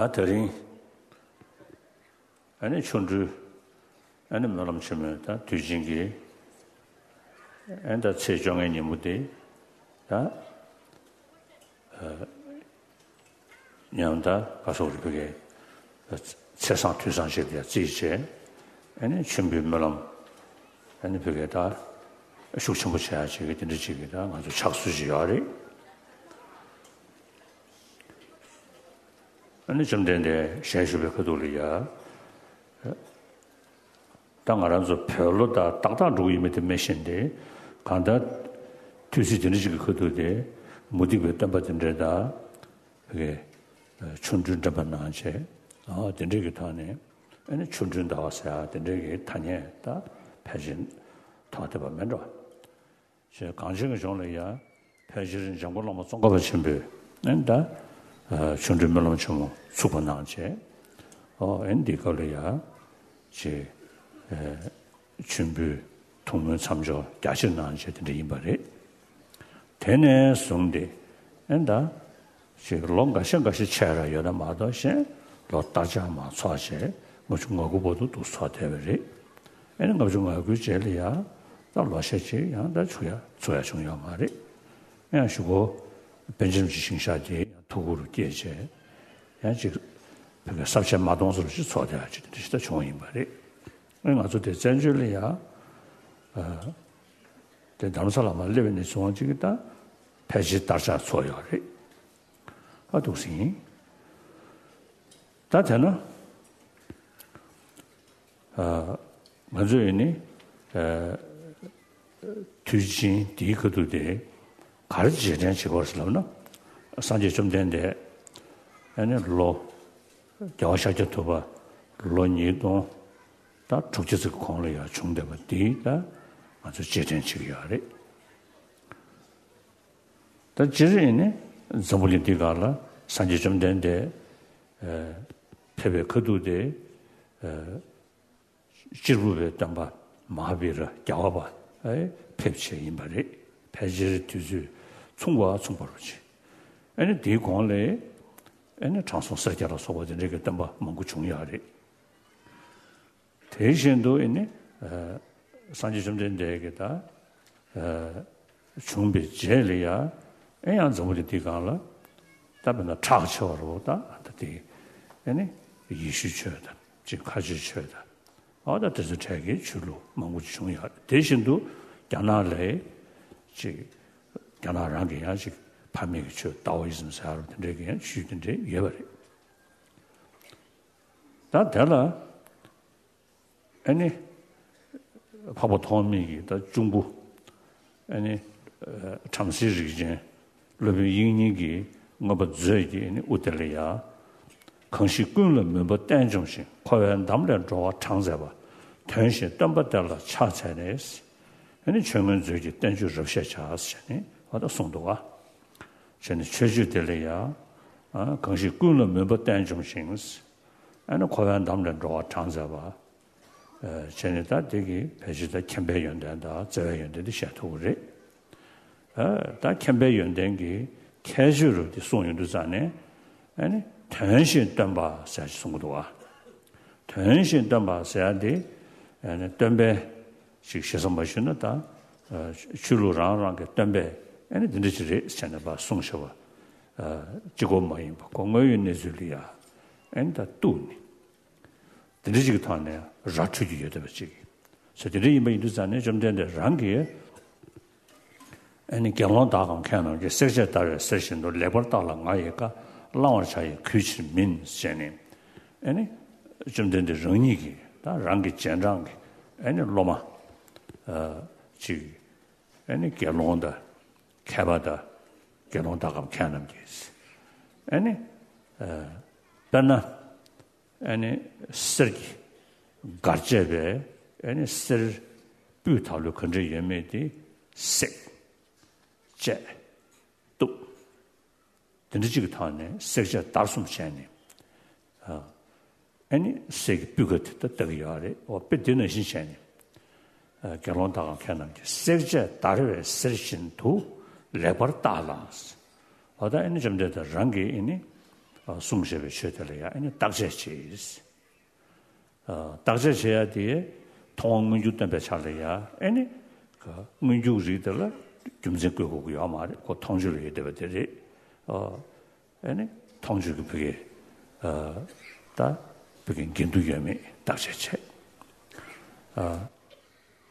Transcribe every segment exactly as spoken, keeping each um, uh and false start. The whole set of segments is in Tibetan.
ད་དེ་རིང་ཨ་ནི་ཆོ་འཕྲུལ་ཨ་ནི་སྨོན་ལམ་ཆེན་མོའི་ད་དུས་ཆེན་གྱི་ཨ་ནི་ད་ཚེས་བཅོ་ལྔའི་ཉིན་མོ་དེ་ད་ཉམས་ད་ག་སོགས་རིག་པའི་ཚེས་བཟང་དུས་བཟང་ཞིག་ལ་རྩིས་བྱས། ཨ་ནི་མཆོད་འབུལ་སྨོན་ལམ་ཨ་ནི་བོད་སྐད་ད་ཤུགས་ཆེན་པོ་བྱེད་ཡ་བྱེད་ཀྱི་དེ་འདྲ་ཅིག་གི་ད་ང་ཚོ་ཕྱག་སྲོལ་ཅིག་ཡོད་རེད། ཨ་ནི་བཅོམ་ལྡན་འདས་ཞལ་བཞུགས་པའི་ཁ་ཐུག་ལ་ཡ། ད་ང་རང་ཚོ་བོད་ལོ་ད་ཏག་ཏག་འགྲོ་གི་ཡོད་མེད་དེ་མི་ཤེས་ཏེ། གང་ལྟར་དུས་ཚིགས་དེ་འདྲ་ཞིག་གི་ཁ་ཐུག་དེ་མུ་སྟེགས་པའི་སྟོན་པ་དེ་འདྲ་དང་། བོད་ཀྱི་ཆོ་འཕྲུལ་འགྲན་པ་གནང་བྱས། ཨ་དེ་འདྲ་གི་ཐོག་ནས་ཨ་ནི་ཆོ་འཕྲུལ་ཟླ་བ་ཟེར་ཡ་དེ་འདྲ་གི་ཐ་སྙད་ད་ཕལ་ཆེར་ཐོགས་བསྡད་པ་མེད་འགྲོ། ཞེས་གངས་ཅན་གྱི་ལྗོངས་ལ་ཡ་ཕལ་ཆེར་འཇམ་མགོན་བླ་མ་ཙོང་ཁ་པ་ཆེན་པོས་ཨེ་ད་ཆོ་འཕྲུལ་སྨོན་ལམ་ཆེན་མོ་ཚུགས་པ་གནང་བྱས། ཨོ་ཨེ་འདི་སྐབས་ལ་ཡ་ཅེས་མཆོད་འབུལ་ཐུགས་སྨོན་མཚམས་སྦྱོར་རྒྱ་ཆེར་གནང་བྱས་དེ་འདྲ་ཡིན་པ་རེད། དེ་ནས་བཟུང་སྟེ་ཨེ་ད། ཞེས་ལོ་འགའ་ཤས་འགའ་ཤས་ཆད་ར་ཡོད་ན་མ་གཏོགས་གཞན་ལོ་སྟར་ཆ་མ་ཚོགས་བྱས་ལྔ་བཅུ་ང་དགུ་བར་དུ་འདུག་ཚོགས་བསྡད་པ་རེད། ཨེ་ནི་ལྔ་བཅུ་ང་དགུའི་རྗེས་ལ་ཡང་ད་ལོ་ཤས་ཅིག་ཡང་ད་ཚུགས་ཡ་ཚུགས་ཡ་བྱུང་ཡོད་མ་རེད། ཡང་གཞུག་གུ་པཎ་ཆེན་རིན་པོ་ཆེའི་ཞིང་གཤེགས་དེ་ཡང་ཐུགས་ཁུར་སྐྱེས་བྱས་ཡང་ཅིག་བོད་པའི་ས་བཅད་མ་སྟོང་ཚོ་ཅིག་ཚོགས་བསྡད་ཡ་ཅིག་དེ་འདྲ་ཞིག་ད་བྱུང་བ་ཡིན་པ་རེད། ཨེ་ང་ཚོ་དེ་བཙན་བྱོལ་ལ་ཡང་དེ་རྡ་རམ་ས་ལ་མར་སླེབས་པ་ནས་བཟུང་ཅིག་ད་ཕལ་ཆེར་སྟར་ཆ་ཚོགས་ཡོད་རེད། ཨ་འདུག་སེ་ཡིན། ད་དེ་ན་ཨ་ང་ཚོས་ཡིན་ནི་ཨ་དུས་ཆེན་འདིའི་ཁ་ཐུག་དེ་ག་རེ་རྗེས་དྲན་བྱེད་དགོས་ཟེར་ལབ་ན། སངས་རྒྱས་བཅོམ་ལྡན་འདས་ཨ་ནི་ལོ་རྒྱལ་བ་ཤཱཀྱ་ཐུབ་པ་ལོ་ཉིས་སྟོང་ད་དྲུག་ཅུ་ཙམ་གྱི་གོང་ལ་ཡང་བྱུང་བསྡད་པ་འདི་ད་ང་ཚོས་རྗེས་དྲན་བྱེད་ཀྱི་ཡོད་རེད། ད་སྤྱིར་ཡིན་ནི་འཛམ་བུ་གླིང་འདི་སྒང་ལ་སངས་རྒྱས་བཅོམ་ལྡན་འདས་ཨ་ཕེབས་པའི་ཁ་ཐུག་དེ་ཨ་གཅེར་བུ་པའི་སྟོན་པ་མ་ཧཱ་བི་ར་རྒྱལ་བ་པ་ཨེ་ཕེབས་བྱས་ཡིན་པ་རེད། ཕལ་ཆེར་དུས་ཚོད་མཚུངས་པ་མཚུངས་པ་རུ་བྱས། ཨ་ནི་དེའི་གོང་ལ་ཨ་ནི་དྲང་སྲོང་སེར་སྐྱ་ལ་སོགས་པ་དེ་འདྲའི་གི་སྟོན་པ་མང་པོ་བྱུང་ཡོད་རེད། དེ་བཞིན་དུ་ཨེ་ནི་ཨ་སངས་རྒྱས་བཅོམ་ལྡན་འདས་ཀྱི་ད་ཨ་བྱུང་བའི་རྗེས་ལ་ཡ་ཨེ་ཡང་འཛམ་བུ་གླིང་འདི་སྒང་ལ་ད་དཔེར་ན་གྲགས་ཆེ་བ་རུ་ད་ད་དེ་ཨེ་ནི་ཡེ་ཤུའི་ཆོས་དང་ཅིག་མཁའ་སྤྱོད་ཆོས་དང་། ཨ་ད་དེ་ཚོ་གྲས་ཀྱི་ཆོས་ལུགས་མང་པོ་ཅིག་བྱུང་ཡོད། དེ་བཞིན་དུ་རྒྱ་ནག་ལ་ཅིག་རྒྱ་ནག་རང་གི་ཡང་ཅིག་ཕ་མེས་ཀྱི་ཆོས་ཏཱ་ཨོ་ཨི་ཛམ་ཟེར་བ་དེ་འདྲའི་གི་ཡང་ཆོས་དེ་འདྲའི་ཡོད་པ་རེད། ད་དེ་ལ་ཨ་ནི་འཕགས་པ་ཐོགས་མེད་ཀྱི་ད་གཅུང་པོ་ཨ་ནི་ཨ་བྲམ་ཟེའི་རིགས་ཅན་སློབ་དཔོན་དབྱིག་གཉེན་གྱིས་མངོན་པ་མཛོད་ཀྱི་ཨ་ནི་དབུ་དེ་ལ་ཡ། གང་ཞིག་ཀུན་ལ་མུན་པ་གཏན་འཇོམས་ཤིང་། འཁོར་བའི་འདམ་ལས་འགྲོ་བ་དྲངས་མཛད་པ། དོན་བཞིན་སྟོན་པ་དེ་ལ་ཕྱག་འཚལ་ནས། ཨ་ནི་ཆོས་མངོན་མཛོད་ཀྱི་བསྟན་བཅོས་རབ་བཤད་བྱ་ཞེས་ནི་ཨ་ད་གསུངས་འདུག་ག་བྱས་ནས་མཆོད་བརྗོད་དེ་ལ་ཡང་། ཨ་གང་ཞིག་ཀུན་ལ་མུན་པ་གཏན་འཇོམས་ཤིང་། ཨ་ནི་འཁོར་བའི་འདམ་ལས་འགྲོ་བ་དྲངས་མཛད་པ། ཨ་བྱས་ནས་ད་དེ་གི་ཕལ་ཆེར་ད་མཁྱེན་པའི་ཡོན་ཏན་དང་བརྩེ་བའི་ཡོན་ཏན་དེ་བཤད་ཐུབ་ཀྱི་རེད། ཨ་ད་མཁྱེན་པའི་ཡོན་ཏན་གྱི་ཁྱད་ཆོས་རུ་དེ་གསུངས་ཡོང་དུས་ཙང་ནས། ཨ་ནི་དོན་བཞིན་སྟོན་པ་ཟེར་ཞིག་གསུང་གི་འདུག་ག་དོན་བཞིན་སྟོན་པ་ཟེར་ཡ་དེ་ཨ་ནི་སྟོན་པའི་ཞིག་ཞེ་ས་མ་ཞུས་ན་ད་ཨ་ཆོས་ལུགས་རང་རང་གི་སྟོན་པས་ཨ་ནི་འདི་འདྲ་ཞིག་རེད་ཟེར་ནས་ཕར་གསུངས་བཞག་པ་ཨ་གཅིག་པོ་མ་ཡིན་པ་ཁོ་དངོས་ཡོད་གནས་ཚུལ་ལ་ཡ་ཨ་ནི་ད་གཏུགས་ནས། དེ་འདྲ་ཅིག་གི་ཐོག་ནས་ར་འཕྲོད་ཀྱི་ཡོད་བསྡད་པ་ཅིག། སོ་དེ་འདྲ་ཡིན་པ་ཡིན་དུས་ཙང་ནས་བཅོམ་ལྡན་འདས་རང་གིས། ཨ་ནི་དགེ་སློང་དག་གམ་མཁས་རྣམས་ཀྱིས། བསྲེག་བཅད་བརྡར་བའི་གསེར་བཞིན་དུ། ལེགས་པར་བརྟགས་ལ་ང་ཡི་བཀའ། བླང་བར་བྱ་ཡི་གུས་ཕྱིར་མིན། ཞེས་ནས། ཨ་ནི་བཅོམ་ལྡན་འདས་རང་ཉིད་ཀྱིས་ད་རང་གི་རྗེས་འབྲང་གི་ཨ་ནི་སློབ་མ་ཨ་ཅིག། ཨ་ནི་དགེ་སློང་དང་མཁས་པ་དང་། དགེ་སློང་དག་གམ་མཁས་རྣམས་ཀྱིས། ཨ་ནི་ཨ་དཔེར་ན། ཨ་ནི་གསེར་གྱིས་བརྡར་བཅད་པའི་ཨ་ནི་གསེར་སྤུས་དག་ལོས་ག་འདྲ་ཡོད་མེད་དེ་བསྲེགས། བཅད། གཏུབ། དེ་འདྲ་གཅིག་གི་ཐོག་ནས་བསྲེགས་བཅད་བརྡར་གསུམ་བྱས་ནས། ཨ་ནི་གསེར་གྱི་སྤུས་ཀ་དེ་ལྟ་གི་ཡོད་རེད། འོ་དཔེ་དེ་ནང་བཞིན་བྱས་ནས། ཨ་དགེ་སློང་དག་གམ་མཁས་རྣམས་ཀྱིས། བསྲེགས་བཅད་བརྡར་བའི་གསེར་བཞིན་དུ། ལེགས་པར་བརྟགས་ལ། འོ་ད་ཨ་ནི་བཅོམ་ལྡན་འདས་རང་གིས་ཨ་ནི་གསུངས་བཞག་པའི་ཆོས་དེ་ལ་ཡང་ཨ་ནི་བརྟག་དཔྱད་བྱེད། ཨ་བརྟག་དཔྱད་བྱེད་ཡ་དེ་མཐོང་བ་མངོན་གྱུར་སྟོན་པའི་ཆ་ལ་ཡ་ཨ་ནི་མངོན་གྱུར་རིགས་དེ་ལ་རྒྱུ་མཚན་བཀོད་དགོས་ཀྱི་ཡོད་མ་རེད། ཁོ་མཐོང་ཆོས་ལ་ཡོད་བསྡད་པ་དེ་རེད། ཨ་ནི་མཐོང་ཆོས་ཀྱི་བུ་གའི་ཨ་ད་བུ་གའི་འགལ་འདུ་ཡོད་མེད་བརྟག་དཔྱད་བྱེད། ཨ་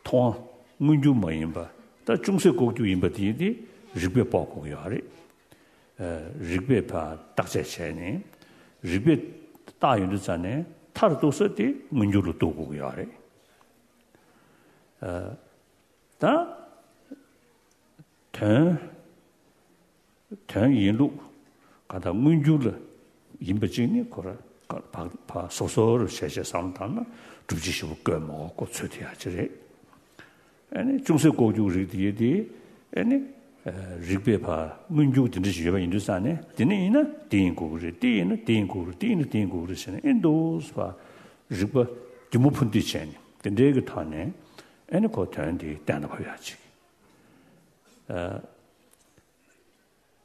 མཐོང་བ་མངོན་གྱུར་མ་ཡིན་པ། ད་ཅུང་ཟད་ལྐོག་གྱུར་ཡིན་པ་དེ་ཡིན་ཏེ་རིགས་པས་དཔོག་དགོས་ཀྱི་ཡོད་རེད། ཨ་རིགས་པས་ཕར་བརྟག་དཔྱད་བྱས་ནས། རིགས་པས་བརྟགས་ཡོང་དུས་ཙང་ནས་མཐར་གཏུགས་ས་དེ་མངོན་གྱུར་ལ་གཏུགས་དགོས་ཀྱི་ཡོད་རེད། ཨ་ད་དོན་དོན་ཡིན་ལུགས་ག་ད་མངོན་གྱུར་ལ་ཡིན་པ་གཅིག་ནི་ཁོ་ར་ཕར་ཕར་སོ་སོ་རུ་བྱས་བྱས་བསམ་བློ་བཏང་ན་སྒྲུབ་བྱེད་བཞི་པོ་བཀོད་མ་དགོས། ཁོ་ཚོད་ཐིག་ཡག་ཅིག་རེད། ཨ་ནི་ཅུང་ཟད་ལྐོག་གྱུར་རིགས་དེ་ཡོད་དེ། ཨ་ནི་ཨ་རིགས་པས་ཕར་མངོན་གྱུར་དེ་འདྲ་ཞིག་ཡོད་པ་ཡིན་དུས་ཙང་ནས། དེ་ནི་ཡིན་ན་དེ་ཡིན་དགོས་ཀྱི་རེད། དེ་ཡིན་ན་དེ་ཡིན་དགོས་ཀྱི་རེད། དེ་ཡིན་ན་དེ་ཡིན་དགོས་ཀྱི་རེད། དེ་ཡིན་ན་དེ་ཡིན་དགོས་ཀྱི་རེད་ཟེར་ནས་ཨེ་འདུག་ཕར་རིགས་པ་རྒྱུ་མ་ཕུ་འདེད་བྱས་ནས་དེ་འདྲའི་གི་ཐོག་ནས་ཨ་ནི་ཁོ་དོན་དེ་གཏན་ལ་ཕབ་ཡག་ཅིག། ཨ་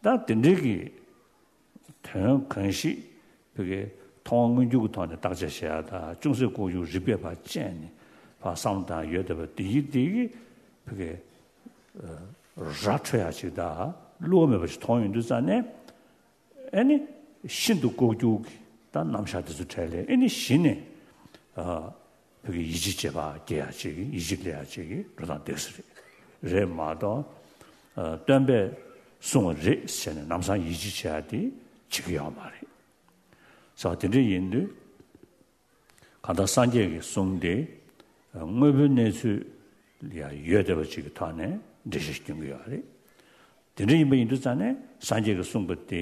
ད་དེ་འདྲའི་གི་དོན་གང་ཞིག་བོད་ཀྱི་མཐོང་བ་མངོན་གྱུར་གྱི་ཐོག་ནས་བརྟག་དཔྱད་བྱེད་ཡ་དང་། ཅུང་ཟད་ལྐོག་གྱུར་རིགས་པས་ཕར་དཔྱད་ནས་ཕར་བསམ་བློ་བཏང་ཡ་ཡོད་བསྡད་པ་དེ་ཡི་དེ་གི་བོད་ཀྱི་ཨ་ར་འཕྲོད་ཡ་ཅིག་དང་བསླུ་བ་མེད་པ་ཞིག་མཐོང་ཡོང་དུས་ཙང་ནས། ཨེ་ནི་ཤིན་ཏུ་ལྐོག་གྱུར་གྱི་ད་རྣམ་གཞག་དེ་ཚོ་འཕྲལ་ལས་ཨེ་ནི་གཞི་ནས་ཨ་བོད་ཀྱི་ཡིད་ཆེས་བྱེད་པ་སྐྱེ་ཡ་ཅིག་གི། ཡིད་ཆེས་སླེབས་ཡ་ཅིག་གི་འགྲོ་སྟངས་འདུག་ས་རེད། རེད་མ་གཏོགས་ཨ་སྟོན་པས་གསུངས་པ་རེད་ཟེར་ནས་ལམ་སང་ཡིད་ཆེས་བྱེད་ཡ་དེ་བྱེད་ཀྱི་ཡོད་མ་རེད། ས་དེ་འདྲ་ཡིན་དུས། གང་ལྟར་སངས་རྒྱས་ཀྱི་གསུང་དེ་དངོས་པོའི་གནས་ཚུལ་ལ་ཡང་ཡོད་བསྡད་པ་ཅིག་གི་ཐོག་ནས་འགྲེལ་བཤད་སྐྱོན་གྱི་ཡོད་རེད། དེ་འདྲ་ཡིན་པ་ཡིན་དུས་ཙང་ནས་སངས་རྒྱས་ཀྱིས་གསུངས་པ་དེ་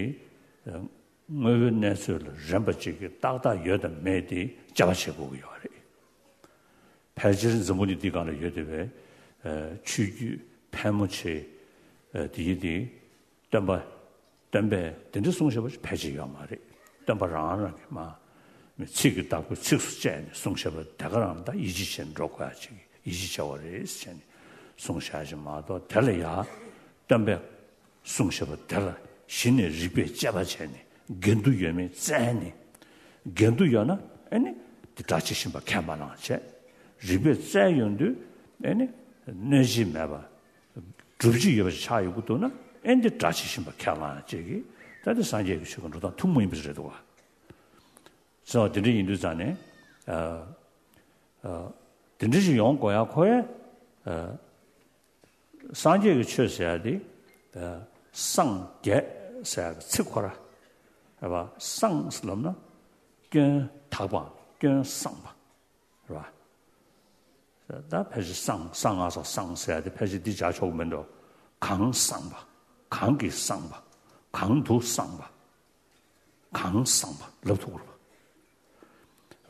དངོས་པོའི་གནས་ཚུལ་ལ་རན་པ་ཅིག་གི་ཏག་ཏག་ཡོད་དམ་མེད་དེ་དཔྱད་པ་བྱེད་དགོས་ཀྱི་ཡོད་རེད། ཕལ་ཆེར་འཛམ་བུ་གླིང་འདི་སྒང་ལ་ཡོད་བསྡད་པའི་ཆོས་བརྒྱུད་ཕལ་མོ་ཆེ་དེ་ཡི་དེ། སྟོན་པ། སྟོན་པས་དེ་འདྲ་གསུངས་བཞག་པ་ཕལ་ཆེར་ཡོད་མ་རེད། སྟོན་པ་རང་རང་གིས་མ་མི་ཚིག་གི་བདག་པོས་ཚིགས་སུ་བཅད་ནས་གསུངས་བཞག་པ་དེ་ག་རང་ད་ཡིད་ཆེས་བྱས་ནས་འགྲོ་དགོས་ཡ་ཅིག། ཡིད་ཆེས་བྱ་བ་རེད་ཟེར་ནས་གསུངས་བཞག་ཅིག་མ་གཏོགས། དེ་ལ་ཡ་སྟོན་པས་གསུངས་བཞག་པ་དེ་ལ་གཞི་ནས་རིགས་པས་དཔྱད་པ་བྱས་ནས་འགལ་འདུ་ཡོད་མེད་བཙལ་ནས། འགལ་འདུ་ཡོད་ན་ཨེ་ནི་དེ་སྒྲ་ཇི་བཞིན་པ་ཁས་མ་བླངས་བྱས། རིགས་པས་བཙལ་ཡོང་དུས་ཨེ་ནི་གནོད་བྱེད་མེད་པ། སྒྲུབ་བྱེད་ཡོད་པ་ཞིག་ཆགས་ཡོང་གི་འདུག་ན། ཨེ་འདི་སྒྲ་ཇི་བཞིན་པ་ཁས་བླངས་ཡ་ཅིག་གིས་ད་འདི་སངས་རྒྱས་ཀྱི་ཆོས་ཀྱི་འགྲོ་སྟངས་ཐུན་མོང་ཡིན་པ་ཞིག་རེད་འདུག་བ། སོ་དེ་འདྲ་ཡིན་དུས་ཙང་ནས་ཨ་ཨ་དེ་འདྲ་ཞིག་ཡོང་དགོས་ཡ་ཁོ་ཡ། ཨ་སངས་རྒྱས་ཀྱི་ཆོས་ཟེར་ཡ་དེ་ཨ་སངས་རྒྱས་ཟེར་ཡ་གི་ཚིག་ཁོ་ར་རེད་བ། སངས་ལབ་ན་སྐྱོན་དག་པའམ་སྐྱོན་བསངས་པ། རེད་བ། ད་ཕལ་ཆེར་སངས་གསང་སྔགས་སངས་ཟེར་ཡ་དེ་ཕལ་ཆེར་འདི་བྱ་ཆོག་གི་མི་འདུག། གང་བསངས་པ། གང་གིས་བསངས་པ། གང་དུ་བསངས་པ། གང་བསངས་པ་ལབ་ཐུབ་དགོས་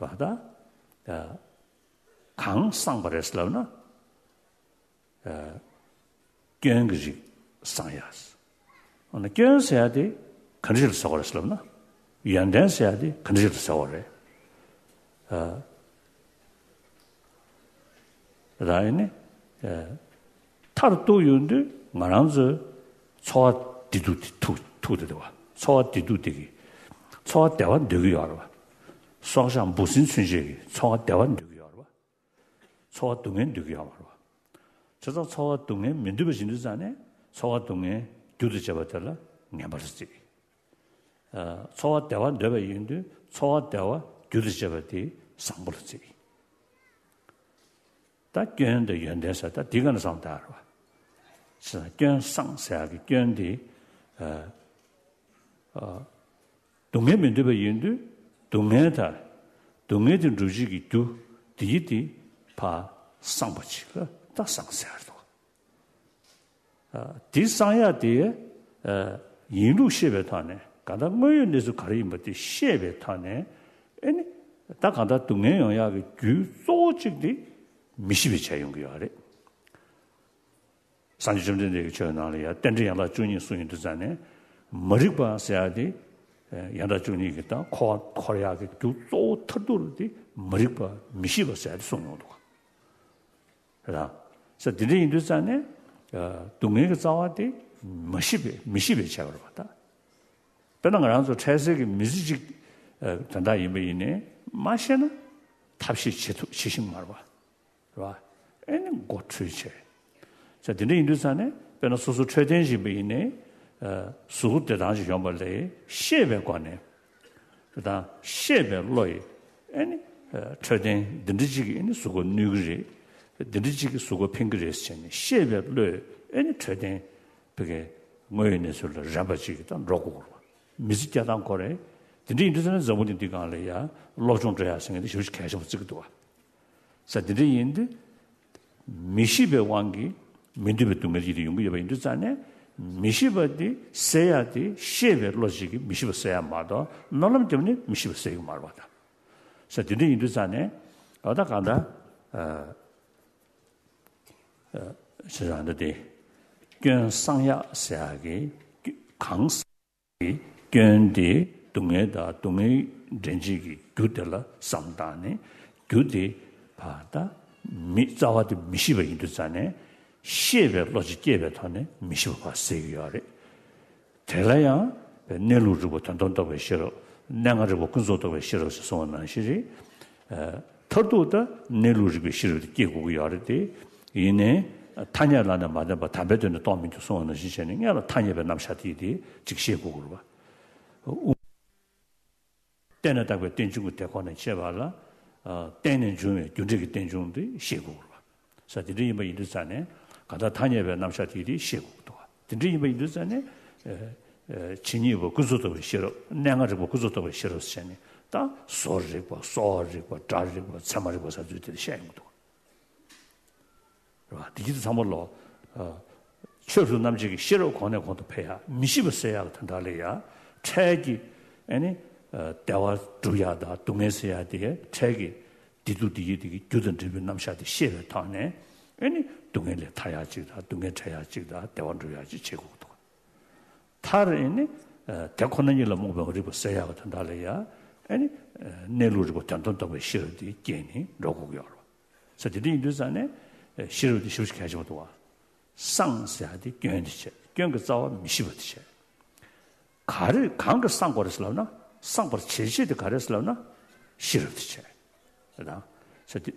རེད་བ། རེད་བ། ད་གང་བསངས་པ་རེད་ལབ་ན། ཨ་སྐྱོན་གྱི་རིགས་བསངས་ཡ། འོ་ན་སྐྱོན་ཟེར་ཡ་དེ་ག་འདྲ་ཞིག་ལ་ཟེར་བ་རེད་ལབ་ན། ཡོན་ཏན་ཟེར་ཡ་དེ་ག་འདྲ་ཞིག་ལ་ཟེར་བ་རེད། ཨ་ར་ཡིན་ནི། ཨ་མཐར་གཏུགས་ཡོང་དུས་ང་རང་ཚོའི་འཚོ་བ་བདེ་སྡུག་དེ་ཐུག་ཐུག་བསྡད་བ། འཚོ་བ་བདེ་སྡུག་དེ་གི་འཚོ་བ་བདེ་བ་འདོད་ཀྱི་ཡོད་རེད་བ། སྲོག་ཆགས་འབུ་སྲིན་ཚུན་ཆད་ཀྱི་འཚོ་བ་བདེ་བ་འདོད་ཀྱི་ཡོད་རེད་བ། འཚོ་བ་སྡུག་བསྔལ་འདོད་ཀྱི་ཡོད་མ་རེད་བ། བྱས་ཙང་འཚོ་བ་སྡུག་བསྔལ་མི་འདོད་པ་ཞིག་འདུག་ཙང་ནས་འཚོ་བ་སྡུག་བསྔལ་རྒྱུ་དང་བཅས་པ་དེ་ལ་ངན་པར་བརྩི། ཨ་འཚོ་བ་བདེ་བ་འདོད་པ་ཡིན་དུས་འཚོ་བ་བདེ་བ་རྒྱུ་དང་བཅས་པ་དེ་ བཟང་པོ་ལ་བརྩི། ད་སྐྱོན་དང་ཡོན་ཏན་ཟེར་ད་འདི་ག་ནས་བཟང་དར་བ། ས་སྐྱོན་བཟང་ཟེར་ཡག་གི་སྐྱོན་འདི། སྡུག་བསྔལ་མི་འདོད་པ་ཡིན་དུས། སྡུག་བསྔལ་དང་། སྡུག་བསྔལ་དེ་འགྲུབ་བྱེད་ཀྱི་རྒྱུ་དེ་ཡི་དེ་ཕར་བསྲང་བ་ཅིག་ལ་ད་བཟང་ཟེར་ཡག་འདུག་དེ་བསྲང་ཡག་དེ་ཡིན་ལུགས་ཤེས་པའི་ཐོག་ནས། གང་ལྟར་དངོས་ཡོད་གནས་ཚུལ་ག་རེ་ཡིན་པ་དེ་ཤེས་པའི་ཐོག་ནས། ཨེ་ནི། ད་གང་ལྟར་སྡུག་བསྔལ་ཡོང་ཡག་གི་རྒྱུ་གཙོ་བོ་གཅིག་དེ་མི་ཤེས་པས་བྱས་ཡོང་གི་ཡོད་རེད། སངས་རྒྱས་བཅོམ་ལྡན་འདས་ཀྱི་ཆོས་ནང་ལ་ཡང་རྟེན་འབྲེལ་ཡན་ལག་བཅུ་གཉིས་གསུངས་ཡོང་དུས་ཙང་ནས། མ་རིག་པ་ཟེར་ཡག་དེ་ཡན་ལག་བཅུ་གཉིས་ཀྱི་ད་འཁོར་བ་འཁོར་ཡག་གི་རྒྱུ་གཙོ་བོ་མཐར་ཐུག་ལ་དེ་མ་རིག་པ་མི་ཤེས་པ་ཟེར་ཡག་དེ་གསུངས་ཡོང་འདུག་ག་རེད། ས་དེ་འདྲ་ཡིན་དུས་ཙང་ནས། སྡུག་བསྔལ་གྱི་རྩ་བ་དེ་མ་ཤེས་པས་མི་ཤེས་པས་བྱས་པ་རེད་པ་ད། དཔེར་ན་ང་རང་ཚོ་འཕྲལ་སེལ་གྱི་མི་ཚེ་གཅིག་དོན་དག་ཡིན་པ་ཡིན་ནའི། མ་ཤེས་ན་ཐབས་ཤེས་བྱེད་ཐུབ་བྱེད་ཤེས་མ་རེད་པ། རེད་པ། ཨེ་ནི་མགོ་འཁྲུལ་བྱས། ས་དེ་འདྲ་ཡིན་དུས་ཙང་ནས། དཔེར་ན་སོ་སོ་འཕྲོད་བསྟེན་ཡིན་པ་ཡིན་ནའི། གཟུགས་པོ་བདེ་ཐང་ཞིག་ཡོང་བ་ལ་ཤེས་པའི་སྒོ་ནས། དང་ཤེས་པའི་བློ་ཡིས། ཨེ་ནི། འཕྲོད་བསྟེན་འདི་འདྲ་ཅིག་གིས་ཨེ་ནི་གཟུགས་པོ་གནོད་ཀྱི་རེད། འདི་འདྲ་ཅིག་གིས་གཟུགས་པོ་ཕན་གྱི་རེད་ཟེར་ནས་ཤེས་པའི་བློས་ཨེ་ནི་འཕྲོད་བསྟེན་བི་གའི་དངོས་ཡོད་གནས་ཚུལ་ལ་རན་པ་ཅིག་གིས་ད་འགྲོ་དགོས་རེད། མི་ཚེ་སྐྱེལ་སྟངས་ཁོ་རེ། དེ་འདྲ་ཡིན་དུས་ཙང་ནས་འཛམ་བུ་གླིང་འདི་སྒང་ལ་ཡ་སློབ་སྦྱོང་སྤྲོད་ཡག་ཟེར་མཁན་དེ་ཞེ་པོ་ཅིག་གལ་ཆེན་པོ་བརྩི་གི་འདུག་བ། ས་དེ་འདྲ་ཡིན་དུས། མི་ཤེས་པའི་དབང་གིས་མི་འདོད་པའི་སྡུག་བསྔལ་ཅིག་དེ་ཡོང་གི་ཡོད་པ་ཡིན་དུས་ཙང་ནས། མི་ཤེས་པ་དེ་སེལ་ཡག་དེ་ཤེས་པའི་བློ་ཅིག་གིས་མི་ཤེས་པ་སེལ་ཡག་མ་གཏོགས། སྨོན་ལམ་བརྒྱབ་ནས་མི་ཤེས་པ་སེལ་གི་མ་རེད་པ་ད། ས་དེ་འདྲ་ཡིན་དུས་ཙང་ནས། འོ་ད་གང་ལྟར། ཨ་ཨ་ཅེ་རང་ད་དེ་སྐྱོན་བསྲང་ཡག་ཟེར་ཡག་གི་གང་། སྐྱོན་དེ་སྡུག་བསྔལ་དང་སྡུག་བསྔལ་འདྲེན་བྱེད་ཀྱི་རྒྱུ་དེ་ལ་བསམ་བཏང་ནས། རྒྱུ་དེ་ཕར་ད་མི་རྩ་བ་དེ་མི་ཤེས་པ་ཡིན་དུས་ཙང་ནས། ཤེས་པའི་བློ་ཅིག་སྐྱེས་པའི་ཐོག་ནས་མི་ཤེས་པ་ཕར་སེལ་གྱི་ཡོད་རེད། དེ་ལ་ཡང་གནས་ལུགས་རིག་པ་དོན་དམ་རྟོགས་པའི་ཤེས་རབ། གནས་ལྔ་རིག་པ་ཀུན་རྫོབ་རྟོགས་པའི་ཤེས་རབ་ཞེས་གསུངས་པ་ནང་བཞིན་རེད། མཐར་ཐུག་ད་གནས་ལུགས་རིག་པའི་ཤེས་རབ་དེ་སྐྱེ་དགོས་ཀྱི་ཡོད་རེད་དེ། ཡིན་ནའི་ཐ་སྙད་ལ་ནི་མ་བརྟེན་པར་དམ་པའི་དོན་ནི་རྟོགས་མི་འགྱུར་གསུངས་པ་ནང་བཞིན་བྱས་ནས། སྔོན་ལ་ཐ་སྙད་པའི་རྣམ་གཞག་དེ་དེ་གཅིག་ཤེས་དགོས་ཀྱི་རེད་པ། བརྟེན་ནས་བཏགས་པའི་རྟེན་འབྱུང་གི་དེ་ཁོ་ནས་བྱས་པ་ལ། བརྟེན་ནས་འབྱུང་བའི་རྒྱུ་འབྲས་ཀྱི་རྟེན་འབྱུང་དེ་ཤེས་དགོས་ཀྱི་རེད་པ། ས་དེ་འདྲ་ཡིན་པ་ཡིན་དུས་ཙང་ནས། གང་ལྟར་ཐ་སྙད་པའི་རྣམ་གཞག་དེ་དེ་ཤེས་དགོས་ཀྱི་འདུག་པ། དེ་འདྲ་ཡིན་པ་ཡིན་དུས་ཙང་ནས། ཇི་སྙེད་པ་ཀུན་རྫོབ་རྟོགས་པའི་ཤེས་རབ། གནས་ལྔ་རིག་པ་ཀུན་རྫོབ་རྟོགས་པའི་ཤེས་རབ་ཟེར་ནས། ད་བཟོ་རིག་པ། གསོ་བ་རིག་པ། སྒྲ་རིག་པ། ཚད་མ་རིག་པ་ཟེར་ཚུལ་དེ་བཤད་ཡོང་གི་འདུག་པ། རེད་པ། དེ་ཅི་ཚང་མ་ལོ། ཆོས་སུ་རྣམ་འབྱེད་ཀྱི་ཤེས་རབ་གོང་ནས་གོང་དུ་འཕེལ་ཡག། མི་ཤེས་པ་སེལ་ཡག་གི་དོན་དག་ལ་ཡ། འཕྲལ་གྱི་ཨེ་ནི་བདེ་བ་སྒྲུབ་ཡག་དང་སྡུག་བསྔལ་སེལ་ཡག་དེ་འཕྲལ་གྱི་བདེ་སྡུག་དེ་ཡི་དེ་གི་རྒྱུ་དང་འབྲས་བུའི་རྣམ་གཞག་དེ་ཤེས་པའི་ཐོག་ནས། ཨེ་ནི་སྡུག་བསྔལ་ལས་ཐར་ཡག་ཅིག་དང་། སྡུག་བསྔལ་བྲལ་ཡག་ཅིག་དང་། བདེ་བ་འགྲུབ་ཡག་ཅིག་བྱེད་དགོས་ཀྱི་འདུག་མཐར་ཨེ་ནི་དེ་ཁོ་ན་ཉིད་ལ་རྨོངས་པའི་རིག་པ་སེལ་ཡག་གི་དོན་དག་ལ་ཡ། ཨེ་ནི་གནས་ལུགས་རིག་པ་དོན་དམ་རྟོགས་པའི་ཤེས་རབ་དེ་སྐྱེས་ནས་འགྲོ་དགོས་ཀྱི་ཡོད་རེད། ས་དེ་འདྲ་ཡིན་དུས་ཙང་ནས། ཤེས་རབ་དེ་ཞེ་པོ་ཅིག་གལ་ཆེན་པོ་འདུག་པ། བསྲང་ཟེར་ཡག་དེ་སྐྱོན་དེ་བྱས། སྐྱོན་གྱི་རྩ་བ་མི་ཤེས་པ་དེ་བྱས། ག་རེ་གང་གིས་བསྲང་དགོས་རེད་ཟེར་ལབ་ན། བསྲང་བར་བྱེད་བྱེད་དེ་ག་རེ་ཟེར་ལབ་ན། ཤེས་རབ་དེ་བྱས། རེད་དང་། ས་དེ།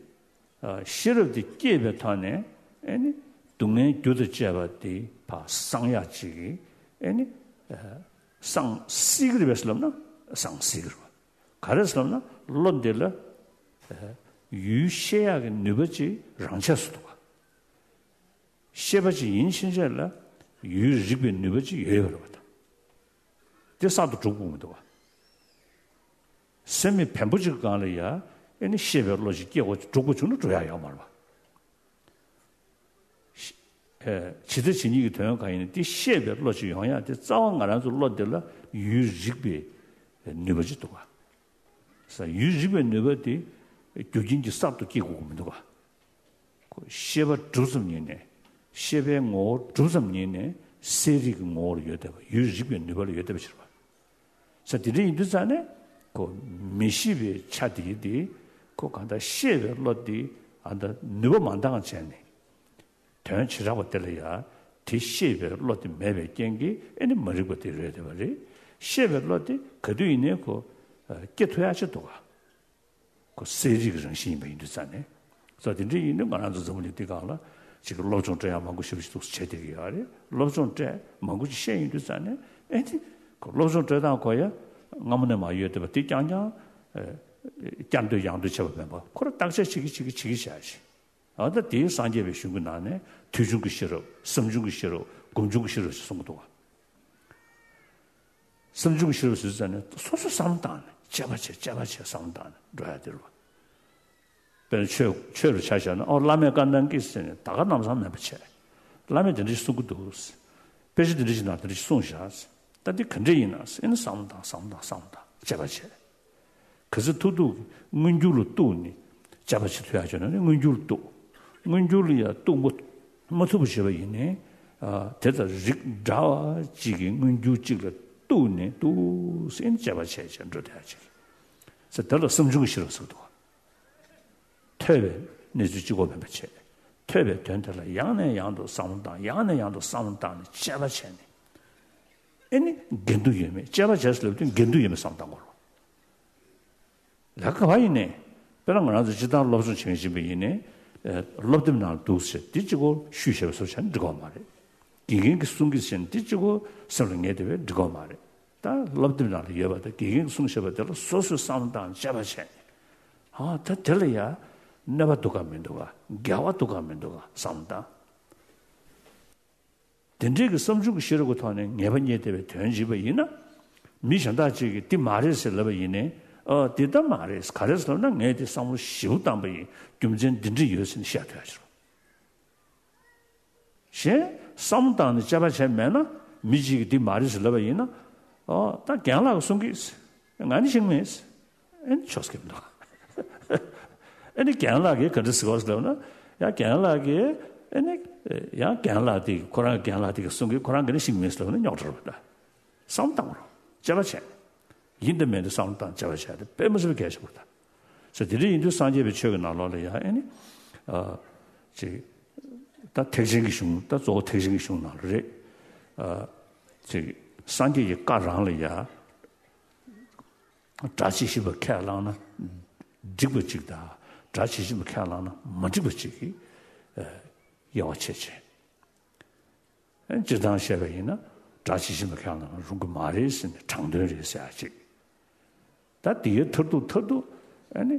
ཤེས་རབ་དེ་སྐྱེས་པའི་ཐོག་ནས། ཨེ་ནི་སྡུག་བསྔལ་རྒྱུ་དང་བཅས་པ་དེ་ཕར་བསྲང་ཡག་ཅིག་གི། ཨེ་ནི་བསྲང་སྲིད་ཀྱི་རེད་པས་ལབ་ན། བསྲང་སྲིད་ཀྱི་རེད་པ། ག་རེ་ཟེར་ལབ་ན། བློ་འདི་ལ་ཡུལ་ཤེས་ཡག་གི་ནུས་པ་ཅིག་རང་ཆས་སུ་འདུག་པ། ཤེས་པ་ཅིག་ཡིན་ཕྱིན་ཆད་ལ་ཡུལ་རིག་པའི་ནུས་པ་ཅིག་ཡོད་ཡོད་པ་རེད་པ། ད་དེ་གསར་དུ་གྲུབ་དགོས་མི་འདུག་པ། སེམས་མེད་བེམ་པོ་ཅིག་གི་སྒང་ལ་ཡ། ཨེ་ནི་ཤེས་པའི་བློ་ཅིག་སྐྱེ་དགོས། གྲུབ་དགོས་བྱུང་ན་འགྲུབ་ཡག་ཡོད་མ་རེད་པ། ཨེ། ཇི་ལྟ་ཇི་སྙེད་ཀྱི་དོན་གང་ཡིན་ནའི། དེ་ཤེས་པའི་བློ་ཅིག་ཡོང་ཡག་དེ་རྩ་བ་ང་རང་ཚོ་བློ་འདི་ལ་ཡུལ་རིག་པའི་ནུས་པ་ཅིག་འདུག་པ། ས་ཡུལ་རིག་པའི་ནུས་པ་དེ་རྒྱུ་རྐྱེན་གྱིས་གསར་དུ་སྐྱེ་དགོས་ཀྱི་མི་འདུག་པ། ཁོ་ཤེས་པ་གྲུབ་ཙམ་ཉིད་ནས། ཤེས་པའི་ངོ་བོ་གྲུབ་ཙམ་ཉིད་ནས་གསལ་རིག་གི་ངོ་བོར་ཡོད་བསྡད་པ། ཡུལ་རིག་པའི་ནུས་པ་ལ་ཡོད་བསྡད་པ་ཕྱིར་པ། ས་དེ་འདྲ་ཡིན་དུས་ཙང་ནས། ཁོ་མི་ཤེས་པའི་ཆ་དེ་དེ། ཁོ་གང་ལྟར་ཤེས་པའི་བློ་དེ་ཨ་ད་ནུས་པ་མ་འདང་བྱས་ནས། དོན་བྱེ་བྲག་པ་དེ་ལ་ཡ། དེ་ཤེས་པའི་བློ་དེ་མེད་པའི་རྐྱེན་གྱིས། ཨེ་ནི་མ་རིག་པ་དེ་རོལ་བསྡད་པ་རེད། ཤེས་པའི་བློ་དེ་ག་དུས་ཡིན་ནའི་ཁོ་སྐྱེ་ཐུབ་ཡག་ཅིག་འདུག་ག་ཁོ་གསལ་རིག་གི་རང་བཞིན་ཡིན་པ་ཡིན་དུས་ཙང་ནས། ས་དེ་འདྲ་ཡིན་དུས་ང་རང་ཚོ་འཛམ་བུ་གླིང་འདི་སྒང་ལ་ཅིག་གི་སློབ་སྦྱོང་སྤྲད་ཡག་མང་པོ་ཞེ་པོ་ཅིག་འདུག་སེ་བྱས་བསྡད་ཀྱི་ཡོད་རེད། སློབ་སྦྱོང་སྤྲད། མང་པོ་ཅིག་ཤེས་ཡོང་དུས་ཙང་ནས། ཨེ་ནི་ཁོ་སློབ་སྦྱོང་སྤྲད་སྟངས་ཁོ་ཡ་སྔ་མོ་ནས་མར་ཡོད་བསྡད་པ་དེ་རྐྱང་རྐྱང་། ཨེ། བསྐྱར་ཟློས་ཡང་ཟློས་བྱས་པ་མིན་པ་ཁོ་རང་བརྟག་དཔྱད་བྱེད་ཀྱི་བྱེད་ཀྱི་བྱེད་ཀྱི་བྱ་ཞིག་ཨ་ད་དེའི་སངས་རྒྱས་པའི་གཞུང་གི་ནང་ནས་དུས་བྱུང་གི་ཤེས་རབ་བསམ་བྱུང་གི་ཤེས་རབ་སྒོམ་བྱུང་གི་ཤེས་རབ་ཞེས་གསུང་གི་འདུག་བ། བསམ་བྱུང་གི་ཤེས་རབ་ཟེར་ཙམ་ནས་སོ་སོས་བསམ་བློ་བཏང་ནས་དཔྱད་པ་བྱས་དཔྱད་པ་བྱས་བསམ་བློ་བཏང་ནས་འགྲོ་ཡ་དེ་རེད་བ། དཔེར་ན་ཆོས་ཆོས་རུ་ཆ་བཞག་ན་ཨོ་བླ་མས་བཀའ་གནང་གི་ཟེར་ནས་ད་ག་ནམ་སང་མེད་པ་བྱས། བླ་མས་དེ་འདྲ་ཞིག་གསུང་གི་འདུག་དཔེ་ཆ་དེ་འདྲ་ཞིག་ནང་དེ་འདྲ་ཞིག་གསུངས་བཞག་ད་འདི་ག་འདྲ་ཡིན་ན་ཟེར་ཨེ་ནི་བསམ་བློ་བཏང་བསམ་བློ་བཏང་བསམ་བློ་བཏང་དཔྱད་པ་བྱས། ག་ཚོད་ཐུབ་ཐུབ་མངོན་གྱུར་ལ་གཏུགས་ནས་དཔྱད་པ་བྱེད་ཐུབ་ཡག་བྱུང་ན་ནི་མངོན་གྱུར་ལ་གཏུགས། མངོན་གྱུར་ལ་ཡང་གཏུགས་མ་མ་ཐུབ་པ་བྱས་པ་ཡིན་ནའི་ཨ་དེ་དང་རིགས་འདྲ་བ་གཅིག་གི་མངོན་གྱུར་གཅིག་ལ་གཏུགས་ནས་གཏུགས་ཟེར་ནས་དཔྱད་པ་བྱས་བྱས་འགྲོ་ཐུབ་ཡག་ཅིག་ཟེར་དེ་ལ་བསམ་བྱུང་གི་ཤེས་རབ་ཟེར་འདུག་ཐོས་པའི་གནས་ཚུལ་གཅིག་པོ་མིན་པ་བྱས། ཐོས་པའི་དོན་དེ་ལ་ཡང་ནས་ཡང་དུ་བསམ་བློ་བཏང་ཡང་ནས་ཡང་དུ་བསམ་བློ་བཏང་ནས་དཔྱད་པ་བྱས་ནས། ཨེ་ནི་འགལ་འདུ་ཡོད་མེད་དཔྱད་པ་བྱས་ཟེར་ལབ་དུས་འགལ་འདུ་ཡོད་མེད་བསམ་བློ་བཏང་དགོས་རེད། ལས་ཀ་ག་པར་ཡིན་ནའི། དཔེར་ན་ང་རང་ཚོ་སྤྱིར་བཏང་སློབ་སྦྱོང་བྱེད་མཁན་ཡིན་པ་ཡིན་ནའི། ཨེ་སློབ་དེབ་ནང་འདུག་ཟེར་འདི་གཅིག་པོ་ཤུལ་བཞག་པ་བཟོ་བྱས་ན་འགྲིག་གི་མ་རེད། དགེ་རྒན་གྱིས་གསུང་གི་ཟེར་ནས་འདི་གཅིག་པོ་སེམས་ལ་ངེས་བསྡད་པས་འགྲིག་གི་མ་རེད། ད་སློབ་དེབ་ནང་ལ་ཡོད་པ་དང་དགེ་རྒན་གྱིས་གསུངས་བཞག་པ་དེ་ལ་སོ་སོས་བསམ་བློ་བཏང་དཔྱད་པ་བྱས་ནས། ཨ་ད་དེ་ལ་ཡ་གནོད་པ་འདུག་ག་མི་འདུག་ག་འགལ་བ་འདུག་ག་མི་འདུག་ག་བསམ་བློ་བཏང་། དེ་འདྲའི་གི་བསམ་བྱུང་གི་ཤེས་རབ་ཀྱི་ཐོག་ནས་ངེས་པ་རྙེད་བསྡད་པའི་དོན་བྱེད་པ་ཡིན་ན། མི་གཞན་དག་ཅིག་གིས་འདི་མ་རེད་ཟེར་ལབ་པ་ཡིན་ནའི། ཨ་འདི་ད་མ་རེད་ག་རེ་ཟེར་ལབ་ན་ངས་འདི་བསམ་བློ་ཞིབ་བཏང་པ་ཡིན་རྒྱུ་མཚན་འདི་འདྲ་ཡོད་ཟེར་ནས་བཤད་ཐུབ་ཡ་ཕྱིར། གཞན་བསམ་བློ་བཏང་ནས་དཔྱད་པ་བྱས་མེད་ན་མི་གཅིག་གིས་འདི་མ་རེད་ཟེར་ལབ་པ་ཡིན་ན། ཨོ་ད་རྒན་ལགས་གསུང་གི་ང་ནི་ཤེས་མེད། ཨེ་ནི་ཆོག་གི་མི་འདུག་ཨེ་ནི་རྒན་ལགས་ཀྱིས་ག་འདྲ་ཟེར་བ་ཟེར་ལབ་ན། ཡ་རྒན་ལགས་ཀྱིས་ཨེ་ནི་ཡང་རྒན་ལགས་དེ་ཁོ་རང་རྒན་ལགས་དེ་གིས་གསུང་གི་ཁོ་རང་གིས་ནི་ཤེས་མེད་ཟེར་ལབ་ན་རྙོག་དྲ་རེད་པ། ད་བསམ་བློ་བཏང་རོགས། དཔྱད་པ་བྱས། ཡིན་དང་མིན་དུ་བསམ་བློ་བཏང་དཔྱད་པ་བྱས་ཏེ་དཔེ་མི་སྲིད་པའི་གལ་ཆེན་པོ་རེད། ཟེར་དེ་འདྲ་ཡིན་དུས་སངས་རྒྱས་པའི་ཆོས་ཀྱི་ནང་ལོགས་ལ་ཡང་ཨེ་ནི། ཨ་ཅིག་ད་ཐེག་ཆེན་གྱི་གཞུང་ད་གཙོ་བོ་ཐེག་ཆེན་གྱི་གཞུང་ནང་ལ་རེད། ཨ་ཅིག་སངས་རྒྱས་ཀྱི་བཀའ་རང་ལ་ཡང་། སྒྲ་ཇི་བཞིན་པ་ཁས་བླངས་ན་འགྲིག་པ་ཅིག་དང་སྒྲ་ཇི་བཞིན་པ་ཁས་བླངས་ན་མ་འགྲིག་པ་ཅིག་གི་དབྱེ་བ་ཕྱེ་བྱས། སྤྱིར་བཏང་བཤད་པ་ཡིན་ན་སྒྲ་ཇི་བཞིན་པ་ཁས་བླངས་ན་རུང་གི་མ་རེད་ཟེར་ནས་དྲང་དོན་རེད་ཟེར་ཡ་ཅིག་ད་དེའི་མཐར་ཐུག་མཐར་ཐུག་ཨ་ནི་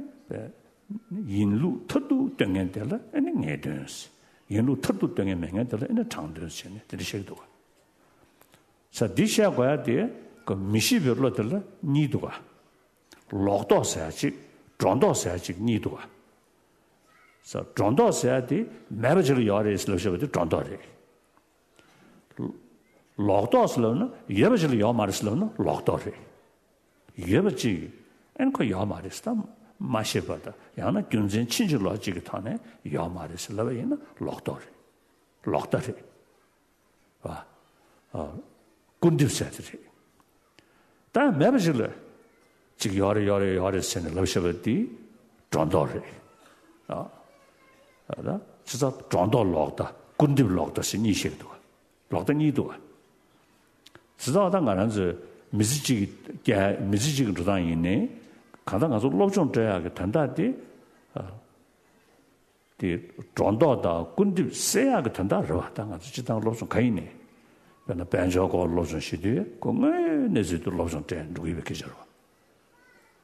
ཡིན་ལུགས་མཐར་ཐུག་སྟོན་མཁན་དེ་ལ་ཨ་ནི་ངེས་དོན་ཟེར། ཡིན་ལུགས་མཐར་ཐུག་སྟོན་མཁན་མེད་མཁན་དེ་ལ་ཨ་ནི་དྲང་དོན་ཟེར་ནས་དེ་འདྲ་བཤད་ཀྱི་འདུག་ག་ས་འདི་བཤད་དགོས་ཡ་དེ་ག་མི་ཤེས་པའི་བློ་དེ་ལ་གཉིས་འདུག་ག་ལོག་རྟོག་ཟེར་ཡ་གཅིག་སྒྲོ་འདོགས་ཟེར་ཡ་གཅིག་གཉིས་འདུག་ག་ས་སྒྲོ་འདོགས་ཟེར་ཡ་དེ་མེད་པ་ཅིག་ལ་ཡོད་རེད་ཟེར་ལབ་བཤད་པ་དེ་སྒྲོ་འདོགས་རེད། ལོག་རྟོག་ཟེར་ལབ་ན་ཡོད་པ་ཅིག་ལ་ཡོད་མ་རེད་ཟེར་ལབ་ན་ལོག་རྟོག་རེད། ཡོད་པ་ཅིག་ཨན་ཁོ་ཡོད་མ་རེད་ཟེར་ད་མ་ཤེས་པ་དང་ཡང་ན་རྒྱུ་མཚན་ཕྱིན་ཅི་ལོག་ཅིག་གི་ཐོག་ནས་ཡོད་མ་རེད་ཟེར་ལབ་པ་ཡིན་ན་ལོག་རྟོག་རེད། ལོག་ལྟ་རེད། བ། ཨ། སྐུར་འདེབས་ཟེར་དེ་རེད། ད་མེད་པ་ཞིག་ལ། ཅིག་ཡོད་རེད་ཡོད་རེད་ཡོད་རེད་ཟེར་ནས་ལབ་བཤད་པ་དེ་སྒྲོ་འདོགས་རེད། ཨ། ཨ་ད་ཅི་ཙམ་སྒྲོ་འདོགས་ལོག་ལྟ་སྐུར་འདེབས་ལོག་ལྟ་ཟེར་གཉིས་བཤད་འདུག་ལོག་ལྟ་གཉིས་འདུག་ཅི་ཙམ་ད་ང་རང་ཚོའི་མི་ཚེ་གཅིག་གི་རྒྱ་མི་ཚེ་གཅིག་གི་འགྲོ་སྟངས་ཡིན་ནའི་གང་ལྟར་ང་ཚོ་སློབ་སྦྱོང་སྤྲད་ཡག་གི་དོན་དག་དེ། ཨ། དེ་སྒྲོ་འདོགས་དང་སྐུར་འདེབས་སེལ་ཡག་གི་དོན་དག་རེད་བ། ད་ང་ཚོ་སྤྱིར་བཏང་སློབ་སྦྱོང་ག་ཡིན་ནའི། དཔེར་ན་དཔལ་འབྱོར་སྐོར་སློབ་སྦྱོང་བྱེད་དུས་ཁོ་དངོས་ཡོད་གནས་ཚུལ་དུ་སློབ་སྦྱོང་སྤྲད་འགྲོ་གི་ཡོད་པའི་སྐད་ཆ་རེད་བ།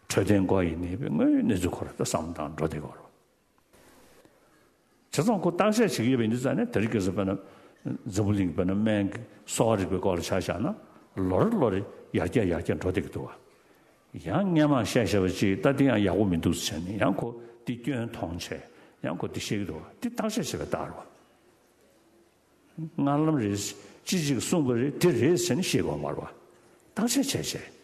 འཕྲོད་བསྟེན་སྐོར་ཡིན་ནའི་དངོས་ཡོད་གནས་ཚུལ་སྐོར་ལ་ད་བསམ་བློ་བཏང་འགྲོ་བསྡད་དགོས་རེད་བ། བྱས་ཙང་ཁོ་བརྟག་དཔྱད་བྱེད་ཀྱི་ཡོད་པ་ཡིན་དུས་ཙང་ནས་དེ་རིང་ཁ་སང་དཔེར་ན་འཛམ་བུ་གླིང་གི་དཔེར་ན་སྨན་གྱི་གསོ་བ་རིག་པའི་སྐོར་ལ་ཆ་བཞག་ན་ལོ་རེ་ལོ་རེ་ཡར་རྒྱས་ཡར་རྒྱས་འགྲོ་བསྡད་ཀྱི་འདུག་བ། ཡང་སྔན་མ་བཤད་བཤད་པ་ཅིག་ད་དེ་ཡང་ཡག་པོ་མི་འདུག་ཟེར་ནས་ཡང་ཁོ་དེ་སྐྱོན་མཐོང་བྱས་ཡང་ཁོ་དེ་བཤད་ཀྱི་འདུག་བ། དེ་བརྟག་དཔྱད་བྱེད་པའི་རྟགས་རེད་བ། སྔ་ལམ་རེད་ཅི་ཅིག་གསུངས་པ་རེད་དེ་རེད་ཟེར་ནས་བཤད་དགོས་མ་རེད་བ། བརྟག་དཔྱད་བྱས་བྱས།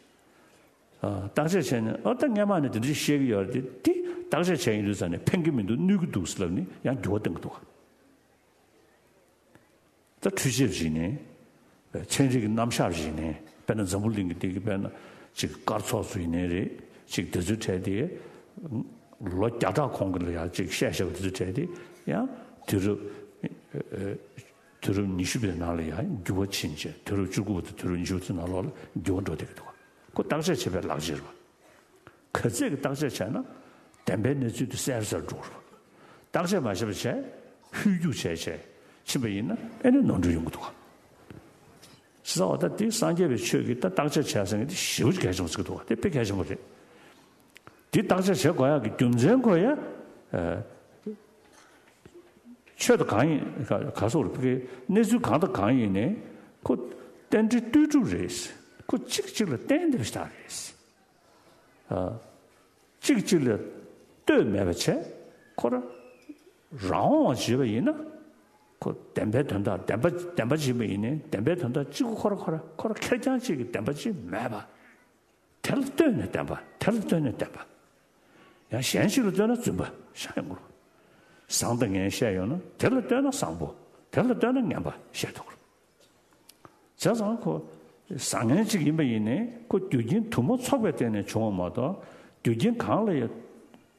ཨ། བརྟག་དཔྱད་བྱས་ནས་ཨ་ད་སྔན་མ་ནས་དེ་འདྲ་བཤད་ཀྱི་ཡོད་རེད་དེ་དེ་བརྟག་དཔྱད་བྱས་ཡིན་དུས་ཙང་ནས་ཕན་གྱི་མི་འདུག་གནོད་ཀྱི་འདུག་ཟེར་ལབ་ནས་ཡང་འགྱུར་བ་གཏོང་གི་འདུག་བ། ད་འཕྲུལ་ཆས་བྱས་ནས། ཚན་རིག་གི་རྣམ་གཞག་བྱས་ནས་དཔེར་ན་འཛམ་བུ་གླིང་གི་སྟེང་གི་དཔེར་ན་ཅིག་སྐར་ཚོགས་ཚོ་ཡིན་ནའི་རེད་ཅིག་དེ་ཚོའི་གྲས་དེ། ལོ་བརྒྱ་ཕྲག་གོང་གི་ལ་ཡང་ཅིག་བཤད་བཤད་པ་དེ་ཚོའི་གྲས་དེ་ཡང་དུས་རབས། དུས་རབས་ཉི་ཤུ་པའི་ནང་ལ་ཡང་འགྱུར་བ་ཕྱིན་བྱས་དུས་རབས་བཅུ་དགུ་པ་དང་དུས་རབས་ཉི་ཤུ་པ་དེ་ནང་ལོགས་ལ་འགྱུར་བ་འགྲོ་བསྡད་ཀྱི་འདུག་ཁོ་བརྟག་དཔྱད་བྱེད་པའི་ལག་རྗེས་རེད་བ། ག་ཚད་ཀྱི་བརྟག་དཔྱད་བྱས་ན་བདེན་པའི་གནས་ཚུལ་དེ་གསལ་གསལ་འགྲོ་གི་རེད། བརྟག་དཔྱད་མ་བྱས་པ་བྱས་ཧུད་རྒྱུག་བྱས་བྱས་ཕྱིན་པ་ཡིན་ན་ཨེ་ནི་ནོར་འཁྲུལ་ཡོང་གི་འདུག་ག་ཟེར་བ་ད་དེ་སངས་རྒྱས་པའི་ཆོས་ཀྱི་ད་བརྟག་དཔྱད་བྱས་ཟེར་མཁན་དེ་ཞེ་པོ་གལ་ཆེན་པོ་ཟེར་གི་འདུག་ག་དེ་དཔེ་གལ་ཆེན་པོ་རེད། འདི་བརྟག་དཔྱད་བྱེད་དགོས་ཡག་གི་རྒྱུ་མཚན་ཁོ་ཡ། ཆོས་དང་གང་ཡིན་ག་ག་སོགས་རེད་ཕ་གི་གནས་ཚུལ་གང་དང་གང་ཡིན་ནའི་ཁོ་རྟེན་འབྲེལ་ལྟོས་གྲུབ་རེད། ཁོ་གཅིག་གཅིག་ལ་བརྟེན་བསྡད་པ་ཞིག་རེད། གཅིག་གཅིག་ལ་ལྟོས་མེད་པ་བྱས་ཁོ་རང་རང་དབང་བ་བྱས་པ་ཡིན་ན་ཁོ་བདེན་པའི་དོན་དག་བདེན་པ་བདེན་པ་བྱས་པ་ཡིན་ནའི་བདེན་པའི་དོན་དག་གཅིག་པུ་ཁོ་རང་ཁོ་རང་ཁོ་རང་ཁེར་རྐྱང་གཅིག་གི་བདེན་པ་གཅིག་མེད་པ། དེ་ལ་ལྟོས་ནས་བདེན་པ། དེ་ལ་ལྟོས་ནས་བདེན་པ། ཡང་གཞན་ཞིག་ལ་ལྟོས་ན་རྫུན་པ་ཤ་ཡོང་གི་རེད། བཟང་དང་ངན་བཤད་ཡོང་ན་དེ་ལ་ལྟོས་ན་བཟང་པོ། དེ་ལ་ལྟོས་ན་ངན་པ་བཤད་ཐུབ་ཀྱི་རེད། བྱས་ཙང་ཁོ་བཟང་ངན་གཅིག་ཡིན་པ་ཡིན་ནའི་ཁོ་རྒྱུ་རྐྱེན་དུ་མ་ཚོགས་པའི་སྟེང་ནས་བྱུང་བ་མ་གཏོགས་རྒྱུ་རྐྱེན་གང་ལ་ཡང་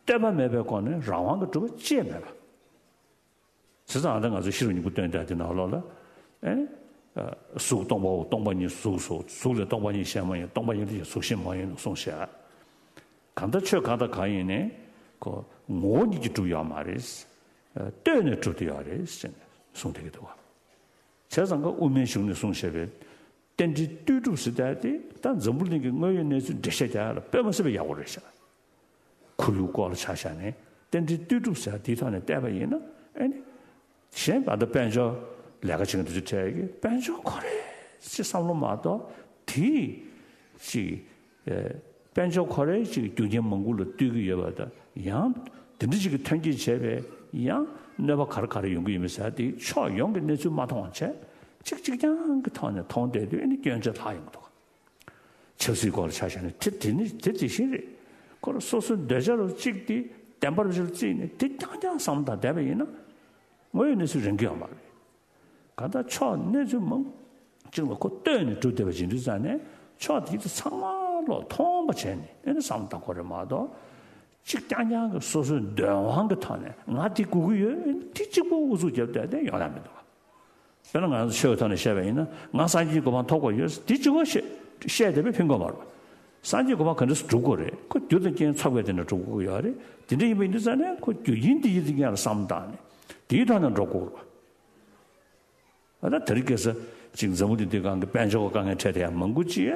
ལྟོས་པ་མེད་པའི་སྒོ་ནས་རང་དབང་གི་གྲུབ་པ་ཅི་ཡང་མེད་པ། བྱས་ཙང་ཨ་ད་ང་ཚོ་ཤེས་རབ་སྙིང་པོ་སྟོན་དེབ་དེ་ནང་ལོགས་ལ། ཨེ། གཟུགས་སྟོང་པའོ། སྟོང་པ་ཉིད་གཟུགས་སོ། གཟུགས་ལས་སྟོང་པ་ཉིད་གཞན་མ་ཡིན། སྟོང་པ་ཉིད་ལས་ཀྱང་གཟུགས་གཞན་མ་ཡིན་ནོ་གསུངས་ཤག་གང་ལྟར་ཆོས་གང་དང་གང་ཡིན་ནའི་ཁོ་ངོ་བོ་ཉིད་ཀྱིས་གྲུབ་ཡོད་མ་རེད། ལྟོས་ནས་གྲུབ་བསྡད་ཡོད་རེད་ཟེར་ནས་གསུངས་བསྡད་ཀྱི་འདུག་བ། བྱས་ཙང་ཀ་དབུ་མའི་གཞུང་ནས་གསུངས་བཞག་པའི་རྟེན་འབྲེལ་ལྟོས་གྲུབ་ཟེར་དེ་ད་འཛམ་བུ་གླིང་གི་དངོས་ཡོད་གནས་ཚུལ་འགྲེལ་བཤད་རྒྱག་ཡག་ལ་དཔེ་མ་སྲིད་པ་ཡག་པོ་རེད་ཤག་ཁོར་ཡུག་སྐོར་ལ་ཆ་བཞག་ནས་རྟེན་འབྲེལ་ལྟོས་གྲུབ་ཟེར་དེའི་ཐོག་ནས་བལྟས་པ་ཡིན་ན་ཨེ་ནི། གཞན་པ་ད་དཔལ་འབྱོར་ལས་ཀ་བྱེད་མཁན་དེ་ཚོ་འཕྲད་ཀྱི་དཔལ་འབྱོར་ཁོ་རེ་ཅིག་བསམ་བློ་མ་གཏོགས་དེ་ཅིག་ཨེ། དཔལ་འབྱོར་ཁོ་རེ་ཅིག་རྒྱུ་རྐྱེན་མང་པོ་ལ་ལྟོས་ཀྱི་ཡོད་པ་དང་ཡང་དེ་འདྲ་ཅིག་གི་ཐོན་སྐྱེད་བྱས་པའི་ཡང་གནོད་པ་ག་རེ་ག་རེ་ཡོང་གི་ཡིན་མིན་ཟེར་དེ་ཕྱོགས་ཡོངས་ཀྱི་གནས་ཚུལ་མ་མཐོང་བ་བྱས་ཅིག་གཅིག་རྐྱང་གི་ཐོག་ནས་མཐོང་བསྡད་དུས་ཨེ་ནི་སྐྱོན་ཆ་ལྷག་ཡོང་གི་འདུག་ཆབ་སྲིད་སྐོར་ལ་ཆ་བཞག་ན་དེ་དེ་ནི་དེ་དེ་བཞིན་རེད། ཁོ་རང་སོ་སོའི་འདོད་ཆགས་རུ་གཅིག་དེ་བདེན་པར་བཞག་བརྩིས་ནས་དེ་རྐྱང་རྐྱང་བསམ་བློ་བཏང་བསྡད་པ་ཡིན་ན་དངོས་ཡོད་གནས་ཚུལ་རན་གྱི་ཡོད་མ་རེད། གང་ལྟར་ཕྱོགས་གནས་ཚུལ་མང་གཅིག་ལ་ཁོ་ལྟོས་ནས་གྲུབ་བསྡད་པ་ཡིན་དུས་ཙང་ནས་ཕྱོགས་དེ་ཚོ་ཚང་མ་ལོག་མཐོང་བ་བྱས་ནས་ཨེ་ནི་བསམ་བློ་བཏང་དགོས་རེད་མ་གཏོགས་གཅིག་རྐྱང་རྐྱང་གི་སོ་སོའི་འདོད་དབང་གི་ཐོག་ནས་ང་དེ་དགོས་ཀྱི་ཡོད་དེ་གཅིག་པུ་ཨུ་ཚུགས་རྒྱབ་བསྡད་དེ་ཡོང་ཡ་མི་འདུག་དཔེར་ན་ང་ཚོ་ཆོས་ཀྱི་ཐོག་ནས་བཤད་པ་ཡིན་ན་ང་སངས་རྒྱས་གོ་འཕང་ཐོབ་དགོས་ཡོད་དེ་གཅིག་པོ་བཤད་བཤད་བསྡད་པས་ཕན་གྱི་མ་རེད། སངས་རྒྱས་གོ་འཕང་ག་འདྲ་སེ་འགྲུབ་དགོས་རེད། ཁོ་རྒྱུ་དང་རྐྱེན་ཚོགས་པའི་སྟེང་ནས་འགྲུབ་དགོས་ཀྱི་ཡོད་རེད། དེ་འདྲ་ཡིན་པ་ཡིན་དུས་ཙང་ནས་ཁོ་རྒྱུ་རྐྱེན་དེ་ཡི་དེ་ཉག་ལ་བསམ་བཏང་ནས་དེའི་ཐོག་ནས་འགྲོ་དགོས་རེད། ཨ་ད་དེ་རིང་ཁ་སང་ཅིག་འཛམ་བུ་གླིང་འདིའི་སྒང་གི་དཔལ་འབྱོར་གྱི་དཀའ་ངལ་འཕྲད་དེ་ཡང་མང་པོ་ཅིག་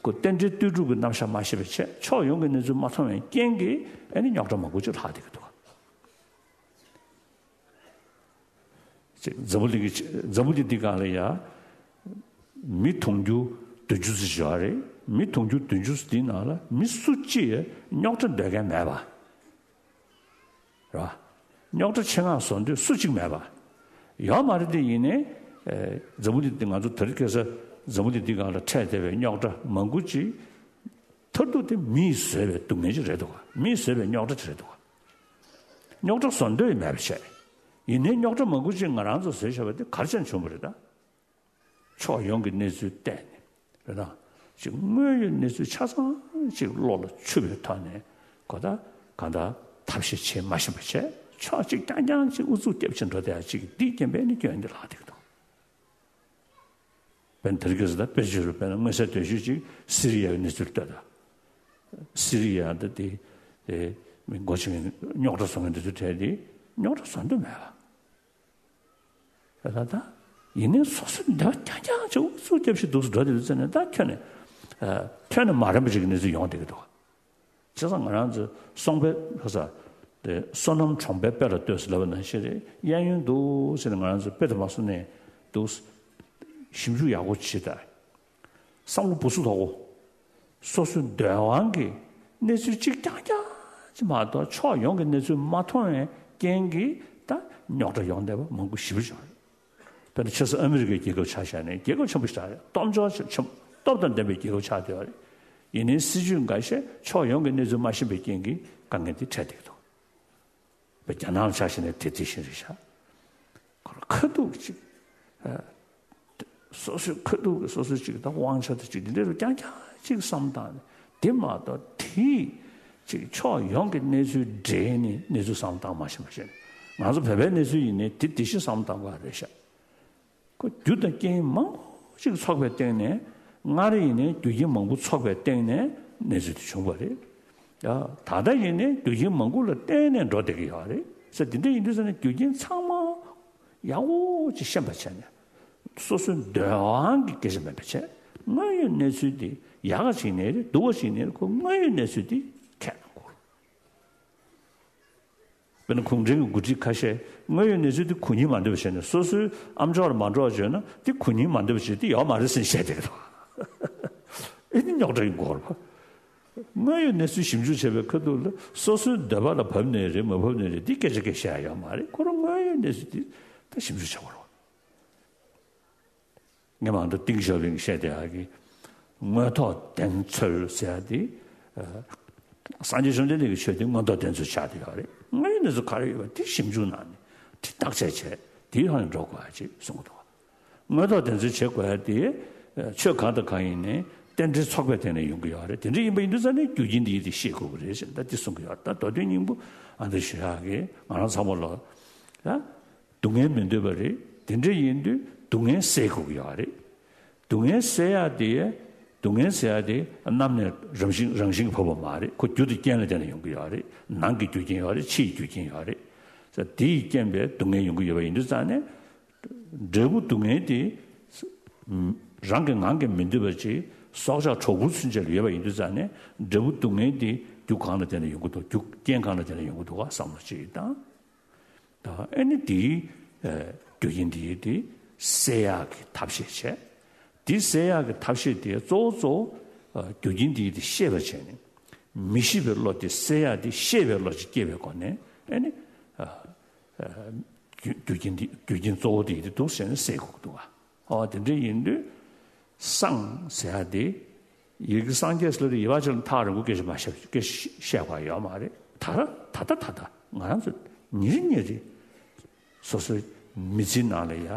ཁོ་རྟེན་འབྲེལ་ལྟོས་གྲུབ་ཀྱི་རྣམ་གཞག་མ་ཤེས་པའི་ཆེད་ཕྱོགས་ཡོངས་ཀྱི་གནས་ཚུལ་མ་མཐོང་བའི་རྐྱེན་གྱིས་ཨ་ནི་རྙོག་དྲ་མང་པོ་ཅིག་ལྷག་བསྡད་ཀྱི་འདུག་ཅིག་འཛམ་བུ་གླིང་གི་འཛམ་བུ་གླིང་འདི་སྒང་ལ་ཡ། མི་དུང་ཕྱུར་བདུན་ཅུ་ཙམ་ཡོད་རེད། མི་དུང་ཕྱུར་བདུན་ཅུ་འདི་ནང་ལ་མི་སུ་གཅིག་རྙོག་དྲ་འདོད་མཁན་མེད་པ། རེད་བ། རྙོག་དྲ་ཆེད་མངགས་བཟོ་འདོད་སུ་གཅིག་མེད་པ། ཡོད་མ་རེད་དེ་ཡིན་ནའི། འཛམ་བུ་གླིང་འདི་ང་ཚོ་དེ་རིང་ཁ་སང་འཛམ་བུ་གླིང་འདི་སྒང་ལ་འཕྲད་བསྡད་པའི་རྙོག་དྲ་མང་པོ་ཅིག་མཐར་ཐུག་དེ་མིས་བཟོས་པའི་སྡུག་བསྔལ་ཅིག་རེད་འདུག་ག་མིས་བཟོས་པའི་རྙོག་དྲ་ཅིག་རེད་འདུག་ག་རྙོག་དྲ་བཟོ་འདོད་མེད་པ་བྱས། ཡིན་ནའི་རྙོག་དྲ་མང་པོ་ཅིག་ང་རང་ཚོ་བཟོས་བཞག་པ་དེ་ག་རེ་བྱས་ནས་བྱུང་བ་རེད་ད། ཕྱོགས་ཡོངས་ཀྱི་གནས་ཚུལ་བལྟས་ནས་རེད་ད། ཅིག་དངོས་ཡོད་གནས་ཚུལ་ཆ་ཚང་ཅིག་བློ་ལ་ཆུད་པའི་ཐོག་ནས་གོ་ད་གང་ལྟར་ཐབས་ཤེས་བྱེད་མ་ཤེས་པ་བྱས་ཕྱོགས་གཅིག་རྐྱང་རྐྱང་ཅིག་ཨུ་ཚུགས་རྒྱབ་ཅིག་འགྲོ་བསྡད་ཡ་ཅིག་འདིའི་རྐྱེན་པས་ནི་སྐྱོན་འདི་ལྷག་བསྡད་ཀྱི་འདུག་དཔེར་ན་དེ་རིང་ཁ་སང་ད་དཔེ་ཆ་བཞག་ན་དཔེར་ན་མངོན་གསལ་དོད་ཤོས་ཅིག་སི་རི་ཡའི་གནས་ཚུལ་ལྟོས་དང་། སི་རི་ཡ་ད་དེ་དེ་མི་འགོ་ཆེན་རྙོག་དྲ་བཟོ་མཁན་དེ་ཚོ་གྲས་དེ་རྙོག་དྲ་བཟོ་འདོད་མེད་པ། ད་ད་ཡིན་ནའི་སོ་སོའི་འདོད་པ་རྐྱང་རྐྱང་ཅིག་ཨུ་ཚུགས་རྒྱབ་ཤིག་འདུག་སེ་འགྲོ་དེ་ཚོ་ནས་ད་ཁྱོན་ནས་ཁྱོན་ནས་མ་རན་པ་ཅིག་གི་གནས་ཚུལ་ཡོང་བསྡད་ཀྱི་འདུག་བྱས་ཙང་ང་རང་ཚོ་སོང་པའི་ལྷ་ས་དེ་བསོད་ནམས་གྲོང་པའི་དཔེ་ལ་ལྟོས་ཟེར་ལབ་པ་ནང་བཞིན་རེད། གཡས་གཡོན་འདུག་ཟེར་ནས་ང་རང་ཚོ་དཔེ་དེ་མ་སོང་ནས་འདུག་ཞིབ་འཇུག་ཡག་པོ་བྱེད་དང་། བསམ་བློ་སྦུ་སུ་དོག་གོ། སོ་སོའི་འདོད་དབང་གི་གནས་ཚུལ་གཅིག་རྐྱང་རྐྱང་ཅིག་མ་གཏོགས་ཕྱོགས་ཡོངས་ཀྱི་གནས་ཚུལ་མ་མཐོང་བའི་རྐྱེན་གྱིས་ད་རྙོག་དྲ་ཡོང་བསྡད་པ་མང་པོ་ཞེ་པོ་ཅིག་ཡོད་རེད། དཔེར་ན་ཆབ་སྲིད་ཨ་མི་རི་ཀའི་རྒྱལ་ཁབ་ཆ་བཞག་ནས་རྒྱལ་ཁབ་ཆེན་པོ་ཞིག་རེད། སྟོབས་འབྱོར་ཆེ་ཆེན་སྟོབས་དང་ལྡན་པའི་རྒྱལ་ཁབ་ཆགས་བསྡད་ཡོད་རེད། ཡིན་ནའི་སྲིད་ཇུས་འགའ་ཤས་ཕྱོགས་ཡོངས་ཀྱི་གནས་ཚུལ་མ་ཤེས་པའི་རྐྱེན་གྱིས་དཀའ་ངལ་དེ་འཕྲད་བསྡད་ཀྱི་འདུག་བའི་རྒྱ་ནག་ལ་ཆ་བཞག་ན་དེ་དེ་བཞིན་རེད་ཤག་ཁོ་རང་ཁ་ཐུག་ཅིག་ཨ། སོ་སོའི་ཁ་ཐུག་གི་སོ་སོའི་ཅིག་ད་དབང་ཆ་དེ་ཅིག་འདི་འདྲ་རུ་རྐྱང་རྐྱང་ཅིག་བསམ་བཏང་ནས་དེ་མ་གཏོགས་དེ་ཅིག་ཕྱོགས་ཡོངས་ཀྱི་གནས་ཚུལ་འདྲེས་ནས་གནས་ཚུལ་བསམ་བཏང་མ་ཤེས་པ་ཞིག་ང་ཚོ་བོད་པའི་གནས་ཚུལ་ཡིན་ནའི་དེ་དེ་བཞིན་བསམ་བཏང་དགོས་རེད་ཤག་ཁོ་རྒྱུ་དང་རྐྱེན་མང་པོ་ཅིག་ཚོགས་པའི་སྟེང་ནས་སྔར་ཡིན་ནའི་རྒྱུ་རྐྱེན་མང་པོ་ཚོགས་པའི་སྟེང་ནས་གནས་ཚུལ་དེ་བྱུང་བ་རེད། ཡ། ད་ལྟ་ཡིན་ནའི་རྒྱུ་རྐྱེན་མང་པོ་ལ་བརྟེན་ནས་འགྲོ་བསྡད་ཀྱི་ཡོད་རེད་ཟེར། དེ་འདྲ་ཡིན་དུས་ཙང་ནས་རྒྱུ་རྐྱེན་ཚང་མ་ཡག་པོ་ཅིག་ཤེས་པ་བྱས་ནས་སོ་སོའི་འདོད་དབང་གི་སྐད་ཆ་མིན་པ་བྱས། དངོས་ཡོད་གནས་ཚུལ་དེ་ཡག་ག་ཅིག་ནས་རེད། སྡུག་ག་ཅིག་ནས་རེད། ཁོ་དངོས་ཡོད་གནས་ཚུལ་དེ་ཁས་ལེན་དགོས། དཔེར་ན་གུང་ཁྲན་གྱི་འགོ་ཁྲིད་ཁ་ཤས་དངོས་ཡོད་གནས་ཚུལ་དེ་གུ་རྙིང་མ་འདོད་པ་བྱས་ནས་སོ་སོའི་ཨམ་ཅོག་ལ་མ་འགྲོ་བ་བྱས་ན་དེ་གུ་རྙིང་མ་འདོད་པ་བྱས་དེ་ཡོད་མ་རེད་ཟེར་བཤད་བསྡད་ཀྱི་འདུག་ཨེ་ནི་རྙོག་དྲ་ཡོང་གི་ཡོད་རེད་པ། དངོས་ཡོད་གནས་ཚུལ་ཞིབ་འཇུག་བྱེད་པའི་ཁ་ཐུག་ལ་སོ་སོའི་འདོད་པ་ལ་བབས་ནའི་རེད་མ་བབས་ནའི་རེད་དེ་སྐད་ཆ་སྐད་བཤད་ཡ་ཡོད་མ་རེད། ཁོ་རང་དངོས་ཡོད་གནས་ཚུལ་དེ་ད་ཞིབ་འཇུག་བྱེད་དགོས་རེད་པ། ངས་མང་དུ་ཏིང་ཞའོ་ཕིང་བཤད་བསྡད་ཡག་གི་མངོན་རྟོགས་ལྡན་ཚུལ་ཟེར་ཡག་དེ། ཨ། སངས་རྒྱས་བཅོམ་ལྡན་འདས་ཀྱི་ཆོས་དེ་མངོན་རྟོགས་ལྡན་ཚུལ་ཆགས་བསྡད་ཡོད་རེད། དངོས་ཡོད་གནས་ཚུལ་ག་རེ་ཡོད་པ་དེ་ཞིབ་འཇུག་གནང་ནས་དེ་བརྟག་དཔྱད་བྱས་དེའི་ཐོག་ནས་འགྲོ་དགོས་ཡག་ཅིག་གསུང་གི་འདུག་མངོན་རྟོགས་ལྡན་ཚུལ་བྱེད་དགོས་ཡག་དེ་ཆོས་གང་དང་གང་ཡིན་ནའི་རྟེན་འབྲེལ་ཚོགས་པའི་སྟེང་ནས་ཡོང་གི་ཡོད་རེད། དེ་འདྲ་ཡིན་པ་ཡིན་དུས་ཙང་ནས་རྒྱུ་རྐྱེན་དེ་ཡིན་དེ་ཤེས་དགོས་ཀྱི་རེད་ཟེར་ད་དེ་གསུང་གི་ཡོད་རེད། ད་མདོ་དོན་སྙིང་པོ་ཨ་འདྲ་ཞུ་ཡག་གི་ང་རང་ཚང་མ་ལ་ད། སྡུག་བསྔལ་མི་འདོད་པ་རེད། དེ་འདྲ་ཡིན་དུས་སྡུག་བསྔལ་སེལ་དགོས་ཀྱི་ཡོད་རེད། སྡུག་བསྔལ་སེལ་ཡག་དེ། སྡུག་བསྔལ་སེལ་ཡག་དེ་གནམ་ནས་རང་བཞིན་རང་བཞིན་གྱིས་བབས་པ་མ་རེད། ཁོ་རྒྱུ་དང་རྐྱེན་ལ་བརྟེན་ནས་ཡོང་གི་ཡོད་རེད། ནང་གི་རྒྱུ་རྐྱེན་ཡོད་རེད། ཕྱིའི་རྒྱུ་རྐྱེན་ཡོད་རེད། ས་དེ་ཡི་རྐྱེན་པས་སྡུག་བསྔལ་ཡོང་གི་ཡོད་པ་ཡིན་དུས་ཙང་ནས། འབྲས་བུ་སྡུག་བསྔལ་དེ། རང་གི་ངང་གིས་མི་འདོད་པ་ཅིག་སྲོག་ཆགས་གྲོག་སྦུར་ཚུན་ཆད་ལ་ཡོད་པ་ཡིན་དུས་ཙང་ནས་འབྲས་བུ་སྡུག་བསྔལ་དེ་རྒྱུ་གང་ལ་བརྟེན་ནས་ཡོང་གི་འདུག་རྒྱུ་རྐྱེན་གང་ལ་བརྟེན་ནས་ཡོང་གི་འདུག་ག་བསམ་བློ་ཅིག་བཏང་། ད་ཨ་ནི་དེའི་ཨ་རྒྱུ་རྐྱེན་དེ་དེ་སེལ་ཡག་གི་ཐབས་ཤེས་བྱས། དེ་སེལ་ཡག་གི་ཐབས་ཤེས་དེ་གཙོ་བོ་གཙོ་བོ་ཨ་རྒྱུ་རྐྱེན་དེ་དེ་ཤེས་པ་བྱས་ནས། མི་ཤེས་པའི་བློ་དེ་སེལ་ཡག་དེ་ཤེས་པའི་བློ་ཅིག་སྐྱེ་བའི་སྒོ་ནས་ཨ་ནི་ཨ་ཨ་རྒྱུ་རྒྱུ་རྐྱེན་དེ་རྒྱུ་རྐྱེན་གཙོ་བོ་དེ་དེ་འདུག་ཟེར་ནས་སེལ་དགོས་ཀྱི་འདུག་ག་ཨོ་དེ་འདྲ་ཡིན་དུས། སངས་ཟེར་ཡག་དེ། ཡི་གེ་སངས་རྒྱས་ཟེར་ལ་ཡི་བ་ཅིག་ལ་ཐག་རིང་པོ་སྐད་ཆ་མ་བཤད་སྐད་བཤད་པ་ཡོད་མ་རེད། ད་ར་ད་ལྟ་ད་ལྟ་ང་རང་ཚོ་ཉིན་རེ་ཉིན་རེ་སོ་སོའི་མི་ཚེའི་ནང་ལ་ཡ་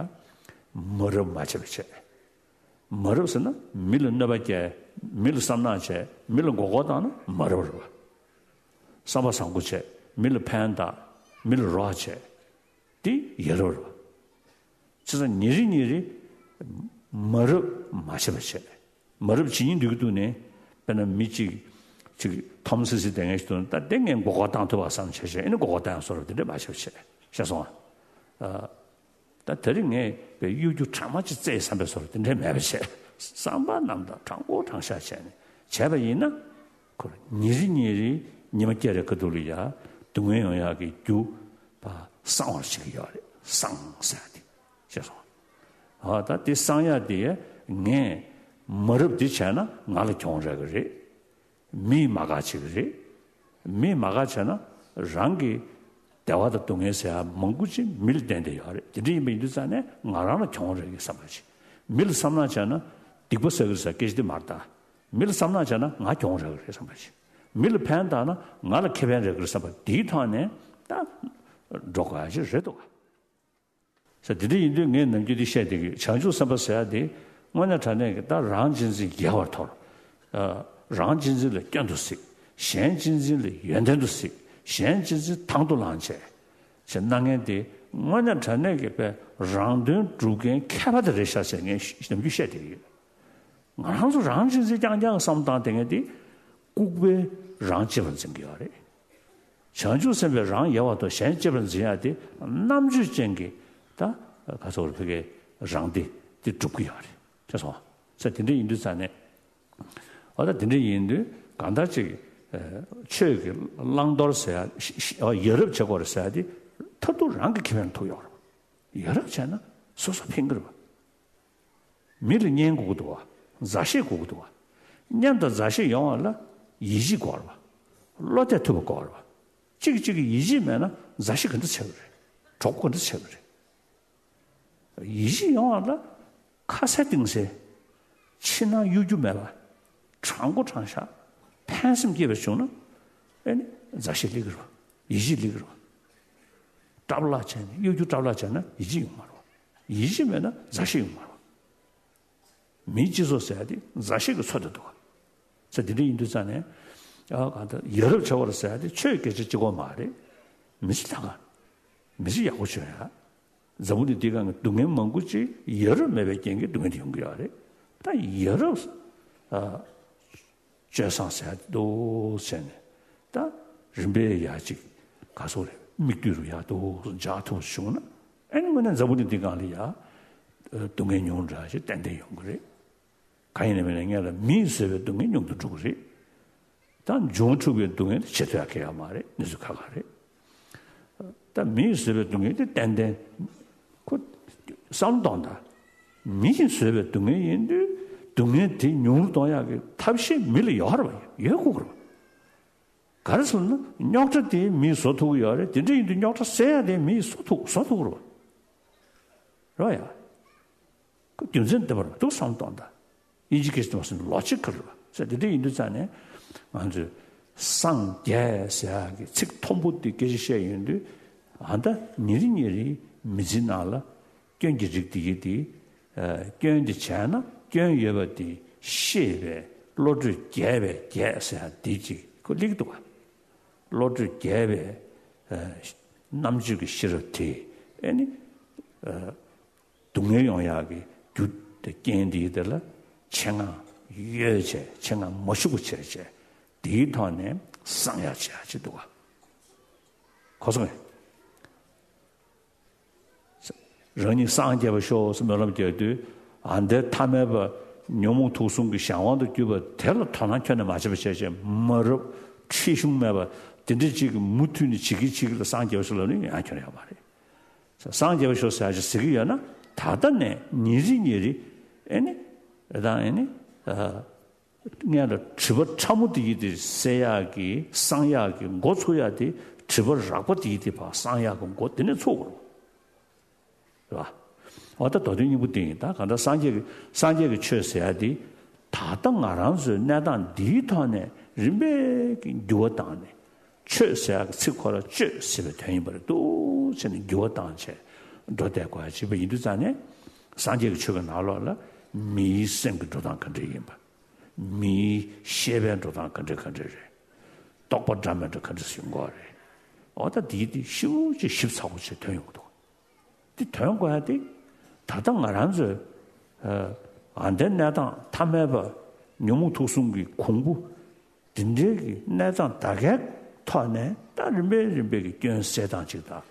མ་རབས་མ་བྱས་པ་བྱས། མ་རབས་ཟེར་ན་མི་ལ་གནོད་པ་སྐྱེལ། མི་ལ་བསམ་ནག་བྱས། མི་ལ་མགོ་སྐོར་བཏང་ན་མ་རབས་རེད་པ། བསམ་པ་བཟང་པོ་བྱས། མི་ལ་ཕན་བཏགས། མི་ལ་རོགས་བྱས། དེ་ཡ་རབས་རེད་པ། བྱས་ཙང་ཉིན་རེ་ཉིན་རེ་མ་རབས་མ་བྱས་པ་བྱས། མ་རབས་བྱེད་སྙིང་འདོད་ཀྱི་འདུག་ནས། དཔེར་ན་མི་གཅིག་ཅིག་འཐོམ་སི་སི་བསྡད་མཁན་ཞིག་འདུག་ན་ད་དེ་ངས་མགོ་སྐོར་བཏང་ཐུབ་པ་བསམ་བྱས་བྱས་ཨ་ནི་མགོ་སྐོར་བཏང་ཡང་བཟོ་འདྲ་དེ་འདྲ་མ་བྱས་པ་བྱས། ཤེས་སོང་ཨ། ད་དེ་རིང་ངས་དཔེ་གཡོ་སྒྱུ་དྲ་མ་ཅིག་བཙལ་བསམ་པའི་བཟོ་འདྲ་དེ་འདྲ་མེད་པ་བྱས། བསམ་པ་རྣམ་དག་དྲང་པོ་དྲང་བཞག་བྱས་ནས་བྱས་པ་ཡིན་ན། ཁོ་ཉིན་རེ་ཉིན་རེ་ཉི་མ་སྐྱེལ་རེ་ཁ་ཐུག་ལ་ཡ་སྡུག་བསྔལ་ཡོང་ཡག་གི་རྒྱུ་བ་སངས་པར་བྱེད་ཀྱི་ཡོད་རེད། སངས་ཟེར་ཡག་དེ་ཤེས་སོང་། ཨ་ད་དེ་སངས་ཡག་དེ་ངས་མ་རབས་དེ་བྱས་ན་ང་ལ་གྱོང་རག་གི་རེད། མིས་མ་དགའ་བྱེད་ཀྱི་རེད། མིས་མ་དགའ་བྱས་ན་རང་གི་བདེ་བ་དང་སྡུག་བསྔལ་ཟེར་ཡག་མང་པོ་ཅིག་མི་ལ་བརྟེན་བསྡད་ཡོད་རེད། དེ་འདྲ་ཡིན་པ་ཡིན་དུས་ཙང་ནས་ང་རང་ལ་གྱོང་རག་གི་བསམ་པ་ཅིག་མི་ལ་བསམ་ནག་བྱས་ན་སྡིག་པ་བསགས་ཀྱི་རེད་ཟེར་སྐད་ཆ་དེ་མ་རེད་ད། མི་ལ་བསམ་ནག་བྱས་ན་ང་གྱོང་རག་གི་རེད་བསམ་པ་ཅིག་མི་ལ་ཕན་བཏགས་ན་ང་ལ་ཁེ་ཕན་རག་གི་རེད་བསམ་པ་དེའི་ཐོག་ནས་ད་འགྲོ་དགོས་ཡག་ཅིག་རེད་འདུག་ག་ས་དེ་འདྲ་ཡིན་དུས་ངས་ནམ་རྒྱུན་འདི་བཤད་བསྡད་ཀྱི་ཡོད། བྱང་ཆུབ་སེམས་དཔའ་ཟེར་ཡག་དེ་དངོས་གནས་དྲང་གནས་ཀྱི་ད་རང་གཅེས་འཛིན་ཡལ་བར་དོར། ཨ། རང་གཅེས་འཛིན་ལ་སྐྱོན་དུ་གཟིགས། གཞན་གཅེས་འཛིན་ལ་ཡོན་ཏན་དུ་གཟིགས། གཞན་གཅེས་འཛིན་དང་དུ་བླངས་བྱས། ཞེས་གནང་མཁན་དེ་དངོས་གནས་དྲང་གནས་ཀྱི་དཔེ་རང་དོན་སྒྲུབ་མཁན་མཁས་པ་དེ་རེད་ཤག་ཟེར་ངས་ནམ་རྒྱུན་བཤད་བསྡད་ཀྱི་ཡོད། ང་རང་ཚོ་རང་གཅེས་འཛིན་རྐྱང་རྐྱང་བསམ་བཏང་བསྡད་མཁན་དེ་ལྐུགས་པའི་རང་གཅེས་པར་འཛིན་གྱི་ཡོད་རེད། བྱང་ཆུབ་སེམས་དཔའི་རང་ཡལ་བར་དོར་གཞན་གཅེས་པར་འཛིན་ཡག་དེ་རྣམ་དཔྱོད་ཅན་གྱི་ད་ག་ཚོད་ཕ་གི་རང་བདེ་དེ་སྒྲུབ་ཀྱི་ཡོད་རེད། ཤེས་སོང་། ས་དེ་འདྲ་ཡིན་དུས་ཙང་ནས། འོ་ད་དེ་འདྲ་ཡིན་དུས་གང་ལྟར་ཅིག་ཆོས་ཀྱི་བླང་དོར་ཟེར་ཡག་ཡ་རབས་བྱེད་དགོས་རེད་ཟེར་ཡག་དེ་མཐར་ཐུག་རང་གི་ཁེ་ཕན་ཐོགས་ཡོད་རེད། ཡ་རབས་བྱས་ན་སོ་སོ་ཕན་གྱི་རེད་པ། མི་ལ་གཉེན་དགོས་ཀྱི་འདུག་བ། མཛའ་བཤེས་དགོས་ཀྱི་འདུག་བ། གཉེན་དང་མཛའ་བཤེས་ཡོང་བ་ལ་ཡིད་ཆེས་དགོས་རེད་པ། བློ་གཏད་ཐུབ་པ་དགོས་རེད་པ། གཅིག་གིས་གཅིག་གི་ཡིད་ཆེས་མེད་ན་མཛའ་བཤེས་ག་འདྲ་བྱེད་ཀྱི་རེད། གྲོགས་པོ་ག་འདྲ་བྱེད་ཀྱི་རེད། ཡིད་ཆེས་ཡོང་བ་ལ་ཁ་གསལ་གཏིང་གསལ། ཕྱི་ནང་གཡོ་སྒྱུ་མེད་པ། དྲང་པོ་དྲང་བཞག་ཕན་སེམས་སྐྱེས་པ་བྱུང་ན་ཨེ་ནི་མཛའ་བཤེས་སླེབས་ཀྱི་རེད་པ། ཡིད་ཆེས་སླེབས་ཀྱི་རེད་པ། སྐྲག་སློང་བྱས་ནས་གཡོ་སྒྱུ་སྐྲག་སློང་བྱས་ན་ཡིད་ཆེས་ཡོང་མ་རེད་པ། ཡིད་ཆེས་མེད་ན་མཛའ་བཤེས་ཡོང་མ་རེད་པ། མིའི་སྤྱི་ཚོགས་ཟེར་ཡག་དེ་མཛའ་བཤེས་ཀྱི་ཚོགས་འདུ་འདུག་ག་ས་དེ་འདྲ་ཡིན་དུས་ཙང་ནས། ཨ་གང་ལྟར་ཡ་རབས་བྱེད་པར་ཟེར་ཡག་དེ་ཆོས་སྐད་ཆ་གཅིག་པོ་མ་རེད། མི་ཚེ་ལྷ་ཁང་། མི་ཚེ་ཡག་པོ་བྱུང་ཡག་འཛམ་བུ་གླིང་འདིའི་སྒང་གི་སྡུག་བསྔལ་མང་པོ་ཅིག་ཡ་རབས་མེད་པའི་རྐྱེན་གྱིས་སྡུག་བསྔལ་དེ་ཡོང་གི་ཡོད་རེད། ད་ཡ་རབས། ཨ། སྤྱོད་བཟང་ཟེར་ཡག་འདུག་ཟེར་ནས། ད་རིམ་པས་ཡར་ཅིག་ག་ཚོད་རེད། མིག་ལྟོས་རུ་ཡག་འདུག་འཇགས་ཐུབ་བྱུང་ན། ཨ་ནི་དངོས་གནས་འཛམ་བུ་གླིང་འདིའི་སྒང་ལ་ཡ། སྡུག་བསྔལ་ཉུང་དྲགས་ཤིག་ཏན་ཏན་ཡོང་གི་རེད། གང་ཡིན་ནའི་མིན་ནའི་སྔོན་ལ་མིས་བཟོས་པའི་སྡུག་བསྔལ་ཉུང་དུ་འགྲོ་གི་རེད། ད་འབྱུང་འཁྲུགས་པའི་སྡུག་བསྔལ་དེ་ཇེ་མཐོ་ཡར་འཁྱེར་ཡག་མ་རེད། གནས་ཚུལ་ཁག་ཁག་རེད། ད་མི་ཡིས་བཟོས་པའི་སྡུག་བསྔལ་དེ་ཏན་ཏན་ཁོ་བསམ་བློ་གཏོང་དང་། མི་ཡིས་བཟོས་པའི་སྡུག་བསྔལ་ཡིན་དུས་སྡུག་བསྔལ་དེ་ཉུང་རུ་གཏོང་ཡག་གི་ཐབས་ཤེས་མི་ལ་ཡོད་རེད་བ། ཡོད་དགོས་རེད་བ། ག་རེ་ཟེར་ན་རྙོག་དྲ་དེ་མིས་བཟོ་ཐུབ་ཀྱི་ཡོད་རེད། དེ་འདྲ་ཡིན་དུས་རྙོག་དྲ་སེལ་ཡག་དེ་མིས་བཟོ་ཐུབ་བཟོ་ཐུབ་ཀྱི་རེད་བ། རེད་བ་ཡ། ཁོ་རྒྱུ་མཚན་ལྡན་པ་རེད་འདུག་བསམ་སྟངས་དང་། དབྱིན་ཇི་སྐད་ཆ་དུ་མ་སོང་ལོ་ཇི་ཀལ་རེད་བ། ཟེར་དེ་འདྲ་ཡིན་དུས་ཙང་ནས་ང་ཚོས་སངས་རྒྱས་ཟེར་ཡག་གི་ཚིག་མཐོན་པོ་དེ་སྐད་ཆ་བཤད་ཡོང་དུས། ཨ་ད་ཉིན་རེ་ཉིན་རེ་མི་ཚེ་ནང་ལ་སྐྱོན་གྱི་རིགས་དེ་ཡི་དེ་སྐྱོན་དེ་བྱས་ན་སྐྱོན་ཡོད་པ་དེ་ཤེས་པའི་བློ་གྲོས་རྒྱས་པའི་རྒྱས་ཟེར་ཡག་དེ་ཅིག་ཁོ་སླེབས་འདུག་བ། བློ་གྲོས་རྒྱས་པའི་རྣམ་དཔྱོད་ཀྱི་ཤེས་རབ་དེ་ཨེ་ནི། སྡུག་བསྔལ་ཡོང་ཡག་གི་རྒྱུ་དེ་རྐྱེན་དེའི་དེ་ལ་ཆེད་མངགས་ཡོད་བྱས། ཆེད་མངགས་མ་ཞུགས་པ་བྱས་བྱས་དེའི་ཐོག་ནས་སངས་ཡག་བྱེད་ཡག་ཅིག་འདུག་ག། གོ་སོང་ངས། རང་ཉིད་སངས་རྒྱས་པར་ཤོག་ཟེར་སྨོན་ལམ་རྒྱག་དུས། ཨ་འདའི་ཐ་མལ་པ་ཉོན་མོངས་དུག་གསུམ་གྱི་གཞན་དབང་དུ་གྱུར་པ་དེ་ལ་དོ་སྣང་ཁྱོན་ནས་མ་བྱེད་པ་བྱས་བྱས། མ་རབས་ཁྲེལ་གཞུང་མེད་པ་དེ་འདྲ་ཅིག་གིས་མུ་མཐུད་ནས་བྱེད་ཀྱི་བྱེད་ཀྱི་ལ་སངས་རྒྱས་པར་ཤོག་ལབ་ན་ཡང་ཁྱོན་ཡོད་མ་རེད། སངས་རྒྱས་པར་ཤོག་ཟེར་ཡག་ཅིག་ཟེར་གྱི་ཡོད་ན། ད་ལྟ་ནས་ཉིན་རེ་ཉིན་རེ་ཨེ་ནི། ཨེ་དང་ཨེ་ནི། ཨ། སྔོན་ལ་སྒྲིབ་པ་ཕྲ་མོ་དེ་ཡི་དེ་སེལ་ཡག་གི་སངས་ཡག་གི་འགོ་ཚུགས་ཡག་དེ་སྒྲིབ་པ་རགས་པ་དེ་ཡི་དེ་ཕར་སངས་ཡག་གི་འགོ་དེ་ནས་ཚུགས་དགོས་རེད་བ། འོ་ད་མདོ་དོན་སྙིང་པོ་དེ་ཡིན། ད་གང་ལྟར་སངས་རྒྱས་ཀྱི་སངས་རྒྱས་ཀྱི་ཆོས་ཟེར་ཡག་དེ་ད་ལྟ་ང་རང་ཚོའི་གནས་སྟངས་འདིའི་ཐོག་ནས་རིམ་པས་ཀྱི་འགྱུར་བ་བཏང་ནས། ཆོས་ཟེར་ཡག་གི་ཚིག་ཁོ་རང་སྤྱོད་ཟེར་བའི་དོན་ཡིན་པ་རེད་འདུག་བྱས་ནས་འགྱུར་བ་བཏང་བྱས་འགྲོ་བསྡད་དགོས་ཡག་ཅིག་ཡིན་པ་ཡིན་དུས་ཙང་ནས། སངས་རྒྱས་ཀྱི་ཆོས་ཀྱི་ནང་ལོགས་ལ་མིའི་སེམས་ཀྱི་འགྲོ་སྟངས་ག་འདྲ་ཡིན་པ། མིའི་ཤེས་པའི་འགྲོ་སྟངས་ག་འདྲ་ག་འདྲ་རེད། རྟོག་པ་འདྲ་མི་འདྲ་ག་འདྲ་ཞིག་ཡོང་གི་རེད། འོ་ད་འདིའི་དེ་ཞིབ་ཅིག་ཞིབ་ཚགས་པོ་བྱས་དོན་ཡོང་གི་འདུག། དེ་དོན་གོ་ཡག་དེ་ད་ལྟ་ང་རང་ཚོའི་ཨ་འདའི་གནས་སྟངས་ཐ་མལ་པ་ཉོན་མོངས་དུག་གསུམ་གྱི་གོང་བུ་འདི་འདྲའི་གི་གནས་སྟངས་ད་གའི་ཐོག་ནས་ད་རིམ་པས་རིམ་པས་ཀྱི་སྐྱོན་སེལ་སྟངས་ཅིག་དང་།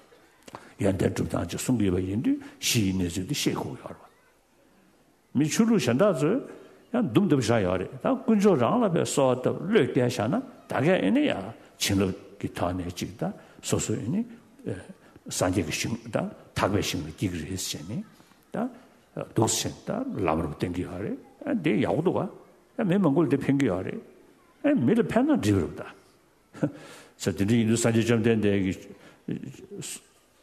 ཡོན་ཏན་སྒྲུབ་སྟངས་ཅིག་གསུང་གི་ཡོད་པ་ཡིན་དུས་གཞི་ཡི་གནས་ཚུལ་འདི་ཤེས་དགོས་ཡོད་རེད་བ། མི་ཆོས་ལུགས་གཞན་དག་ཚོས་ཡང་འདུམ་འདེབས་བཞག་ཡོད་རེད། ད་དཀོན་མཆོག་རང་ལ་བའི་གསོལ་བ་བཏབ་བློས་བཀལ་བཞག་ན་ད་གས་ཨེ་ནི་ཡང་བྱིན་རླབས་ཀྱི་ཐོག་ནས་ཅིག་ད་སོ་སོ་ཨེ་ནི་སངས་རྒྱས་ཀྱི་ཞིང་ད་ཐར་པའི་ཞིང་ལ་སྐྱེ་གི་རེད་ཟེར་ནས་ད་འདུག་ཟེར་ད་ལམ་རིམ་བསྟན་གྱི་ཡོད་རེད། ཨ་འདི་ཡག་པོ་འདུག་ག། ཨ་མི་མང་པོ་ལ་འདི་ཕན་གྱི་ཡོད་རེད། ཨ་མི་ལ་ཕན་ན་འགྲིག་གི་རེད་ད། ས་དེ་འདྲ་ཡིན་དུས་སངས་རྒྱས་བཅོམ་ལྡན་འདས་ཀྱི་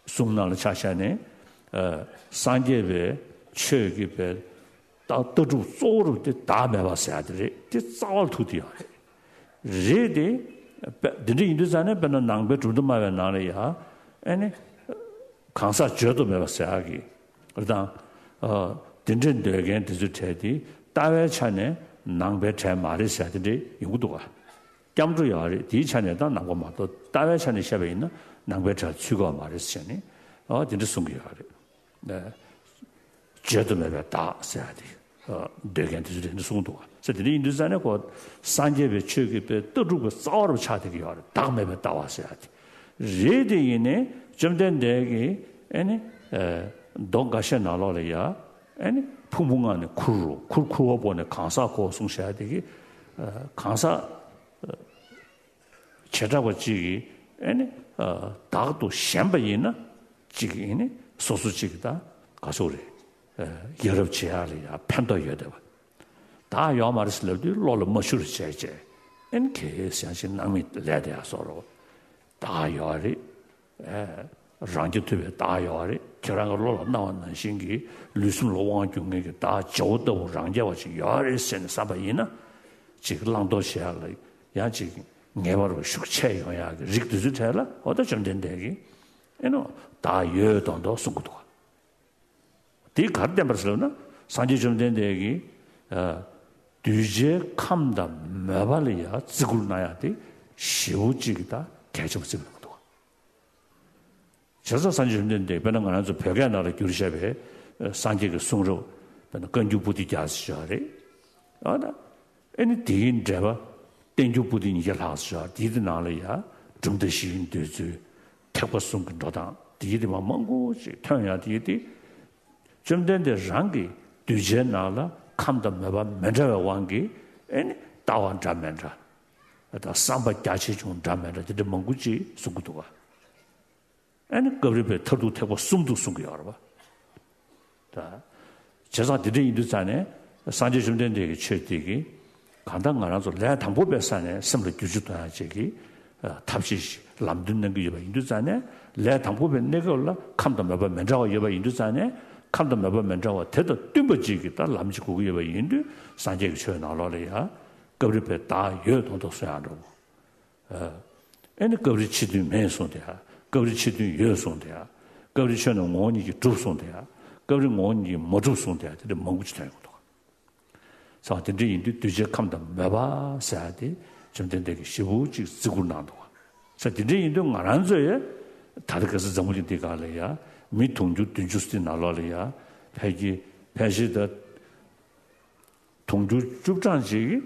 གསུང་ནང་ལ་ཆ་བཞག་ནས། ཨ་སངས་རྒྱས་པའི་ཆོས་ཀྱི་པའི་ལྟ་ལྟ་གྲུབ་གཙོ་བོ་རུ་དེ་བདག་མེད་པ་ཟེར་ཡག་དེ་རེད། དེ་རྩ་བར་ཐུག་དེ་ཡོད་རེད། རེད་དེ། དཔེ་འདི་འདྲ་ཡིན་དུས་ཙང་ནས་དཔེར་ན་ནང་པའི་གྲུབ་མཐའ་སྨྲ་བའི་ནང་ལ་ཡ། ཨེ་ནི། གང་ཟག་བརྗོད་དུ་མེད་པ་ཟེར་ཡག་གི་རེད་དང་། ཨ་དེ་འདྲའི་འདོད་མཁན་དེ་ཚོའི་གྲས་དེ་ལྟ་བའི་ཆ་ནས་ནང་པའི་གྲས་མ་རེད་ཟེར་ཡག་དེ་འདྲ་ཡོང་གི་འདུག་ག། སྐྱབས་འགྲོ་ཡོད་རེད། དེའི་ཆ་ནས་ད་ནང་པ་མ་གཏོགས་ལྟ་བའི་ཆ་ནས་བཤད་པ་ཡིན་ན་ནང་པའི་གྲས་ཚུད་ཀྱི་ཡོད་མ་རེད་ཟེར་ནས། ཨ་དེ་འདྲ་གསུང་གི་ཡོད་རེད། ཨ་བརྗོད་དུ་མེད་པའི་བདག་ཟེར་ཡག་དེ། ཨ་འདོད་མཁན་དེ་ཚོ་དེ་འདྲ་གསུང་འདུག་ག། ཟེར་དེ་འདྲ་ཡིན་དུས་ཙང་ནས་ཁོ་སངས་རྒྱས་པའི་ཆོས་ཀྱི་དཔེ་ལྟ་གྲུབ་ཀྱི་རྩ་བ་རུ་ཆགས་བསྡད་ཀྱི་ཡོད་རེད། བདག་མེད་པའི་ལྟ་བ་ཟེར་ཡག་དེ། རེད་དེ་ཡིན་ནའི་བཅོམ་ལྡན་འདས་ཀྱིས་ཨེ་ནི། ཨ་མདོ་འགའ་ཤས་ནང་ལོགས་ལ་ཡ། ཨེ་ནི་ཕུང་པོ་ལྔ་ནི་ཁུར་རོ། ཁུར་ཁུར་བ་པོ་ནི་གང་ཟག་གོ་གསུངས་བཞག་དེ་གི། ཨ་གང་ཟག་བྱེ་བྲག་པ་གཅིག་གིས་ཨེ་ནི། ཨ་བདག་ཏུ་ཞེན་པ་ཡིན་ན་གཅིག་ཨེ་ནི་སོ་སོ་གཅིག་གིས་ད་ག་ཚོད་རེད། ཨ་ཡ་རབས་བྱེད་ཡག་ལ་ཡ་ཕན་ཐོགས་ཡོད་བསྡད་པ། བདག་ཡོད་མ་རེད་ཟེར་ལབ་དུས་བློ་ལ་མ་ཤོར་བྱས་བྱས། ཨེ་ནི་གལ་སྲིད་ཡང་ཅིག་སྣང་མེད་ལས་བསྡད་ཡག་བཟོ་འདྲ། བདག་ཡོད་རེད། ཨེ་རང་རྐྱ་ཐུབ་པའི་བདག་ཡོད་རེད། ཁྱེད་རང་གི་བློ་ལ་སྣང་བ་ནང་བཞིན་གྱི་ལུས་སེམས་ལ་དབང་སྒྱུར་མཁན་གྱི་བདག་བྱེ་བ་ལྟ་བུ་རང་རྐྱ་བ་ཅིག་ཡོད་རེད་ཟེར་ནས་བསམ་པ་ཡིན་ན། ཅིག་བླང་དོར་བྱེད་ཡག་ལ་ཡང་ཅིག་ངེས་པར་དུ་ཤུགས་ཆེ་ཡོང་ཡག་གི་རིགས་དེ་ཚོའི་གྲས་ལ་འོ་ད་བཅོམ་ལྡན་འདས་ཀྱིས་ཨེ་ནོ་བདག་ཡོད་མདོག་མདོག་གསུང་གི་འདུག། དེ་ག་རེ་བསྟན་པ་རེད་ཟེར་ན། སངས་རྒྱས་བཅོམ་ལྡན་འདས་ཀྱིས་ཨ་གདུལ་བྱའི་ཁམས་དང་མོས་པ་ལ་ཡང་བརྩི་བཀུར་གནང་ཡག་དེ་ཞེ་པོ་ཅིག་དང་གལ་ཆེན་པོ་བརྩི་གི་འདུག། བྱས་ཙང་སངས་རྒྱས་བཅོམ་ལྡན་འདས་དཔེར་ན་ང་རང་ཚོ་བོད་སྐད་ནང་ལ་བསྒྱུར་བཞག་པའི་ཨ་སངས་རྒྱས་ཀྱི་གསུང་རབ། དཔེར་ན་བཀའ་འགྱུར་པོ་ཏི་རྒྱ་ཟེར་ཡག་རེད། ཨ་ད། ཨེ་ནི་དེའི་འགྲེལ་པ་བསྟན་འགྱུར་པོ་ཏི་ཉིས་བརྒྱ་ལྷག་ཙམ་ཡོད། དེའི་དེ་ནང་ལ་ཡ་གྲུབ་མཐའ་བཞིའི་འདོད་ཚུལ། ཐེག་པ་གསུམ་གྱི་འགྲོ་སྟངས་དེའི་དེ་མ་མང་པོ་ཅིག་ཐོན་ཡག་དེའི་དེ། བཅོམ་ལྡན་འདས་རང་གིས་གདུལ་བྱའི་ནང་ལ་ཁམས་དང་མོས་པ་མི་འདྲ་བའི་དབང་གིས་ཨེ་ནི་ལྟ་བ་འདྲ་མི་འདྲ། ད་བསམ་པ་རྒྱ་ཆེ་ཆུང་འདྲ་མི་འདྲ་དེ་འདྲ་མང་པོ་ཅིག་གསུང་གི་འདུག་ག། ཨ་ནི་སྐབས་རེ་བའི་མཐར་ཐུག་ཐེག་པ་གསུམ་དུ་གསུང་གི་ཡོད་རེད་པ། ད། བྱས་ཙང་དེ་འདྲ་ཡིན་དུས་ཙང་ནས་སངས་རྒྱས་བཅོམ་ལྡན་འདས་ཀྱི་ཆོས་དེ་གིས་གང་ལྟར་ང་རང་ཚོ་ལས་དང་པོ་པའི་ས་ནས་སེམས་ལ་བསྒྱུར་བཅོས་གཏོང་ཡག་ཅིག་གི་ཐབས་ཤེས་ཤིག་ལམ་སྟོན་གནང་གི་ཡོད་པ་ཡིན་དུས་ཙང་ནས། ལས་དང་པོ་པའི་གནས་སྐབས་ལ་ཁམས་དང་མོས་པ་མི་འདྲ་བ་ཡོད་པ་ཡིན་དུས་ཙང་ནས། ཁམས་དང་མོས་པ་མི་འདྲ་བ་དེ་དང་བསྟུན་པ་ཅིག་གི་ད་ལམ་ཅིག་དགོས་ཀྱི་ཡོད་པ་ཡིན་དུས། སངས་རྒྱས་ཀྱི་ཆོས་ནང་ལོགས་ལ་ཡ་སྐབས་རེ་བའི་བདག་ཡོད་མདོག་མདོག་གསུང་ཡག་འདྲ་བོ། ཨ་ནི་སྐབས་རེ་ཕྱི་དོན་མེད་གསུངས་དེ་ཡག་སྐབས་རེ་ཕྱི་དོན་ཡོད་གསུངས་དེ་ཡག་སྐབས་རེ་ཆོས་རྣམས་ངོ་བོ་ཉིད་ཀྱིས་གྲུབ་གསུངས་དེ་ཡག་སྐབས་རེ་ངོ་བོ་ཉིད་ཀྱིས་མ་གྲུབ་གསུངས་དེ་ཡག་དེ་འདྲ་མང་པོ་ཅིག་ཐོན་ཡོང་གི་འདུག་ཙང་དེ་འདྲ་ཡིན་དུས་གདུལ་བྱའི་ཁམས་དང་མོས་པ་ཟེར་ཡག་དེ་བཅོམ་ལྡན་འདས་ཀྱིས་ཞེ་པོ་ཅིག་བརྩི་བཀུར་གནང་འདུག་ཙང་དེ་འདྲ་ཡིན་དུས་ང་རང་ཚོས་ད་ལྟ་ག་ས་འཛམ་བུ་གླིང་འདི་སྒང་ལ་ཡ་མི་དུང་ཕྱུར་བདུན་ཅུ་ཙམ་ནང་ལོགས་ལ་ཡ་ཕལ་གྱི་ཕལ་ཆེར་ད། དུང་ཕྱུར་བཅུ་གྲངས་ཅིག་གིས་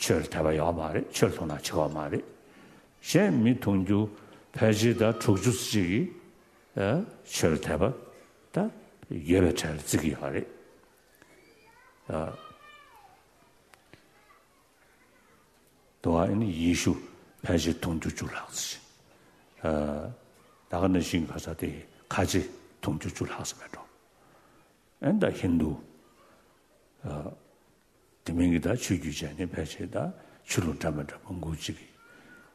ཆོས་ལ་དད་པ་ཡོད་མ་རེད། ཆོས་ལ་དོ་སྣང་བྱེད་ཀྱི་ཡོད་མ་རེད། གཞན་མི་དུང་ཕྱུར་ཕལ་ཆེར་ད་དྲུག་ཅུ་ཅིག་གིས་ཨ་ཆོས་ལ་དད་པ་ད་ཡོད་པའི་གྲས་ལ་བརྩི་གི་ཡོད་རེད། ཨ་དུ་བ་ཨ་ནི་ཡེ་ཤུ་ཕལ་ཆེར་དུང་ཕྱུར་བཅུ་ལྷག་ཙམ་ཞིག་ཨ་ད་ག་ནང་བཞིན་ག་ས་དེ་ཁ་ཆེ་དུང་ཕྱུར་བཅུ་ལྷག་ཙམ་མེད་འགྲོ། ཨ་ནི་ད་ཧིན་དུ། ཨ་དེ་མིན་གྱི་ད་ཆོས་བརྒྱུད་བྱས་ནས་ཕལ་ཆེར་ད་ཆོས་ལུགས་འདྲ་མི་འདྲ་མང་པོ་ཅིག་གི་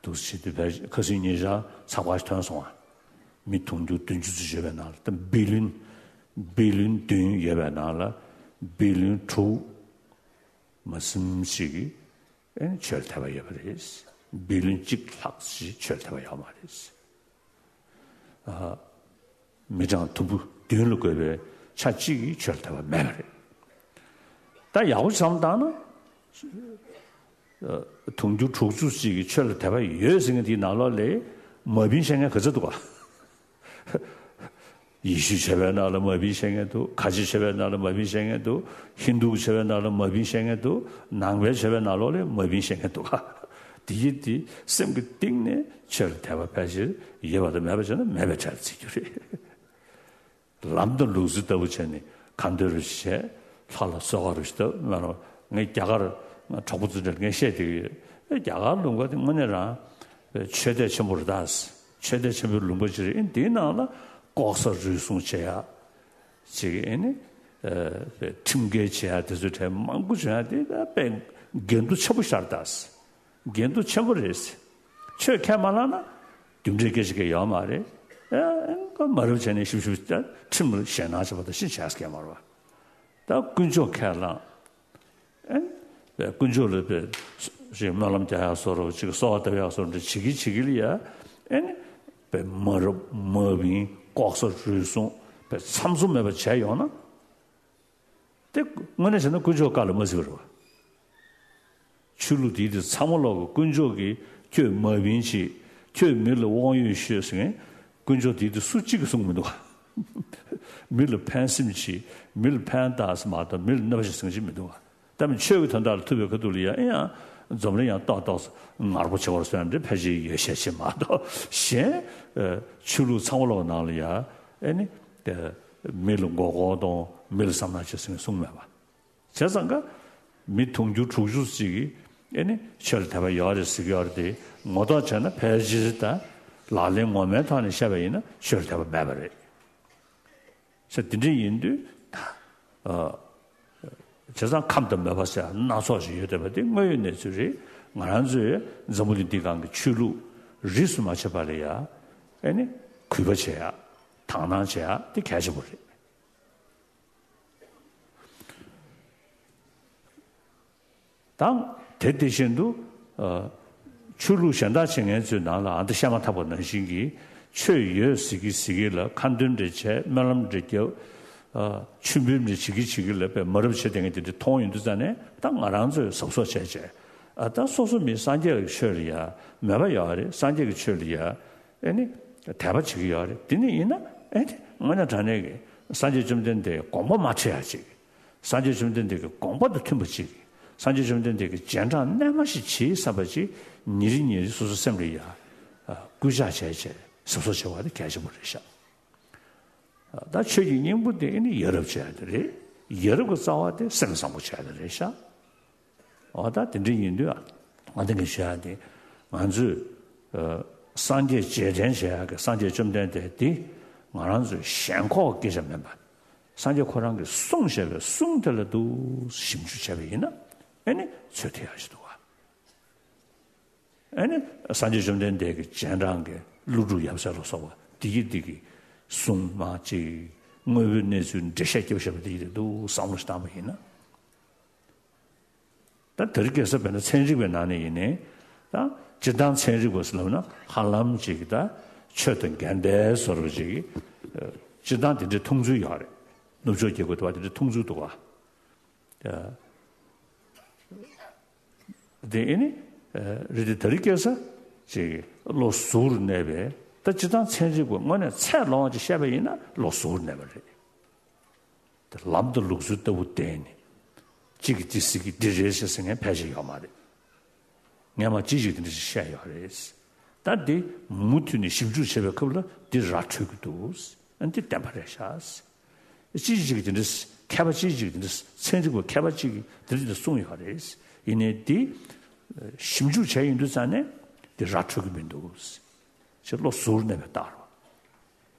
འདུག་སེ་བྱེད་དུས། ཕལ་ཆེར་ཁ་སང་ཉེ་ཆར་ཚགས་པར་ཞིག་ཐོན་སོང་ང་། མི་དུང་ཕྱུར་བདུན་ཅུ་ཙམ་ཡོད་པའི་ནང་ལ། ད་བི་ལིན་བི་ལིན་བདུན་ཡོད་པའི་ནང་ལ་བི་ལིན་དྲུག་མ་ཟིན་ཞིག་གིས་ཨ་ནི་ཆོས་ལ་དད་པ་ཡོད་པ་རེད། བི་ལིན་གཅིག་ལྷག་ཅིག་ཆོས་ལ་དད་པ་ཡོད་མ་རེད། ཨ་མི་གྲངས་དུམ་བུ་བདུན་ལ་བགོས་པའི་ཆ་གཅིག་གིས་ཆོས་ལ་དད་པ་མེད་པ་རེད། ད་ཡག་པོ་བསམ་བཏང་ན། ཨ་དུང་ཕྱུར་དྲུག་ཅུ་ཅིག་གིས་ཆོས་ལ་དད་པ་ཡོད་ཟེར་མཁན་དེའི་ནང་ལོགས་ལ་མ་བིན་བཤད་མཁན་ག་ཚོད་འདུག་ག་ཡེ་ཤུ་ཆོས་པའི་ནང་ལ་མ་བིན་བཤད་མཁན་འདུག་ཁ་ཆེ་ཆོས་པའི་ནང་ལ་མ་བིན་བཤད་མཁན་འདུག་ཧིན་དུ་ཆོས་པའི་ནང་ལ་མ་བིན་བཤད་མཁན་འདུག་ནང་པའི་ཆོས་པའི་ནང་ལོགས་ལ་མ་བིན་བཤད་མཁན་འདུག་དེ་ཡིན་དུས་སེམས་ཀྱི་གཏིང་ནས་ཆོས་ལ་དད་པ་ཕལ་ཆེར་ཡོད་པ་དང་མེད་པ་བྱས་ན་མེད་པའི་གྲས་ལ་བརྩི་རྒྱུ་རེད། ལམ་དང་ལུགས་སྲོལ་ལྟ་བུ་བྱས་ནས་ཁ་འདོན་རེ་བྱས། ལྷ་ལ་གསོལ་ཁ་རེ་ཞུ། ད་མ་རེད། ངས་རྒྱ་གར་ང་གྲོགས་པོ་ཚོ་འདྲ་ངས་བཤད་བསྡད་ཀྱི་ཡོད། རྒྱ་གར་ལུང་པ་དེ་དངོས་གནས་རང་ཆོས་དད་ཆེན་པོ་རེད་ད། ཆོས་དད་ཆེན་པོའི་ལུང་པ་ཅིག་རེད། ཨེ་འདིའི་ནང་ལ་ལྐོག་ཟ་རུལ་སུངས་བྱེད་ཡག་ཅིག་ཨེ་ནི་ཁྲིམས་འགལ་བྱེད་ཡག་དེ་ཚོའི་གྲས་མང་པོ་བྱུང་ཡག་དེ་ད་དཔེ་འགལ་འདུ་ཆེན་པོ་ཤར་ད། འགལ་འདུ་ཆེན་པོ་རེད། ཆོས་ཁས་མ་བླངས་ན་རྒྱུ་འབྲས་སྐད་ཆ་གང་ཡང་ཡོད་མ་རེད། ཨ་མ་རབས་བྱས་ནས་ཞིབ་ཞིབ་ཁྲིམས་ལ་ཞེད་སྣང་བྱེད་པ་དང་ཤིན་བྱས་སྐད་མ་རེད་པ། ད་དཀོན་མཆོག་ཁས་བླངས། ཨེ་དཀོན་མཆོག་ལ་དཔེ་ཞིག་སྨོན་ལམ་རྒྱག་ཡག་བཟོ་འདྲ་ཅིག་གསོལ་བ་བཏབ་ཡག་བཟོ་འདྲ་བྱེད་ཀྱི་བྱེད་ཀྱི་ལ་ཡ། ཨེ་ནི་དཔེ་མ་རབས་མ་བིན་ལྐོག་ཟ་རུལ་སུངས་དཔེ་ཚམ་ཚོམ་མེད་པ་བྱས་ཡོང་ན། དེ་དངོས་གནས་བྱས་ན་དཀོན་མཆོག་བཀའ་ལ་མ་གཟིགས་པ་རེད་བ། ཆོས་ལུགས་དེའི་དེ་ཚང་མ་ལོག་གི་དཀོན་མཆོག་གིས་ཁྱོད་མ་བིན་བྱེད། ཁྱོད་མི་ལ་དབང་ཡོད་ཤོད་ཟེར་མཁན། དཀོན་མཆོག་དེའི་དེ་སུ་གཅིག་གིས་གསུངས་མི་འདུག་ག་མི་ལ་ཕན་སེམས་བྱེད། མི་ལ་ཕན་བཏགས་ཟེར་མ་གཏོགས་མི་ལ་གནོད་པ་བྱེད་ཟེར་མཁན་ཅིག་མི་འདུག་ག་ད་མི་ཆོས་ཀྱི་དོན་དག་ལ་ཐུག་པའི་ཁ་ཐུག་ལ་ཡ་ཨེ་ཡང་འཛམ་གླིང་ཡང་ཏོག་ཏོག་ངར་པོ་བྱེད་པར་སོང་ཡང་འདྲ་ཕལ་ཆེར་ཡོད་ཤས་ཆེ་མ་གཏོགས། གཞན་ཨ་ཆོས་ལུགས་ཚང་མ་ལོག་ནང་ལ་ཡ་ཨེ་ནི་དེ་མི་ལ་མགོ་སྐོར་གཏོང་། མི་ལ་བསམ་ན་བྱེད་ཟེར་མཁན་གསུངས་མེད་པ། བྱས་ཙང་ཀ་མི་དུང་ཕྱུར་དྲུག་ཅུ་ཅིག་གིས་ཨེ་ནི་ཆོས་ལ་དད་པ་ཡོད་རེད་ཟེར་གྱི་ཡོད་རེད་དེ། ངོ་ཐོག་བྱས་ན་ཕལ་ཆེར་ད་ལག་ལེན་ངོ་མའི་ཐོག་ནས་བཤད་པ་ཡིན་ན་ཆོས་ལ་དད་པ་མེད་པ་རེད། ས་དེ་འདྲ་ཡིན་དུས་ད་ཨ་བྱས་ཙང་ཁམས་དང་མོས་པ་ཟེར་སྣ་ཚོགས་ཤིག་ཡོད་བསྡད་པ་དེ་དངོས་ཡོད་གནས་ཚུལ་རེད། ང་རང་ཚོས་འཛམ་བུ་གླིང་འདི་སྒང་གི་ཆོས་ལུགས་རིས་སུ་མ་ཆད་པ་ལ་ཡ་ཨེ་ནི་གུས་པ་བྱེད་ཡ། དག་སྣང་བྱེད་ཡ་དེ་གལ་ཆེན་པོ་རེད། དང་དེ་དེ་བཞིན་དུ་ཨ་ཆོས་ལུགས་གཞན་དག་བྱེད་མཁན་ཚོའི་ནང་ལ་ཨ་འདི་བཤད་མ་ཐག་པ་ནང་བཞིན་གྱི་ཆོས་ཡོད་ཟེར་གི་ཟེར་གི་ལ་ཁ་འདོན་འདྲ་བྱས། སྨོན་ལམ་འདྲ་རྒྱབ། ཨ་མཆོད་འབུལ་འདྲ་བྱེད་གི་བྱེད་གི་ལ་དཔེ་མ་རབས་བྱེད་བསྡད་མཁན་དེ་འདྲ་མཐོང་ཡོང་དུས་ཙང་ནས། ད་ང་རང་ཚོས་གཟབ་གཟབ་བྱས་བྱས། ཨ་ད་སོ་སོ་མི་སངས་རྒྱས་ཀྱི་ཆོས་ལ་ཡ་མོས་པ་ཡོད་རེད། སངས་རྒྱས་ཀྱི་ཆོས་ལ་ཡ་ཨེ་ནི་དད་པ་བྱེད་ཀྱི་ཡོད་རེད། དེ་ནི་ཡིན་ན་ཨེ་ནི་དངོས་གནས་དྲང་གནས་ཀྱི་སངས་རྒྱས་བཅོམ་ལྡན་འདས་དགོངས་པ་མ་ཁྲེལ་ཡ་ཅིག་སངས་རྒྱས་བཅོམ་ལྡན་འདས་ཀྱི་དགོངས་པ་དང་མཐུན་པ་ཅིག་སངས་རྒྱས་བཅོམ་ལྡན་འདས་ཀྱི་རྗེས་འབྲང་རྣལ་མ་ཞིག་བྱེད་བསམ་པ་ཅིག་ཉིན་རེ་ཉིན་རེ་སོ་སོའི་སེམས་ལ་ཡ་ཨ་སྐུལ་ལྕག་བྱས་བྱས་གཟབ་གཟབ་བྱེད་པ་དེ་གལ་ཆེན་པོ་རེད་ཤག་ཨ་ད་ཆོས་ཀྱི་སྙིང་པོ་དེ་ཨེ་ནི་ཡ་རབས་བྱས་ཡ་དེ་རེད། ཡ་རབས་ཀྱི་རྩ་བ་དེ་སེམས་བཟང་པོ་བྱས་ཡ་དེ་རེད་ཤག་འོ་ད་དེ་འདྲ་ཡིན་དུས་ཨ་ང་དེ་ངས་ཞུ་ཡ་དེ་ང་ཚོས་ཨ་ སངས་རྒྱས་རྗེས་དྲན་བྱེད་ཡག་གི་སངས་རྒྱས་བཅོམ་ལྡན་འདས་འདི་ང་རང་ཚོའི་ཞེན་ཁོག་སྐད་ཆ་མིན་པ། སངས་རྒྱས་ཁོ་རང་གིས་གསུངས་བཞག་པའི་གསུང་དེ་ལ་འདུག་ཞིབ་འཇུག་བྱས་པ་ཡིན་ན་ཨེ་ནི་ཚོད་ཐིག་ཡག་ཞིག་འདུག་བ། ཨེ་ནི་སངས་རྒྱས་བཅོམ་ལྡན་འདས་ཀྱི་རྗེས་འབྲང་གི་ཀླུ་སྒྲུབ་ཡབ་སྲས་ལ་སོགས་པ་འདི་གི་འདི་གི་གསུང་མ་ཅིག་དངོས་པོའི་གནས་ཚུལ་འགྲེལ་བཤད་རྒྱབ་བཞག་པ་འདི་གི་འདུག་བསམ་བློ་ཞིག་བཏང་པ་ཡིན་ན། ད་དེ་རིང་ཁ་སང་བྱས་ན་ཚན་རིག་པའི་ནང་ནས་ཡིན་ནའི། ད་སྤྱིར་བཏང་ཚན་རིག་པ་ཟེར་ལབ་ན་ཧ་ལམ་ཅིག་ད་ཆོས་དང་འགལ་ཟླའི་བཟོ་འདྲ་ཅིག་ཨ། སྤྱིར་བཏང་དེ་འདྲའི་མཐོང་ཚུལ་ཡོད་རེད། ནུབ་ཕྱོགས་རྒྱལ་ཁབ་དུ་བ་དེ་འདྲའི་མཐོང་ཚུལ་འདུག་ག་ཨ། དེ་ཨེ་ནི། ཨ། རེད་དེ་དེ་རིང་ཁ་སང་ཅིག་བློ་གཟུ་བོར་གནས་པའི། ད་སྤྱིར་བཏང་ཚན་རིག་པ་དངོས་གནས་ཚད་ལོངས་ཅིག་བཤད་པ་ཡིན་ན་བློ་གཟུ་བོར་གནས་པ་རེད། དེ་ལམ་དང་ལུགས་སྲོལ་ལྟ་བུ་བསྟན་ནས། གཅིག་གིས་འདི་ཟེར་གི་འདི་རེད་ཟེར་ཟེར་མཁན་ཕལ་ཆེར་ཡོད་མ་རེད། སྔོན་མ་ཅི་ཞིག་དེ་འདྲ་ཞིག་བཤད་ཡོད་རེད། ད་འདི་མུ་མཐུད་ནས་ཞིབ་འཇུག་བྱེད་པའི་སྐབས་ལ་འདི་ར་འཕྲོད་ཀྱི་འདུག་ཨ། འདི་བདེན་པ་རེད་ཤག་ཅི་ཞིག་དེ་འདྲ་མཁས་པ་ཅི་ཞིག་དེ་འདྲ་ཚན་རིག་པ་མཁས་པ་ཅིག་གིས་དེ་འདྲ་དེ་འདྲ་གསུངས་ཡོད་རེད། ཡིན་ནའི་འདི་ཞིབ་འཇུག་བྱས་ཡོང་དུས་ཙང་ནས་འདི་ར་འཕྲོད་ཀྱི་མི་འདུག་ཅེས་བློ་གཟུ་བོར་གནས་པའི་རྟགས་རེད།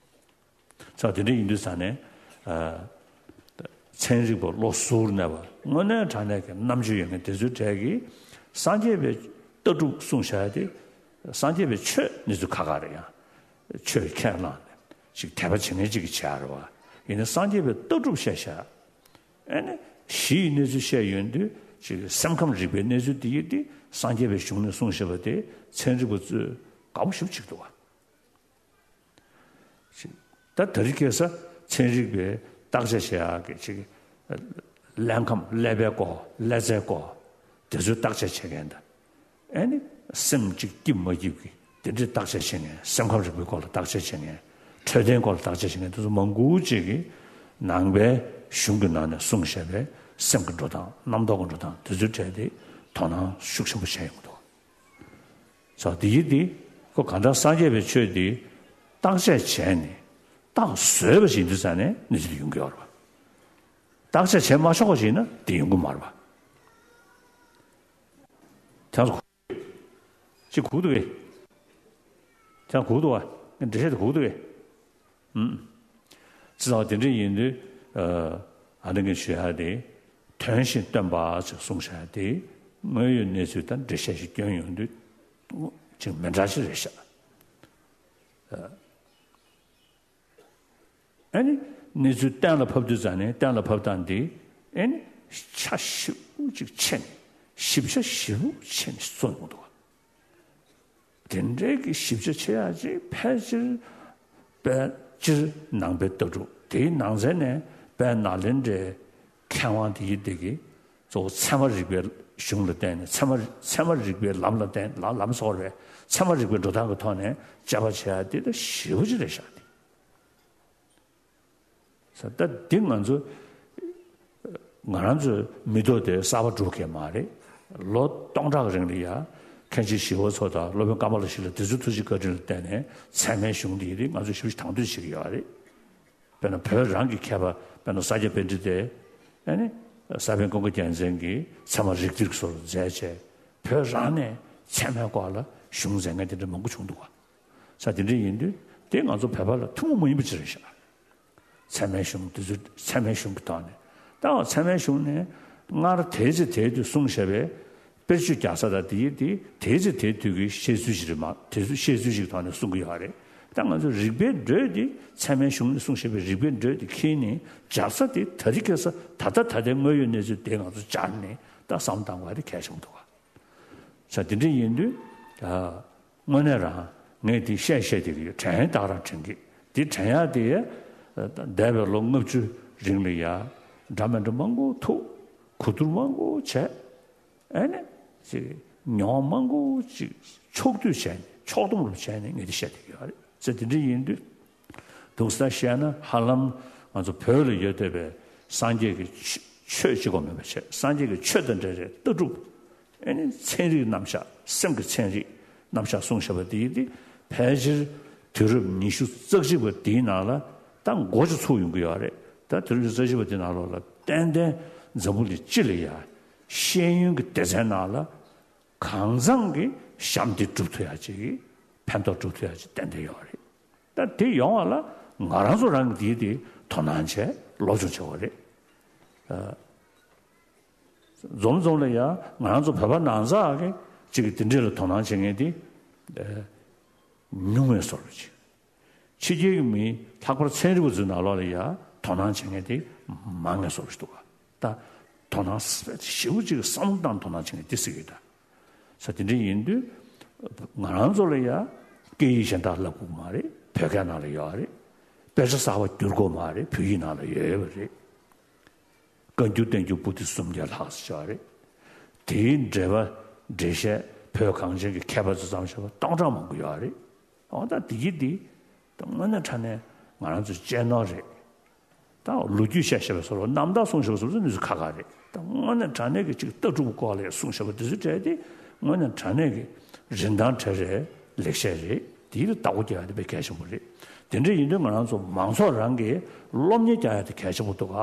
ཙང་དེ་འདྲ་ཡིན་དུས་ཙང་ནས། ཨ། ཚན་རིག་པ་བློ་གཟུ་བོར་གནས་པ་དངོས་གནས་དྲང་གནས་ཀྱི་རྣམ་དཔྱོད་ཡོད་མཁན་དེ་ཚོའི་གྲས་ཀྱིས་སངས་རྒྱས་པའི་ལྟ་གྲུབ་གསུངས་བཞག་དེ། སངས་རྒྱས་པའི་ཆོས་གནས་ཚུལ་ཁ་ཁ་རེད་ཡང་། ཆོས་ཁས་བླངས་ནས་ཅིག་དད་པ་བྱེད་མཁན་ཅིག་གིས་བྱས་རེད་བ། ཡིན་ནའི་སངས་རྒྱས་པའི་ལྟ་གྲུབ་བཤད་བཞག་ཨེ་ནི་གཞི་ཡི་གནས་ཚུལ་བཤད་ཡོང་དུས་ཅིག་སེམས་ཁམས་རིག་པའི་གནས་ཚུལ་དེ་ཡིན་དུས་སངས་རྒྱས་པའི་གཞུང་ནས་གསུངས་བཞག་པ་དེ་ཚན་རིག་པ་ཚོས་དགའ་པོ་ཞེ་པོ་ཅིག་འདུག་བ། ད་དེ་རིང་ཁ་སང་ཚན་རིག་པས་བརྟག་དཔྱད་བྱེད་ཡག་གི་ཅིག་ཀླད་ཁམས་ཀླད་པའི་སྐོར་ཀླད་རྩའི་སྐོར་དེ་ཚོའི་བརྟག་དཔྱད་བྱེད་མཁན་དང་། ཨེ་ནི་སེམས་ཅིག་སྐྱིད་མ་སྐྱིད་ཀྱི་དེ་འདྲའི་བརྟག་དཔྱད་བྱེད་མཁན། སེམས་ཁམས་རིག་པའི་སྐོར་ལ་བརྟག་དཔྱད་བྱེད་མཁན། འཕྲོད་བསྟེན་སྐོར་ལ་བརྟག་དཔྱད་བྱེད་མཁན་དེ་ཚོ་མང་པོ་ཅིག་གིས་ནང་པའི་གཞུང་གི་ནང་ནས་གསུངས་བཞག་པའི་སེམས་ཀྱི་འགྲོ་སྟངས། རྣམ་རྟོག་གི་འགྲོ་སྟངས་དེ་ཚོའི་གྲས་དེ་དོ་སྣང་ཤུགས་ཆེན་པོ་བྱས་ཡོང་གི་འདུག་ཙང་དེ་ཡིན་དེ། ཁོ་གང་ལྟར་སངས་རྒྱས་པའི་ཆོས་འདི་བརྟག་དཔྱད་བྱས་ནས་རྟགས་བཟོས་པ་ཞིག་ཡིན་དུས་ཙང་ནས་གནས་ཚུལ་དེ་ཡོང་གི་ཡོད་རེད་པ། བརྟག་དཔྱད་བྱས་མ་ཆོག་པ་ཞིག་ཡིན་ན་དེ་ཡོང་གི་མ་རེད་པ། དེང་སང་ཅིག་གུག་འདུག་གས། དེང་སང་གུག་འདུག་བ། འགྲེལ་བཤད་དེ་གུག་འདུག་གས། ཨུམ། ཅི་ཙང་དེ་འདྲ་ཡིན་དུས། ཨ། ཨ་ནི་ངས་ཞུ་ཡ་དེ། དོན་བཞིན་སྟོན་པ་ཅེས་གསུངས་བཞག་དེ། དངོས་ཡོད་གནས་ཚུལ་དང་འགྲེལ་བཤད་ཞིག་བསྐྱོན་ཡོང་དུས་ཅིག་མི་འདྲ་ཞིག་རེད་ཤག་ཨ་ནི་གནས་ཚུལ་གཏན་ལ་ཕབ་དུས་ཙང་ནས་གཏན་ལ་ཕབ་སྟངས་འདི་ཨ་ནི་ཆ་ཞིབ་ཅིག་ཕྱེ་ནས། ཞིབ་ཆ་ཞིབ་པོ་ཕྱེ་ནས་གསུངས་ཡོང་འདུག་དེ་འདྲའི་གི་ཞིབ་ཆ་ཕྱེ་ཡག་ཅིག་ཕལ་ཆེར། དཔེ་སྤྱིར་ནང་པའི་ལྟ་གྲུབ་དེའི་ནང་ཚན་ནས་དཔལ་ནཱ་ལེནྡྲའི་མཁས་དབང་དེ་ཡི་དེ་གིས་གཙོ་བོ་ཚད་མ་རིག་པའི་གཞུང་ལ་བརྟེན་ནས། ཚད་མ་ཚད་མ་རིག་པའི་ལམ་ལ་བརྟེན། ལམ་ལམ་སོགས་རེད། ཚད་མ་རིག་པའི་འགྲོ་སྟངས་ཀྱི་ཐོག་ནས་དཔྱད་པ་བྱེད་ཡག་དེ་ད་ཞེ་པོ་ཅིག་རེད་ཤག་དེ། ད་འདི་ང་ཚོ། ང་རང་ཚོའི་མི་ཐོག་དེ་གསར་པ་འགྲོ་མཁན་མ་རེད། ལོ་སྟོང་ཕྲག་རིང་ལ་ཡ། མཁན་ཆེན་ཞི་བ་འཚོ་དང་སློབ་དཔོན་ཀ་མ་ལ་ཤཱི་ལ་དེ་ཚོའི་ཐུགས་རྗེ་བཀའ་དྲིན་ལ་བརྟེན་ནས་ཚད་མའི་གཞུང་འདི་ཡི་རིགས་ང་ཚོས་ཞིབ་ཞིབ་དང་དོད་བྱེད་ཀྱི་ཡོད་རེད། དཔེར་ན་བོད་རང་གི་མཁས་པ་དཔེར་ན་ས་སྐྱ་པཎྜི་ཏས། ཨ་ནི་ས་པཎ་ཀུན་དགའ་རྒྱལ་མཚན་གྱིས་ཚད་མ་རིགས་གཏེར་གྱི་བཟོ་འདྲ་མཛད་བྱས། བོད་རང་ནས་ཚད་མའི་སྐོར་ལ་གཞུང་མཛད་མཁན་དེ་འདྲ་མང་པོ་བྱུང་འདུག་བ། ས་དེ་འདྲ་ཡིན་དུས་དེ་ང་ཚོ་བོད་པ་ལ་ཐུན་མོང་མ་ཡིན་པ་ཅིག་རེད་ཤག་ཚད་མའི་གཞུང་དེ་ཚོ་ཚད་མའི་གཞུང་གི་ཐོག་ནས། ད་ཚད་མའི་གཞུང་ནས་སྔར་དེའི་ཚེ་དེའི་དུས་གསུངས་བཞག་པའི་དཔེར་བརྗོད་རྒྱག་ས་དང་དེའི་དེ་དེའི་ཚེ་དེའི་དུས་ཀྱི་བཤད་ཚུལ་ཞིག་རེད་མ། དེ་ཚོ་བཤད་ཚུལ་ཞིག་ཐོག་ནས་གསུང་གི་ཡོད་རེད། ད་ང་ཚོ་རིགས་པའི་འགྲོས་དེ་ཚད་མའི་གཞུང་ནས་གསུངས་བཞག་པའི་རིགས་པའི་འགྲོས་དེ་འཁྱེར་ནས་སྦྱར་ས་དེ་ད་རེས་ཁ་སང་ད་ལྟ་ད་ལྟའི་དངོས་ཡོད་གནས་ཚུལ་དེ་ང་ཚོ་སྦྱར་ནས་ད་བསམ་བཏང་དགོས་པ་དེ་གལ་ཆེན་པོ་འདུག་བ། ས་དེ་འདྲ་ཡིན་དུས། ཨ། དངོས་གནས་རང་ངས་འདི་བཤད་བཤད་བསྡད་ཀྱི་ཡོད། དྲན་ད་ག་རང་དྲན་གྱི། འདི་དྲན་ཡག་དེ་འདས་པའི་ལོ་ལྔ་བཅུ་རིང་ལ་ཡ་འདྲ་མི་འདྲ་མང་པོ་ཐུག་གོ་བསྡུར་མང་པོ་བྱས། ཨ་ནི་ཅིག་མྱོང་བ་མང་པོ་ཅིག་ཕྱོགས་བསྡུས་བྱས་ནས། ཕྱོགས་བསྡོམས་རུ་བྱས་ནས་ངས་འདི་བཤད་བསྡད་ཀྱི་ཡོད་རེད། ས་དེ་འདྲ་ཡིན་དུས། དུང་ས་བཤད་ན་ཧ་ལམ་ང་ཚོ་བོད་ལ་ཡོད་བསྡད་པའི་སངས་རྒྱས་ཀྱི་ཆོས་ཆོས་གཅིག་པོ་མིན་པ་བྱས། སངས་རྒྱས་ཀྱི་ཆོས་དང་འབྲེལ་བའི་ལྟ་གྲུབ། ཨེ་ནི་ཚན་རིག་རྣམ་གཞག་སེམས་ཀྱི་ཚན་རིག་རྣམ་གཞག་གསུངས་བཞག་པ་དེ་ཡིན་ཏེ། ཕལ་ཆེར་དུས་རབས་ཉི་ཤུ་རྩ་གཅིག་པ་དེའི་ནང་ལ་ད་མགོ་ཅིག་ཚུགས་ཡོང་གི་ཡོད་རེད། ད་དུས་རབས་ཉི་ཤུ་རྩ་གཅིག་པ་དེའི་ནང་ལོགས་ལ་ཏན་ཏན་འཛམ་བུ་གླིང་སྤྱི་ལ་ཡ་ཤེས་ཡོན་གྱི་སྡེ་ཚན་ནང་ལ་གང་འཚམ་གྱི་ཞབས་འདེགས་སྒྲུབ་ཐུབ་ཡ་ཅིག་ ཕན་ཐོགས་སྒྲུབ་ཐུབ་ཡ་ཅིག་ཏན་ཏན་ཡོད་རེད། ད་དེ་ཡོང་བ་ལ་ང་རང་ཚོ་རང་གི་དེའི་དེ་དོ་སྣང་བྱས་སློབ་སྦྱོང་བྱེད་དགོས་རེད། འཛོམས་འཛོམས་ལ་ཡ་ང་རང་ཚོ་བོད་པ་ནང་ཚགས་ཀྱི་ཅིག་གི་དེ་འདྲས་ལ་དོ་སྣང་བྱེད་མཁན་དེ་ཉུང་བའི་བཟོ་འདྲ་ཅིག་ཕྱི་རྒྱལ་གྱི་མི་ལྷག་པར་ཚན་རིག་པ་ཚོའི་ནང་ལོགས་ལ་ཡ་དོ་སྣང་བྱེད་མཁན་དེ་མང་ངེས་བཟོ་འདྲ་ཅིག་འདུག་ག་ད་དོ་སྣང་ཞེ་པོ་ཅིག་བསམ་བློ་བཏང་དོ་སྣང་བྱེད་མཁན་དེ་ཟེར་གྱི་ཡོད་ད། ས་དེ་འདྲ་ཡིན་དུས་ང་རང་ཚོ་ལ་ཡ་སྐད་ཡིག་གཞན་དག་བསླབ་དགོས་མ་རེད། བོད་སྐད་ནང་ལ་ཡོད་རེད། དཔེ་ཆ་གསར་པ་བསྒྱུར་དགོས་མ་རེད། བོད་ཡིག་ནང་ལ་ཡོད་ཡོད་པ་རེད། བཀའ་འགྱུར་བསྟན་འགྱུར་པོ་ཏི་སུམ་བརྒྱ་ལྷག་ཙམ་ཡོད་རེད། དེའི་འགྲེལ་པ་འགྲེལ་བཤད་བོད་གངས་ཅན་གྱི་མཁས་པ་ཚོས་བརྩམས་བཞག་པ་སྟོང་ཕྲག་མང་པོ་ཡོད་རེད། འོ་ད་དེ་གི་དེ་དངོས་གནས་དྲང་གནས་ང་རང་ཚོའི་གཅེས་ནོར་རེད། ད་ལོ་རྒྱུས་བཤད་བཤད་པའི་བཟོ་འདྲ་རྣམ་ཐར་གསུང་བཤད་པའི་བཟོ་འདྲ་ནི་ཁག་ཁག་རེད། ད་དངོས་གནས་དྲང་གནས་ཀྱི་ཅིག་ལྟ་གྲུབ་སྐོར་ལ་གསུང་བཤད་པ་འདི་ཚོའི་གྲས་དེ་དངོས་གནས་དྲང་གནས་ཀྱི་རིན་ཐང་བྲལ་བའི་ལེགས་བཤད་རེད། དེའི་བདག་པོ་རྒྱག་ཡ་དེ་དཔེ་གལ་ཆེན་པོ་རེད། དེ་འདྲ་ཡིན་དུས་ང་རང་ཚོ་མང་ཚོགས་རང་གིས་སློབ་གཉེར་རྒྱག་ཡ་དེ་གལ་ཆེན་པོ་འདུག་ག་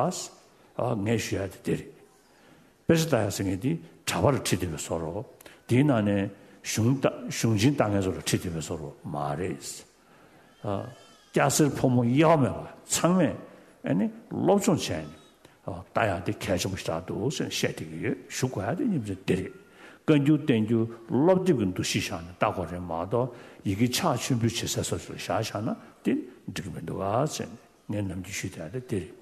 ཨ་ངས་ཞུ་ཡ་དེ་དེ་རེད། དཔེ་ཆ་ལྟ་ཡག་ཟེར་མཁན་དེ་གྲྭ་པ་ལ་ཁྲིད་བསྡད་པའི་བཟོ་འདྲ། དེའི་ནང་ནས་གཞུང་ལྟ་གཞུང་ཆེན་ལྟ་མཁན་ཚོ་ལ་ཁྲིད་བསྡད་པའི་བཟོ་འདྲ་མ་རེད། ཨ། སྐྱ་སེར་ཕོ་མོ་དབྱེ་བ་མེད་པ་ཚང་མས་ཨ་ནི་སློབ་སྦྱོང་བྱས་ནས་ཨ་ལྟ་ཡག་དེ་གལ་ཆེན་པོ་ཞིག་ཆགས་འདུག་ཟེར་ནས་བཤད་བསྡད་ཀྱི་ཡོད། ཞུ་དགོས་ཡག་དེ་སྙིང་རྗེ་དེ་རེད། བཀའ་འགྱུར་བསྟན་འགྱུར་སློབ་དེབ་ཀྱི་འདུ་ཤེས་བཞག་ནས་ལྟ་དགོས་རེད་མ་གཏོགས་ཡི་གེ་ཕྱག་མཆོད་འབུལ་བྱེད་སའི་བཟོ་འདྲ་ཞིག་ལ་བཞག་བཞག་ན་དེ་འགྲིག་གི་མི་འདུག་ག་ཟེར་ནས། ངས་ནམ་རྒྱུན་ཞུས་བསྡད་དེ་དེ་རེད།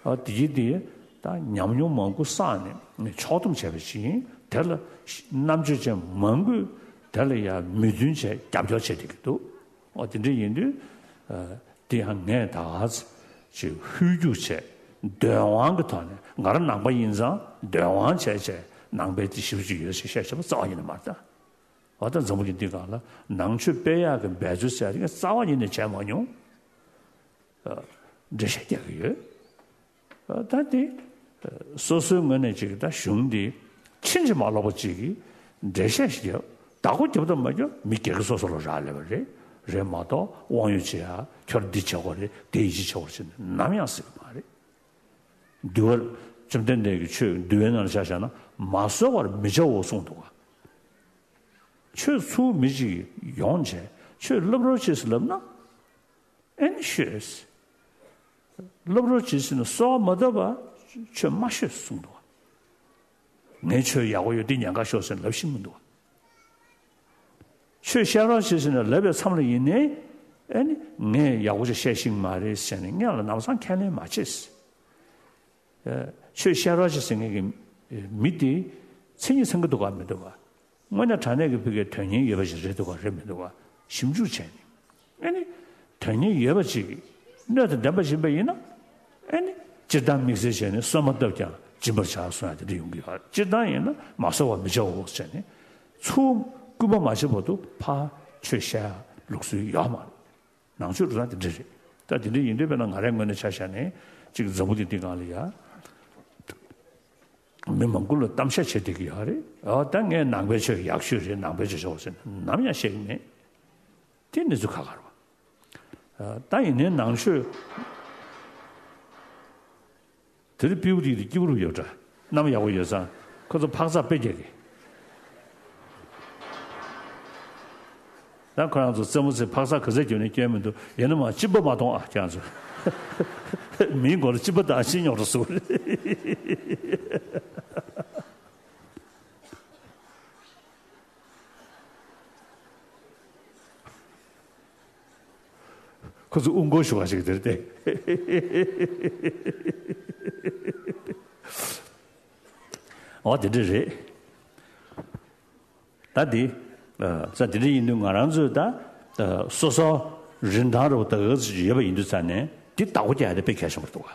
ཨ་དེ་ཡིན་དེ་ད་ཉམས་མྱོང་མང་པོ་བསགས་ནས་ངས་ཕྱོགས་བསྡོམས་བྱས་པ་ཞིག་ཡིན། དེ་ལ་རྣམ་དཔྱོད་ཅན་མང་པོས་དེ་ལ་ཡང་མོས་མཐུན་བྱས་རྒྱབ་སྐྱོར་བྱས་བསྡད་ཀྱི་འདུག་ཨོ་དེ་འདྲ་ཡིན་དུས་ཨ་དེ་ཡང་ངས་ད་ག་ཅིག་ཧུར་རྒྱུག་བྱས་འདོན་དབང་གི་ཐོག་ནས་ང་རང་ནང་པ་ཡིན་ཙང་འདོན་དབང་བྱས་བྱས་ནང་པའི་དེ་ཞིབ་ཅིག་ཡོད་ཞེས་བཤད་བྱས་པ་རྩ་བ་ཉིད་ནས་མ་རེད་ད། འོ་ད་འཛམ་བུ་གླིང་འདི་སྒང་ལ་ནང་ཆོས་སྤེལ་ཡག་གི་འབད་རྩོལ་ཟེར་ཡག་དེ་རྩ་བ་ཉིད་ནས་བྱས་མ་མྱོང་། ཨ་འགྲེལ་བཤད་རྒྱག་གི་ཡོད། ཨ་ད་དེ་ཨ་སོ་སོའི་ངོས་ནས་ཅིག་ད་གཞུང་འདི་ཕྱིན་ཅི་མ་ལོག་པ་ཅིག་གིས་འགྲེལ་བཤད་ཞིག་རྒྱབ། བདག་པོ་རྒྱབ་དང་མ་རྒྱབ་མི་སྒེར་གྱི་སོ་སོ་ལ་རག་ལས་པ་རེད། རེད་མ་གཏོགས་དབང་ཡོད་ཅིག་ཡ་ཁྱོད་འདི་བྱེད་དགོས་རེད། དེ་ཡིད་ཆེས་བྱེད་དགོས་རེད་ཟེར་ནས་ནམ་ཡང་ཟེར་གི་མ་རེད། འདུལ་བ་བཅོམ་ལྡན་འདས་ཀྱིས་ཆོས་འདུལ་བའི་ནང་ལ་ཆ་བཞག་ན་མ་གསོལ་བར་མི་བྱའོ་གསུངས་འདུག་ག་ཆོས་ཚུར་མི་གཅིག་ཡོང་བྱས་ཆོས་བསླབ་རོགས་བྱེད་ཟེར་ལབ་ན་ཨེ་ནི་ཤོད། བསླབ་རོགས་བྱེད་ཟེར་ན་གསོལ་བ་མ་བཏབ་པ་ཆོས་མ་ཤོད་གསུངས་འདུག་ག་ངས་ཆོས་ཡག་པོ་ཡོད་འདི་ཉན་ག་ཤོག་ཟེར་ལབ་ཤེས་མི་འདུག་ག་ཆོས་བཤད་རོགས་བྱེད་ཟེར་ནས་ལབ་པའི་མཚམས་ལ་ཡིན་ནའི་ཨེ་ནི་ངས་ཡག་པོ་ཅིག་བཤད་ཤེས་ཀྱི་མ་རེད་ཟེར་ནས་སྔོན་ལ་ལམ་སང་ཁས་ལེན་མ་བྱེད། ཆོས་བཤད་རོགས་བྱེད་ཟེར་མཁན་གྱི་མི་དེ་མཚན་ཉིད་ཚང་གི་འདུག་ག་མི་འདུག་ག་དངོས་གནས་དྲང་གནས་ཀྱི་ཕ་གིའི་དོན་གཉེར་ཡོད་པ་ཞིག་རེད་འདུག་ག་རེད་མི་འདུག་ག་ཞིབ་འཇུག་བྱས་ནས་ཨེ་ནི་དོན་གཉེར་ཡོད་པ་ཅིག་སྣོད་དང་ལྡན་པ་ཞིག་ཡིན་པ་ཡིན་ན་ཨེ་ནི་སྤྱིར་བཏང་དམིགས་བསལ་བྱས་ནས་གསོལ་མ་བཏབ་ཀྱང་སྦྱིན་པར་བྱ་གསུང་ཡ་དེ་འདྲ་ཡོང་གི་ཡོད། སྤྱིར་བཏང་ཡིན་ན་མ་གསོལ་བར་མི་བྱའོ་ཟེར་ནས་ཚུར་སྐུལ་མ་མ་བྱེད་བར་དུ་ཕར་ཆོས་བཤད་ཡ་ལུགས་སྲོལ་ཡོད་མ་རེད། ནང་ཆོས་འགྲོ་སྟངས་དེ་འདྲ་རེད། ད་དེ་འདྲ་ཡིན་དུས་དཔེར་ན་ང་རའི་ངོས་ནས་ཆ་བཞག་ནས་ཅིག་འཛམ་བུ་གླིང་འདི་སྒང་ལ་ཡ་མི་མང་པོ་ལ་གཏམ་བཤད་བྱེད་བསྡད་ཀྱི་ཡོད་རེད། ཨ་ད་ངས་ནང་པའི་ཆོས་ཡག་ཤོས་རེད། ནང་པའི་ཆོས་ཆོག་ཟེར་ནམ་ཡང་བཤད་ཀྱི་མེད། དེ་གནས་ཚུལ་ཁག་ཁག་རེད་བ། ཨ་ད་ཡིན་ནའི་ནང་ཆོས་དེ་རིང་སྤྲེའུ་རིགས་དེ་སྐྱིད་པོ་རུ་ཡོད་འདྲ། གནམ་ཡག་པོ་ཡོད་ཙང་ཁོ་ཚོ་འཕག་འཚག་དཔེ་རྒྱག་གི། ད་ཁོ་རང་ཚོ་རྩེད་མོ་རྩེ། འཕག་འཚག་ག་ཚད་རྒྱབ་ནས་སྐྱོན་མི་འདུག་ཡིན་ན་མ་གཅིན་པ་མ་གཏོང་ཨ་ཁྱེད་རང་ཚོ། མིའི་མགོ་ལ་གཅིན་པ་དང་གཅིན་སྙོག་འགྲོ་སུ་རེད། ཁོ་ཚོ་དབུ་མགོ་ཞུ་བ་ཞིག་དེར་ཏེ། འོ་དེ་འདྲ་རེད། ད་འདི་ས་དེ་འདྲ་ཡིན་དུས་ང་རང་ཚོས་ད་སོ་སོ་རིན་ཐང་རུ་ད་ག་ཚོད་ཡོད་པ་ཡིན་དུས་ཙང་ནས་འདི་བདག་པོ་རྒྱག་ཡ་དེ་དཔེ་གལ་ཆེན་པོ་རེད་འདུག་ག་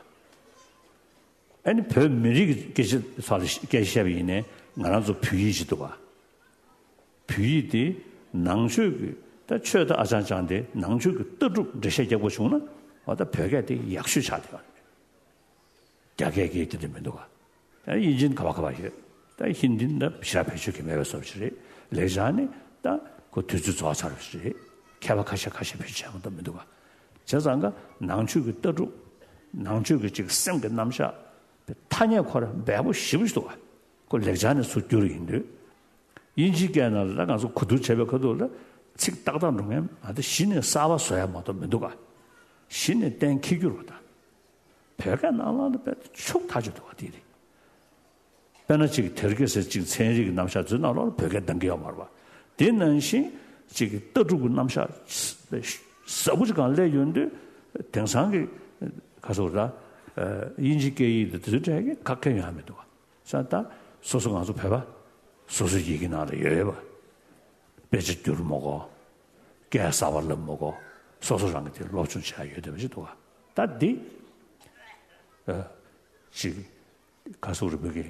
ཨ་ནི་བོད་མི་རིགས་ཀྱི་སྐད་ཆ་ཚོ་ལ་སྐད་ཆ་བཤད་པ་ཡིན་ནའི་ང་རང་ཚོ་བོད་ཡིག་ཅིག་འདུག་ག་བོད་ཡིག་དེ་ནང་ཆོས་ཀྱི་ད་ཆོས་ད་ཨ་ཅང་ཅང་དེ་ནང་ཆོས་ཀྱི་ལྟ་གྲུབ་འགྲེལ་བཤད་རྒྱག་པ་བྱུང་ན་འོ་ད་བོད་སྐད་དེ་ཡག་ཤོས་ཆགས་བསྡད་པ་རེད། རྒྱ་སྐད་ཀྱི་དེ་འདྲ་མི་འདུག་ག་ད་དབྱིན་ཇིན་ག་བ་ག་བ་ཡོད། ད་ཧིན་དི་འདི་ཞེ་དྲག་བེད་སྤྱོད་ཀྱི་མེད་པའི་བཟོ་འདྲ་ཞིག་རེད། ལེགས་སྦྱར་ནི་ད་ཁོ་དུས་ཚོད་རྫོགས་ཚར་བ་ཞིག་རེད། མཁས་པ་ཁ་ཤས་ཁ་ཤས་བེད་སྤྱོད་བྱེད་མ་ཐུབ་མི་འདུག་ག་བྱས་ཙང་ཀ་ནང་ཆོས་ཀྱི་ལྟ་གྲུབ། ནང་ཆོས་ཀྱི་ཅིག་སེམས་ཀྱི་རྣམ་གཞག་ཐ་སྙད་ཁོ་རང་འབེལ་པོ་ཞེ་པོ་ཞིག་འདུག་ག་ཁོ་ལེགས་སྦྱར་ནས་ཚུར་བསྒྱུར་ཡིན་དུས། དབྱིན་ཇིའི་སྐད་ནང་ལ་ང་ཚོ་གོ་བསྡུར་བྱས་པའི་ཁ་ཐུག་ལ་ ཚིག་ཏག་ཏག་འགྲོ་མཁན་ཨ་ད་གཞི་ནས་གསར་པ་བཟོ་ཡ་མ་གཏོགས་མི་འདུག་ག་གཞི་ནས་གཏན་འཁེལ་རྒྱུ་རེད་པ་ད། བོད་སྐད་ནང་ལ་ད་དཔེ་ཕྱོགས་ཐག་ཆོད་འདུག་ག་དེ་རེད། དཔེར་ན་ཅིག་དེར་ཀེ་ཟེར་ཅིག་ཚན་རིག་གི་རྣམ་གཞག་ཚོའི་ནང་ལོགས་ལ་བོད་སྐད་འདང་གི་ཡོད་མ་རེད་པ། དེ་ནང་བཞིན་ཅིག་ལྟ་གྲུབ་ཀྱི་རྣམ་གཞག་ཟབ་པོ་ཅིག་སྒང་སླེབས་ཡོང་དུས་དེང་སང་གི་ག་སོགས་ར་དབྱིན་ཇི་སྐད་ཡིག་དེ་དེ་ཚོའི་གྲས་ཀྱི་ཁ་སྐད་ཡོང་ཡ་མི་འདུག་ག་ས་ད་སོ་སོ་ང་ཚོ་བོད་པ་སོ་སོའི་ཡི་གེ་ནང་ལ་ཡོད་ཡོད་པ། དཔེ་ཆ་བསྒྱུར་མི་དགོས། སྐད་གསར་པ་ལབ་མི་དགོས། སོ་སོ་རང་གི་དེ་སློབ་སྦྱོང་བྱས་ཡོད་བསྡད་པ་ཞིག་འདུག་ག་ད་འདི་ཨ་ཅིག་ག་སོགས་རིག་པའི་གི་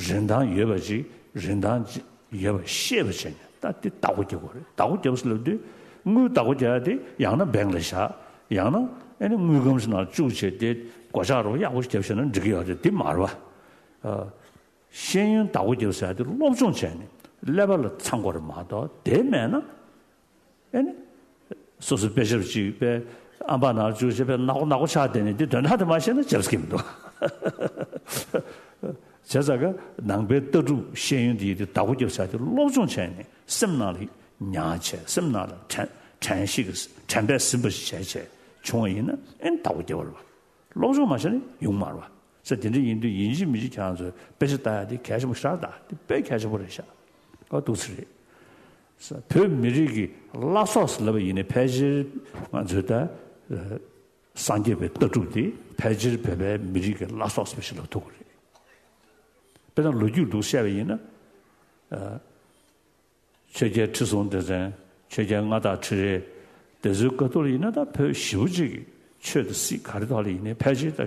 རིན་ཐང་ཡོད་པ་ཅིག་རིན་ཐང་ཅིག་ཡོད་པ་ཤེས་པ་བྱས་ནས་ད་འདི་བདག་པོ་རྒྱག་དགོས་རེད། བདག་པོ་རྒྱབ་ཟེར་ལབ་དུས་དངུལ་བདག་པོ་རྒྱག་ཡ་དེ་ཡང་ན་བེང་ལ་བཞག་ཡང་ན་ཨ་ནི་དངུལ་ཁང་ཞིག་ནང་བཅུག་བྱས་དེ་སྒོ་ལྕགས་རོགས་ཡག་པོ་ཞིག་བརྒྱབ་བྱས་ན་འགྲིག་གི་ཡོད་རེད། འདི་མ་རེད་པ། ཤེས་ཡོན་བདག་པོ་རྒྱབ་ཟེར་ཡ་དེ་སློབ་སྦྱོང་བྱས་ནས་ཀླད་པ་ལ་ཚང་དགོས་རེད་མ་གཏོགས་དེ་མེད་ན་ཨེ་ནི་སོ་སོའི་དཔེ་ཆ་ཅིག་དཔེ་ཨམ་པ་ནང་བཅུག་བྱས་དཔེ་ནག་པོ་ནག་པོ་ཆགས་བསྡད་ནས་དེ་དོན་དག་དེ་མ་ཤེས་ན་རྒྱབ་སྐྱོར་མི་འདུག་བྱས་ཙང་ཀ་ནང་པའི་ལྟ་གྲུབ་ཤེས་ཡོན་དེ་ཡི་དེ་བདག་པོ་རྒྱབ་ཟེར་ཡ་དེ་སློབ་སྦྱོང་བྱས་ནས་སེམས་ནང་ལ་ཉར་བྱས་སེམས་ནང་ལ་དྲན་དྲན་ཤེས་ཀྱི་དྲན་པས་ཟིན་པ་ཞིག་བྱས་བྱས་བྱུང་བ་ཡིན་ན་ཨེ་ནི་བདག་པོ་རྒྱབ་པ་རེད་པ། སློབ་སྦྱོང་མ་བྱས་ན་ཡོང་མ་རེད་པ། ས་དེ་འདྲ་ཡིན་དུས་ཡིན་གཅིག་མིན་གཅིག་ཁྱེད་རང་ཚོས་དཔེ་ཆ་ལྟ་ཡ་དེ་གལ་ཆེན་པོ་ཞེ་དྲག་ད་དེ་དཔེ་གལ་ཆེན་པོ་རེད་ཤག་ཨ་འདུག་སེ་རེད། ས་བོད་མི་རིགས་ཀྱི་བླ་སྲོག་ཟེར་ལབ་པ་ཡིན་ནའི་ཕལ་ཆེར་ང་ཚོའི་ད་སངས་རྒྱས་པའི་ལྟ་གྲུབ་དེ་ཕལ་ཆེར་བོད་པའི་མི་རིགས་ཀྱི་བླ་སྲོག་ཟེར་བ་ཞིག་ལབ་ཐུབ་ཀྱི་རེད། དཔེར་ན་ལོ་རྒྱུས་འདུག་བཤད་པ་ཡིན་ན། ཆོས་རྒྱལ་ཁྲི་སྲོང་ལྡེ་བཙན། ཆོས་རྒྱལ་མངའ་བདག་ཁྲི་རལ། དེ་ཚོའི་སྐབས་ཐོག་ལ་ཡིན་ན་ད་བོད་ཞེ་པོ་ཅིག་གི་ཆོས་དང་སྲིད་ག་རེ་ཐོག་ལ་ཡིན་ནའི་ཕལ་ཆེར་ད་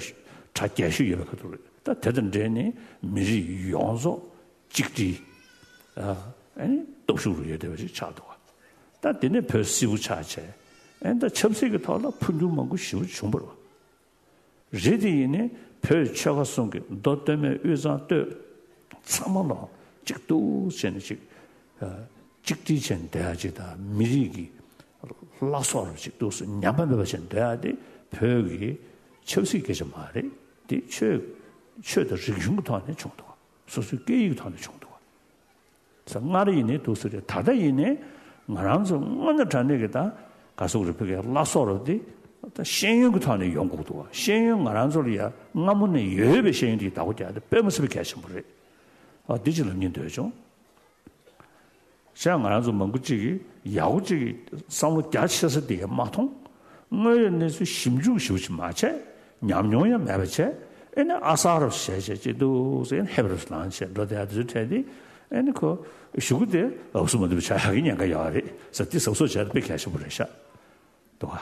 གྲ་རྒྱས་ཤོས་ཡོད་པའི་སྐབས་ཐོག་རེད། ད་དེ་དང་འབྲེལ་ནས་མི་རིགས་ཡོངས་རྫོགས་གཅིག་སྒྲིལ། ཨ་ནི་སྟོབས་ཤུགས་རུ་ཡོད་བསྡད་པ་ཞིག་ཆགས་འདུག་ག་ད་དེ་ནས་བོད་སིལ་བུ་ཆགས་བྱས། ཨ་ནི་ད་ཆབ་སྲིད་ཀྱི་ཐོག་ལ་འཕོ་འགྱུར་མང་པོ་ཞེ་པོ་བྱུང་བ་རེད། རེད་དེ་ཡིན་ནའི་བོད་ཆོལ་ཁ་གསུམ་གྱི་མདོ་སྟོད་སྨད་དབུས་གཙང་སྟོད་ཚང་མ་ལོག་གཅིག་ཏུ་བྱས་ནས་ཅིག་གཅིག་སྒྲིལ་བྱས་ནས་བསྡད་ཡ་ཅིག་དང་མི་རིགས་ཀྱི་བླ་སྲོག་རུ་ཅིག་ཏུ་ཉམས་པ་མེད་པ་བྱས་ནས་སྡོད་ཡ་དེ་བོད་ཀྱི་ཆབ་སྲིད་སྐད་ཆ་མ་རེད། དེ་ཆོས་ཆོས་དང་རིག་གཞུང་གི་ཐོག་ནས་བྱུང་འདུག་སོ་སོའི་སྐད་ཡིག་གི་ཐོག་ནས་བྱུང་འདུག་ས་སྔར་ཡིན་ནའི་འདུག་ས་རེད། ད་ལྟ་ཡིན་ནའི་ང་རང་ཚོ་དངོས་གནས་དྲང་གནས་ཀྱི་ད་ག་སོག་རེད་བོད་ཀྱི་བླ་སྲོག་རེད་དེ་ད་ཤེས་ཡོན་གྱི་ཐོག་ནས་ཡོང་དགོས་འདུག་ཤེས་ཡོན་ང་རང་ཚོ་ལ་ཡ་སྔ་མོ་ནས་ཡོད་པའི་ཤེས་ཡོན་དེ་བདག་པོ་རྒྱག་དེ་དཔེ་མི་སྲིད་པའི་གལ་ཆེན་པོ་རེད། ཨ་འདི་ཅིག་ལབ་སྙིང་འདོད་བྱུང་། བྱས་ང་རང་ཚོ་མང་པོ་ཅིག་གིས་ཡག་པོ་ཅིག་གིས་བསམ་བློ་རྒྱ་ཆེ་ས་དེ་ཡང་མ་མཐོང་། དངོས་ཡོད་གནས་ཚུལ་ཞིབ་འཇུག་ཞིབ་ཅིག་མ་བྱས། ཉམས་མྱོང་ཡང་མེད་པ་བྱས། ཨེ་ནི་ཨ་གསར་རབ་བྱས་བྱས་ཅི་འདུག་ཟེར་ཧེབ་རབ་ལངས་བྱས་འགྲོ་བསྡད་ཡ་དེ་ཚོའི་གྲས་དེ་ཨེ་ནི་ཁོ་གཞུག་གུ་དེ་འུབ་སུ་མ་འདུག་བྱ་ཡག་གི་ཉེན་ཁ་ཡོད་རེད་ཟེར་དེ་གཟབ་གཟབ་བྱས་ཏེ་དཔེ་གལ་ཆེན་པོ་རེད་ཤག་འདུག་ག་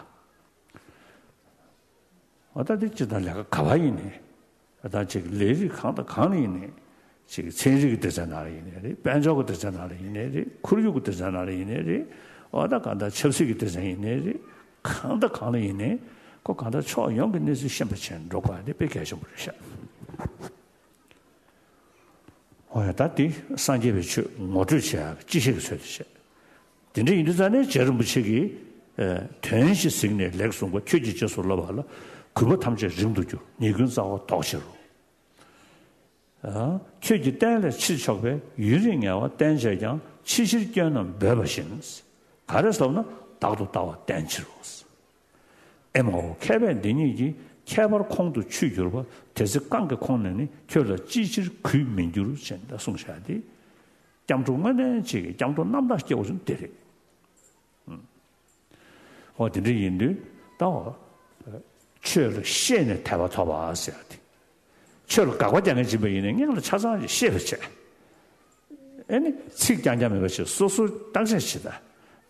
འོ་ད་དེ་སྤྱིར་བཏང་ལས་ཀ་ག་པར་ཡིན་ནའི། ད་ཅིག་ལས་རིགས་གང་དང་གང་ལ་ཡིན་ནའི། ཅིག་ཚན་རིག་གི་སྡེ་ཚན་ནང་ལ་ཡིན་ནའི་རེད། དཔལ་འབྱོར་གྱི་སྡེ་ཚན་ནང་ལ་ཡིན་ནའི་རེད། ཁོར་ཡུག་གི་སྡེ་ཚན་ནང་ལ་ཡིན་ནའི་རེད། འོ་ད་གང་ལྟར་ཆབ་སྲིད་ཀྱི་སྡེ་ཚན་ཡིན་ནའི་རེད། གང་དང་གང་ལ་ཡིན་ནའི་ཁོ་གང་ལྟར་ཕྱོགས་ཡོངས་ཀྱི་གནས་ཚུལ་ཤེས་པ་བྱས་འགྲོ་དགོས་པ་དེ་དཔེ་གལ་ཆེན་པོ་རེད་ཤག་འོ་ཡ་ད་འདི་སངས་རྒྱས་པའི་ཆོས་ངོ་སྤྲོད་བྱེད་ཡག་གི་སྤྱི་བཤད་ཀྱི་ཚུལ་དུ་བཤད། དེ་འདྲ་ཡིན་དུས་ཙང་ནས་རྗེ་རིན་པོ་ཆེ་གིས་དོན་བཞི་གཟིགས་ནས་ལེགས་གསུངས་པ། ཁྱོད་ཀྱིས་རྗེས་སུ་བསླབ་པ་ལ། གུས་པ་ཐམས་ཅད་རིང་དུ་འགྱུར། ཉེས་ཀུན་རྩ་བ་ལྡོག་ཕྱིར་རོ། ཁྱོད་ཀྱི་བསྟན་ལས་ཕྱིར་ཕྱོགས་པས། ཡུན་རིང་ངལ་བ་བསྟེན་བྱས་ཀྱང་། ཕྱི་ཕྱིར་སྐྱོན་རྣམས་འབོད་པ་བཞིན། ག་རེ་ཟེར་ན་བདག་ཏུ་ལྟ་བ་བསྟེན་ཕྱིར་རོ། ཨེ་མའོ། མཁས་པས་འདི་ཉིད་ཀྱི། ཁྱད་པར་ཁོང་དུ་ཆུད་གྱུར་པ། དེ་ཚེ་གང་གིས་ཁོང་ནས་ནི། ཁྱོད་ལ་ཅིའི་ཕྱིར་གུས་མི་འགྱུར། ཞེས་གསུངས་བཞག་སྟེ། སྐྱབས་འགྲོ་དངོས་གནས་ཅིག་གི་སྐྱབས་འགྲོ་རྣམ་དག་སྐྱེ་བ་ཅུང་དེ་རེད། འོ་དེ་འདྲ་ཡིན་དུས་ད་འོ་ཆོས་ལ་ཤེས་ནས་དད་པ་ཐོབ་པ་ཟེར་ཡ་དེ། ཆོས་ལ་དགག་པ་རྒྱག་མཁན་ཅིག་ཡིན་པ་ཡིན་ན་སྔོན་ལ་ཆ་ཚང་ཞིག་ཤེས་པ་བྱས། ཨེ་ནི་ཚིག་རྐྱང་རྐྱང་མིན་པ་ཞིག་སོ་སོར་བརྟག་དཔྱད་བྱེད་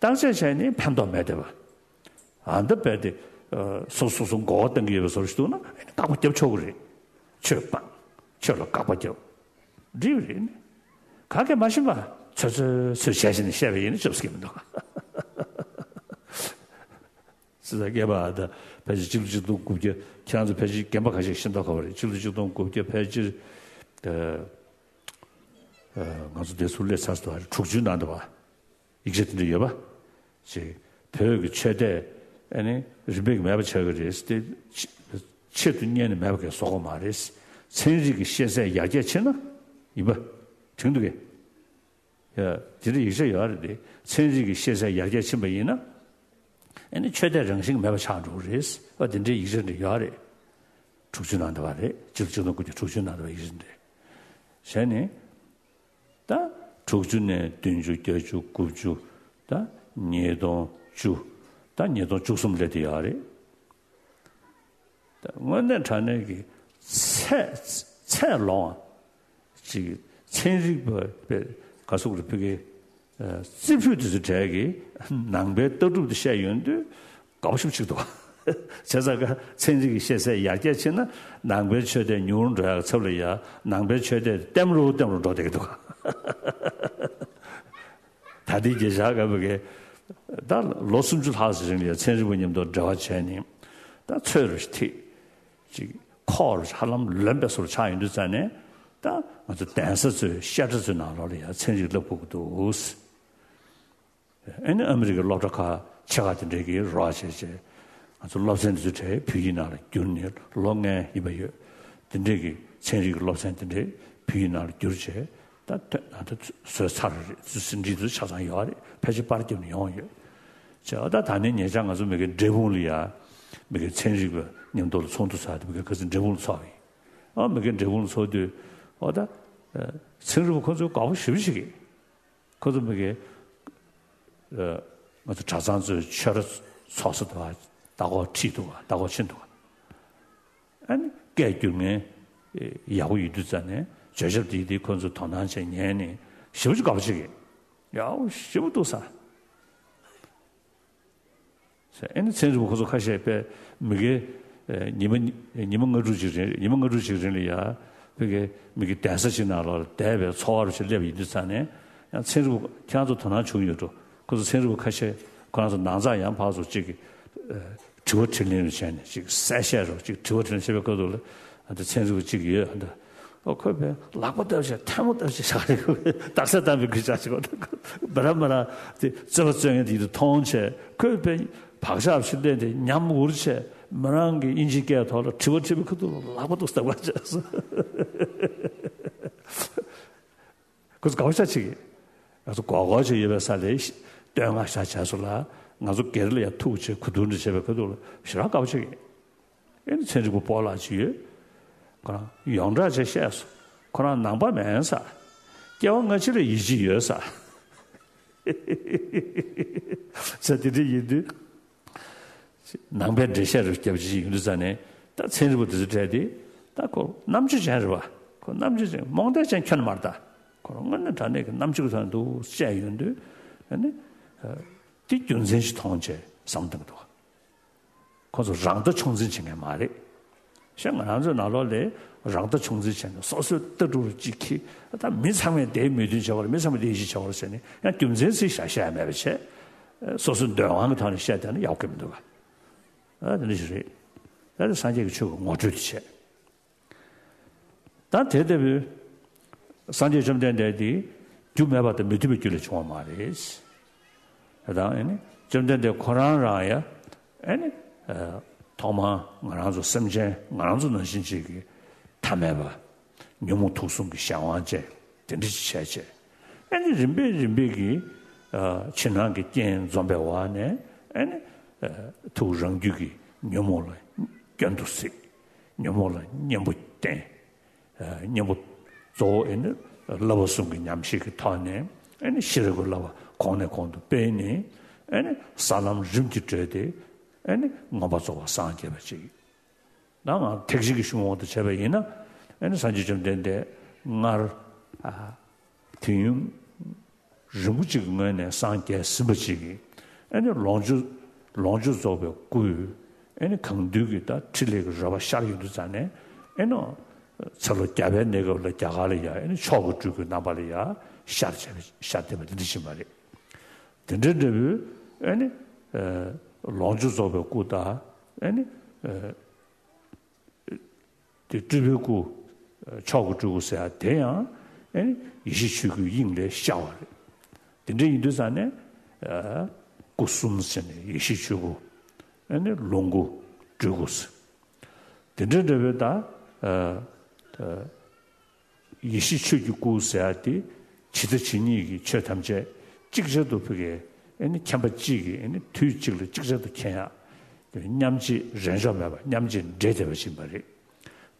ད། བརྟག་དཔྱད་བྱས་ནས་ཕན་ཐོགས་མེད་བསྡད་པ། ཨ་འདི་རྦད་དེ་སོ་སོ་སོ་མགོ་བོ་གཏོང་གི་ཡོད་པའི་བཟོ་འདྲ་ཞིག་འདུག་ན་ཨེ་ནི་དགག་པ་རྒྱབ་ཆོག་གི་རེད། ཆོས་སྤང་། ཆོས་ལ་དགག་པ་རྒྱབ། འགྲིག་རེད་ནི། ག་གེ་མ་ཤེས་པ་ཚོད་ཚོད་ཚོད་བྱས་ཤིང་བཤད་པ་ཡིན་ན་ཅོབ་སྐྱེ་མི་འདུག་སྲིད་ས་སྐྱེས་པ་ད་ཕལ་ཆེར་ཆིག་སྟོང་དགུ་བརྒྱ། ཁྱེད་རང་ཚོ་ཕལ་ཆེར་རྒན་པ་ཁ་ཤས་ཤེས་མདོག་ཁ་པོ་རེད། ཆིག་སྟོང་དགུ་བརྒྱ་ཕལ་ཆེར་ད་ང་ཚོ་འདས་ཚུར་སླེབས་ཚར་སོང་། དྲུག་ཅུའི་ནང་དུ་བ། ཡིག་ཆ་དེ་འདྲ་ཡོད་པ། ཅིག་བོད་ཀྱི་ཆོས་དད་ཨ་ནི་རིན་པོ་ཆེ་མེད་པ་ཆགས་ཀྱི་རེད་ཟེར་ཏེ། ཆེད་དུ་གཉེར་ནས་མེད་པ་གས་བཟོ་དགོས་མ་རེད། ཚན་རིག་གི་ཤེས་ཚད་ཡར་རྒྱས་ཕྱིན་ན་ཡིན་པ་དྲན་འདུག་གས། ཡ། དེ་འདྲའི་ཡིག་ཆ་ཡོད་རེད་དེ། ཚན་རིག་གི་ཤེས་ཚད་ཡར་རྒྱས་ཕྱིན་པ་ཡིན་ན། ཨ་ནི་ཆོས་དད་རང་བཞིན་མེད་པ་ཆགས་འགྲོ་གི་རེད། ཨ། དེ་འདྲའི་ཡིག་ཆ་འདྲ་ཡོད་རེད། དྲུག་ཅུ་ནང་དུ་བ་རེད། ཆིག་སྟོང་དགུ་བརྒྱ་དྲུག་ཅུ་ནང་དུ་བ་ཡིག་ཆ་འདྲ། བྱས་ནས། ད་དྲུག་ཅུ་ནས་བདུན་ཅུ། བརྒྱད་ཅུ། དགུ་བཅུ། ད་ཉིས་སྟོང་བཅུ། ད་ཉིས་སྟོང་བཅུ་གསུམ་སླེབས་དེ་ཡོད་རེད། ད་དངོས་གནས་དྲང་གནས་ཀྱི་ཚད་ཚད་ལོངས་ཅིག་ཚན་རིག་པ་པའི་ག་ཟེར་དགོས་རེད། ཕ་གི་རྩིས་འཕྲུལ་དེ་ཚོའི་གྲས་ཀྱིས་ནང་པའི་ལྟ་གྲུབ་དེ་བཤད་ཡོང་དུས་དགའ་པོ་ཞེ་པོ་ཅིག་འདུག་བྱས་ཙང་ཀ་ཚན་རིག་གི་ཤེས་ཚད་ཡར་རྒྱས་ཕྱིན་ན་ནང་པའི་ཆོས་དད་ཉུང་རུ་འགྲོ་ཡག་ཚབ་ལ་ཡ་ནང་པའི་ཆོས་དད་ལྟེམ་རུ་ལྟེམ་རུ་འགྲོ་བསྡད་ཀྱི་འདུག་ད་ལྟའི་རྒྱལ་ཤ་ག་བ་གི་ད་ལོ་སུམ་ཅུ་ལྷག་ཙམ་རིང་ལ་ཡ་ཚན་རིག་པ་མཉམ་དུ་འབྲེལ་བ་བྱས་ནས་ད་ཚོད་རུ་ཐིག་ཅིག་ཁོག་རུ་ཧ་ལམ་ལོན་པའི་བཟོ་འདྲ་ཆགས་ཡོང་དུས་ཙ་ནས། ད་ང་ཚོ་གདན་ས་ཚོའི་བཤད་གྲྭ་ཚོའི་ནང་ལོགས་ལ་ཡ་ཚན་རིག་བསླབ་དགོས་ཀྱི་འདུག་ཨ་ནི་ཨ་མི་རི་ཀའི་སློབ་གྲྭ་ཁག་ཆེ་ཁག་དེ་འདྲས་ཀྱིས་རོགས་བྱས་བྱས། ང་ཚོ་སློབ་ཚན་འདི་ཚོའི་གྲས་བོད་ཡིག་ནང་ལ་བསྒྱུར་ནས་ལོ་ལྔའི་ཡིན་པ་ཡོད། དེ་འདྲས་ཀྱི་ཚན་རིག་གི་སློབ་ཚན་དེ་འདྲས་བོད་ཡིག་ནང་ལ་བསྒྱུར་བྱས། ད་ཐོན་ད་ལྟ་བཟོས་ཚར་རེད། ཟིན་བྲིས་དེ་ཆ་ཚང་ཡོད་རེད། ཕལ་ཆེར་པར་བརྒྱབ་ནས་ཡོང་ཡོད། བྱས་ད་ད་ནི་ཉེ་ཆར་ང་ཚོ་མི་གའི་འབྲས་སྤུངས་ལ་ཡ་མི་གའི་ཚན་རིག་པ་མཉམ་དུ་ལ་ཚོགས་འདུ་ཚོགས་ཏེ་མི་གའི་ཁ་སང་འབྲས་སྤུངས་ལ་ཚོགས་ཡིན། ཨ་མི་གའི་འབྲས་སྤུངས་ལ་ཚོགས་དུས་ཨོ་ད་ཚན་རིག་པ་ཁོ་ཚོས་དགའ་པོ་ཞེ་པོ་ཞིག་གིས། ཁོ་ཚོ་མི་གའི་ཨ་ང་ཚོ་གྲྭ་ཚང་ཚོའི་ཆོས་ར་ཚོགས་ས་དུ་བ་ལྟ་སྐོར་ཁྲིད་འདུག་བ། ལྟ་སྐོར་ཕྱིན་འདུག་བ། ཨ་ནི་སྐད་སྒྱུར་མཁན་ཡག་པོ་ཡོད་དུས་ཙ་ནས་བརྗོད་བྱ་འདི་འདི་ཁོ་ཚོ་དོ་སྣང་བྱས་ཉན་ནས་ཞེ་པོ་ཅིག་དགའ་པོ་བྱེད་ཀྱི། ཡག་པོ་ཞེ་པོ་འདུག་ས། ཨེ་ནི་ཚན་རིག་པ་ཁོ་ཚོ་ཁ་ཤས་དཔེ་མི་གའི་ཨེ་ཉི་མ་ཉི་མ་ལྔ་དྲུག་ཅིག་རིང་ཉི་མ་ལྔ་དྲུག་ཅིག་རིང་ལ་ཡ་ཕ་གི་མི་གའི་གདན་ས་ཅིག་ནང་ལོགས་ལ་བསྡད་པའི་འཚོ་བ་རུ་ཞིག་སླེབས་ཡིན་དུས་ཙང་ནས་ཡང་ཚན་རིག་པ་ཁྱེད་རང་ཚོ་དོ་སྣང་བྱུང་ཡོད་འགྲོ། ཁོ་ཚོ་ཚན་རིག་པ་ཁ་ཤས་ཁོ་རང་ཚོ་ནང་ཚགས་ཡང་ཕར་ཚུར་ཅིག་ཨེ་དྲི་བ་དྲིས་ལན་རུ་བྱས་ནས་ཅིག་གསལ་བཤད་རུ་ཅིག་དྲི་བ་དྲིས་ལན་བྱེད་པའི་སྐབས་དུ་ལ། ཨ་ད་ཚན་རིག་པ་གཅིག་ཡོད་ཨ་ད། ཨོ་ཁོས་དཔེ་ལག་པ་བཏབ་བྱས་ཐལ་མོ་བཏབ་བྱས་བཞག་རེད། རྟགས་གསལ་བཏང་བའི་སྐུལ་ལྕག་ཅིག་ཨོ་ད་ཁོ་མི་ར་མི་ར་དེ་རྩོད་པ་རྩོད་མཁན་དེ་ཡིན་དུ་མཐོང་བྱས་ཁོས་དཔེ་བག་ཆགས་ཤིག་བསྟན་ཏེ་ཉམས་འུར་བྱས་མི་རང་གི་དབྱིན་ཇིའི་སྐད་ཐོག་ལ་དྲི་བ་དྲིས་པའི་ཁ་ཐུག་ལ་ལག་པ་འདུག་སྟབས་པ་བྱས་སོ། ཁོ་ཚོ་དགའ་བོ་ཤ་ཆེ་གི། ང་ཚོ་གོ་གོ་བྱས་ཡོད་པའི་ས་ལས་བསྟོད་བསྔགས་བྱ་བྱས་སོ་ལ་ང་ཚོ་སྒེར་ལ་ཡང་ཐུག་བྱས་གོ་བསྡུར་འདྲ་བྱས་པའི་ཁ་ཐུག་ལ་ཞེ་དྲག་དགའ་བོ་ཆེ་གི། ཨེ་ནི་ཚན་རིག་པ་སྤོ་ལགས་ཅིག་ཡོད། ཁོ་རང་ཡོངས་གྲགས་ཆེ་བཤད་སོང་། ཁོ་རང་ནང་པ་མིན་ས། སྐྱེ་བ་སྔ་ཕྱི་ལ་ཡིད་ཆེས་ཡོད་ས། ས་དེ་འདྲ་ཡིན་དུས། ནང་པའི་འགྲེལ་བཤད་རུ་རྒྱབ་ཅིག་ཡིན་དུས་ཙང་ནས་ད་ཚན་རིག་པ་དེ་ཚོ་གྲས་དེ་ད་ཁོ་རྣམ་དཔྱོད་ཅན་རེད་བ། ཁོ་རྣམ་དཔྱོད་ཅན་རྨོངས་དད་ཅན་ཁྱོན་ནས་མ་རེད་ད། ཁོ་རང་དངོས་གནས་དྲང་གནས་ཀྱི་རྣམ་དཔྱོད་ཀྱི་ཐོག་ནས་འདུག་བཤད་ཡོང་དུས་ཨ་ནི་དེ་རྒྱུ་མཚན་ཞིག་མཐོང་བྱས་བསམ་བཏང་གི་འདུག་ཁོ་ཚོ་རང་ལྟ་ཆུང་འཛིན་བྱེད་མཁན་མ་རེད། གཞན་ང་རང་ཚོའི་ནང་ལོགས་ལ་རང་ལྟ་ཆུང་འཛིན་བྱས་ནས་སོ་སོའི་ལྟ་གྲུབ་ཅིག་གིས་ད་མི་ཚང་མས་དེའི་མོས་མཐུན་བྱེད་པར་མི་ཚང་མས་དེའི་ཡིད་ཆེས་བྱེད་པར་ཟེར་ནས་ཡང་རྒྱུ་མཚན་ཚིག་བཞག་བཤད་ཡ་མེད་པ་བྱས། སོ་སོའི་འདོད་དབང་གི་ཐོག་ནས་བཤད་བསྡད་ན་ཡག་གི་མི་འདུག་ག་ཨ་དེ་འདྲ་ཞིག་རེད། ད་དེ་སངས་རྒྱས་ཀྱི་ཆོས་ཀྱི་ངོ་སྤྲོད་དེ་བྱས། ད་དེ་ལྟ་བུའི་སངས་རྒྱས་བཅོམ་ལྡན་འདས་དེ་རྒྱུ་མེད་པ་དང་མི་མཐུན་པའི་རྒྱུ་ལས་བྱུང་བ་མ་རེད། དེ་དང་ཨེ་ནི་བཅོམ་ལྡན་འདས་ཁོ་རང་རང་ཡ་ཨེ་ནི་ཐོག་མར་ང་རང་ཚོ་སེམས་ཅན་ང་རང་ཚོ་ནང་བཞིན་ཅིག་གི་ཐ་མལ་པ་ཉོན་མོངས་དུག་གསུམ་གྱི་གཞན་དབང་ཅན་དེ་འདྲ་ཅིག་བྱས་བྱས་ཨེ་ནི་རིམ་པས་རིམ་པས་ཀྱིས་ཕྱི་ནང་གི་རྐྱེན་འཛོམས་པའི་འོག་ནས་ཨེ་ནི་ཐུགས་རང་རྒྱུད་ཀྱི་ཉོན་མོངས་ལ་སྐྱོན་དུ་གཟིགས། ཉོན་མོངས་ལ་གཉེན་པོ་བསྟེན། གཉེན་པོ་གཙོ་བོ་ཨེ་ནི་བསླབ་པ་གསུམ་གྱི་ཉམས་བཞེས་ཀྱི་ཐོག་ནས་ཨེ་ནི་ཤེས་རབ་ཀྱི་བསླབ་པ་གོང་ནས་གོང་དུ་སྤེལ་ནས་ཨེ་ནི་ས་ལམ་རིམ་གྱིས་བགྲོད་དེ་ཨེ་ནི་མངོན་པར་རྫོགས་པར་སངས་རྒྱས་པ་ཅིག་ད་ང་ཐེག་ཆེན་གྱི་གཞུང་དབང་དུ་བྱས་པ་ཡིན་ན་ཨེ་ནི་སངས་རྒྱས་བཅོམ་ལྡན་འདས་སྔར་དུས་ཡུན་རིང་པོ་ཅིག་གི་སྔོན་ནས་སངས་རྒྱས་ཟིན་པ་ཅིག་གིས་ཨེ་ནི་ལོངས་སྤྱོད་ལོངས་སྤྱོད་རྫོགས་པའི་སྐུ་ཨེ་ནི་གང་འདུལ་གྱི་ད་ཕྲིན་ལས་ཀྱི་རོལ་པ་ཤར་ཡོང་དུས་ཙང་ནས་ཨེ་ནི་ཚེ་ལོ་བརྒྱ་པའི་གནས་སྐབས་ལ་རྒྱ་གར་ལ་ཡ་ཨེ་ནི་མཆོག་གི་སྤྲུལ་སྐུའི་རྣམ་པ་ལ་ཡ་ཤར་བྱས་ཤར་བསྡད་པ་འདི་འདྲ་ཞིག་མ་རེད། དེ་འདྲའི་འབྲས་བུ་ཨེ་ནི་ལོངས་སྤྱོད་རྫོགས་པའི་སྐུ་དང་ཨེ་ནི། དེ་སྤྲུལ་པའི་སྐུ། མཆོག་གི་སྤྲུལ་སྐུ་ཟེར་ཡ་དེ་ཡང་ཨེ་ནི་ཡེ་ཤེས་ཆོས་སྐུའི་དབྱིངས་ལས་ཤར་བ་རེད། དེ་འདྲ་ཡིན་དུས་ཙང་ནས་སྐུ་གསུམ་ཟེར་ནས་ཡེ་ཤེས་ཆོས་སྐུ། ཨེ་ནི་ལོངས་སྐུ། སྤྲུལ་སྐུ་ཟེར། དེ་འདྲ་འདྲ་བའི་ད་ཡེ་ཤེས་ཆོས་ཀྱི་སྐུ་ཟེར་ཡ་དེ་ ཇི་ལྟ་ཇི་སྙེད་ཀྱི་ཆོས་ཐམས་ཅད་ཅིག་ཅར་དུ་ཕ་གི་ཨེ་ནི་མཁྱེན་པ་གཅིག་གིས་ཨེ་ནི་དུས་གཅིག་ལ་ཅིག་ཅར་དུ་མཁྱེན་ཡག་མཉམ་རྗེས་རེས་འཇོག་མེད་པར་མཉམ་རྗེས་འདྲེས་བསྡད་པ་ཞིག་ཡིན་པ་རེད།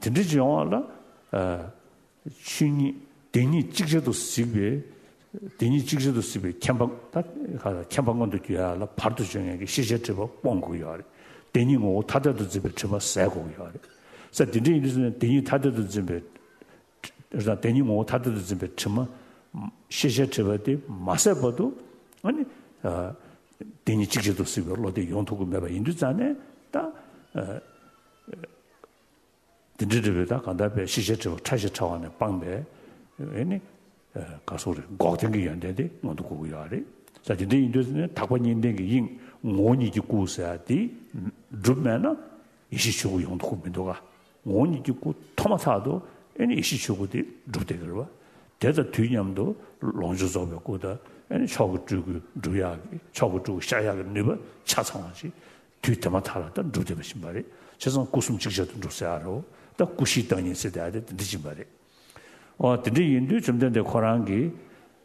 དེ་འདྲ་ཅིག་ཡོང་བ་ལ། ཆོས་ཉིད་དེ་ཉིད་ཅིག་ཅར་དུ་གཟིགས་པའི། དེ་ཉིད་ཅིག་ཅར་དུ་གཟིགས་པའི་མཁྱེན་པ། ད་ག་ལ་མཁྱེན་པ་མངོན་དུ་གྱུར་ཡག་ལ་བར་དུ་གཅོད་མཁན་གྱི་ཤེས་བྱའི་དྲི་མ་སྤོང་དགོས་ཀྱི་ཡོད་རེད། དེ་ཉིད་ངོ་བོ་ཐ་དད་དུ་འཛིན་པའི་དྲི་མ་ཟད་དགོས་ཀྱི་ཡོད་རེད། ས་དེ་འདྲ་ཡིན་དུས་ཙང་ནས་དེ་ཉིད་ཐ་དད་དུ་འཛིན་པའི། དེ་ཉིད་ངོ་བོ་ཐ་དད་དུ་འཛིན་པའི་དྲི་མ་ཤེས་བྱའི་དྲི་མ་དེ་མ་ཟད་བར་དུ་ཨ་ནི་དེ་ཉིད་ཅིག་ཅར་དུ་གཟིགས་པའི་བློ་དེ་ཡོང་ཐུབ་ཀྱི་མེད་པ་ཡིན་དུས་ཙང་ནས་ད། འདི་འདྲ་འདྲ་བའི་ད་གང་ལྟར་པའི་ཤེས་བྱའི་དྲི་མ་ཕྲ་ཞིང་ཕྲ་བ་ནས་སྤངས་པའི་ཨེ་ནི་ག་སོགས་རེད། འགོག་བདེན་གྱི་ཡོན་ཏན་དེ་མངོན་དུ་གྱུར་གྱི་ཡོད་རེད། ས་དེ་འདྲ་ཡིན་དུས་ནི་དག་པ་གཉིས་ལྡན་གྱི་དབྱིངས་ངོ་བོ་ཉིད་ཀྱི་སྐུ་ཟེར་ཡག་དེ་གྲུབ་མེད་ན་ཡེ་ཤེས་ཆོས་སྐུ་ཡོང་ཐུབ་ཀྱི་མི་འདུག་ག་ངོ་བོ་ཉིད་ཀྱི་སྐུ་ཐོག་མ་ཐག་ཏུ་ཨེ་ནི་ཡེ་ཤེས་ཆོས་སྐུ་དེ་གྲུབ་བསྡད་ཀྱི་རེད་བ། དེ་དང་དུས་མཉམ་དུ་ལོངས་སྤྱོད་རྫོགས་པའི་སྐུ་དང་ཨེ་ནི་མཆོག་གི་སྤྲུལ་སྐུ་སྒྲུབ་ཡག་གི་མཆོག་གི་སྤྲུལ་སྐུ་ཤར་ཡག་གི་ནུས་པ་ཆ་ཚང་བ་ཞིག་དུས་དེ་མ་ཐག་ལ་ད་འགྲུབ་བསྡད་པ་ཡིན་པ་རེད། བྱས་ཙང་སྐུ་གསུམ་ཅིག་ཅར་དུ་འགྲུབ་ཟེར་ཡག་རེད། ད་སྐུ་བཞིའི་བདག་ཉིད་ཟེར་ཡག་དེ་དེ་འདྲ་ཡིན་པ་རེད། འོ་དེ་འདྲ་ཡིན་དུས་བཅོམ་ལྡན་འདས་ཁོ་རང་གིས་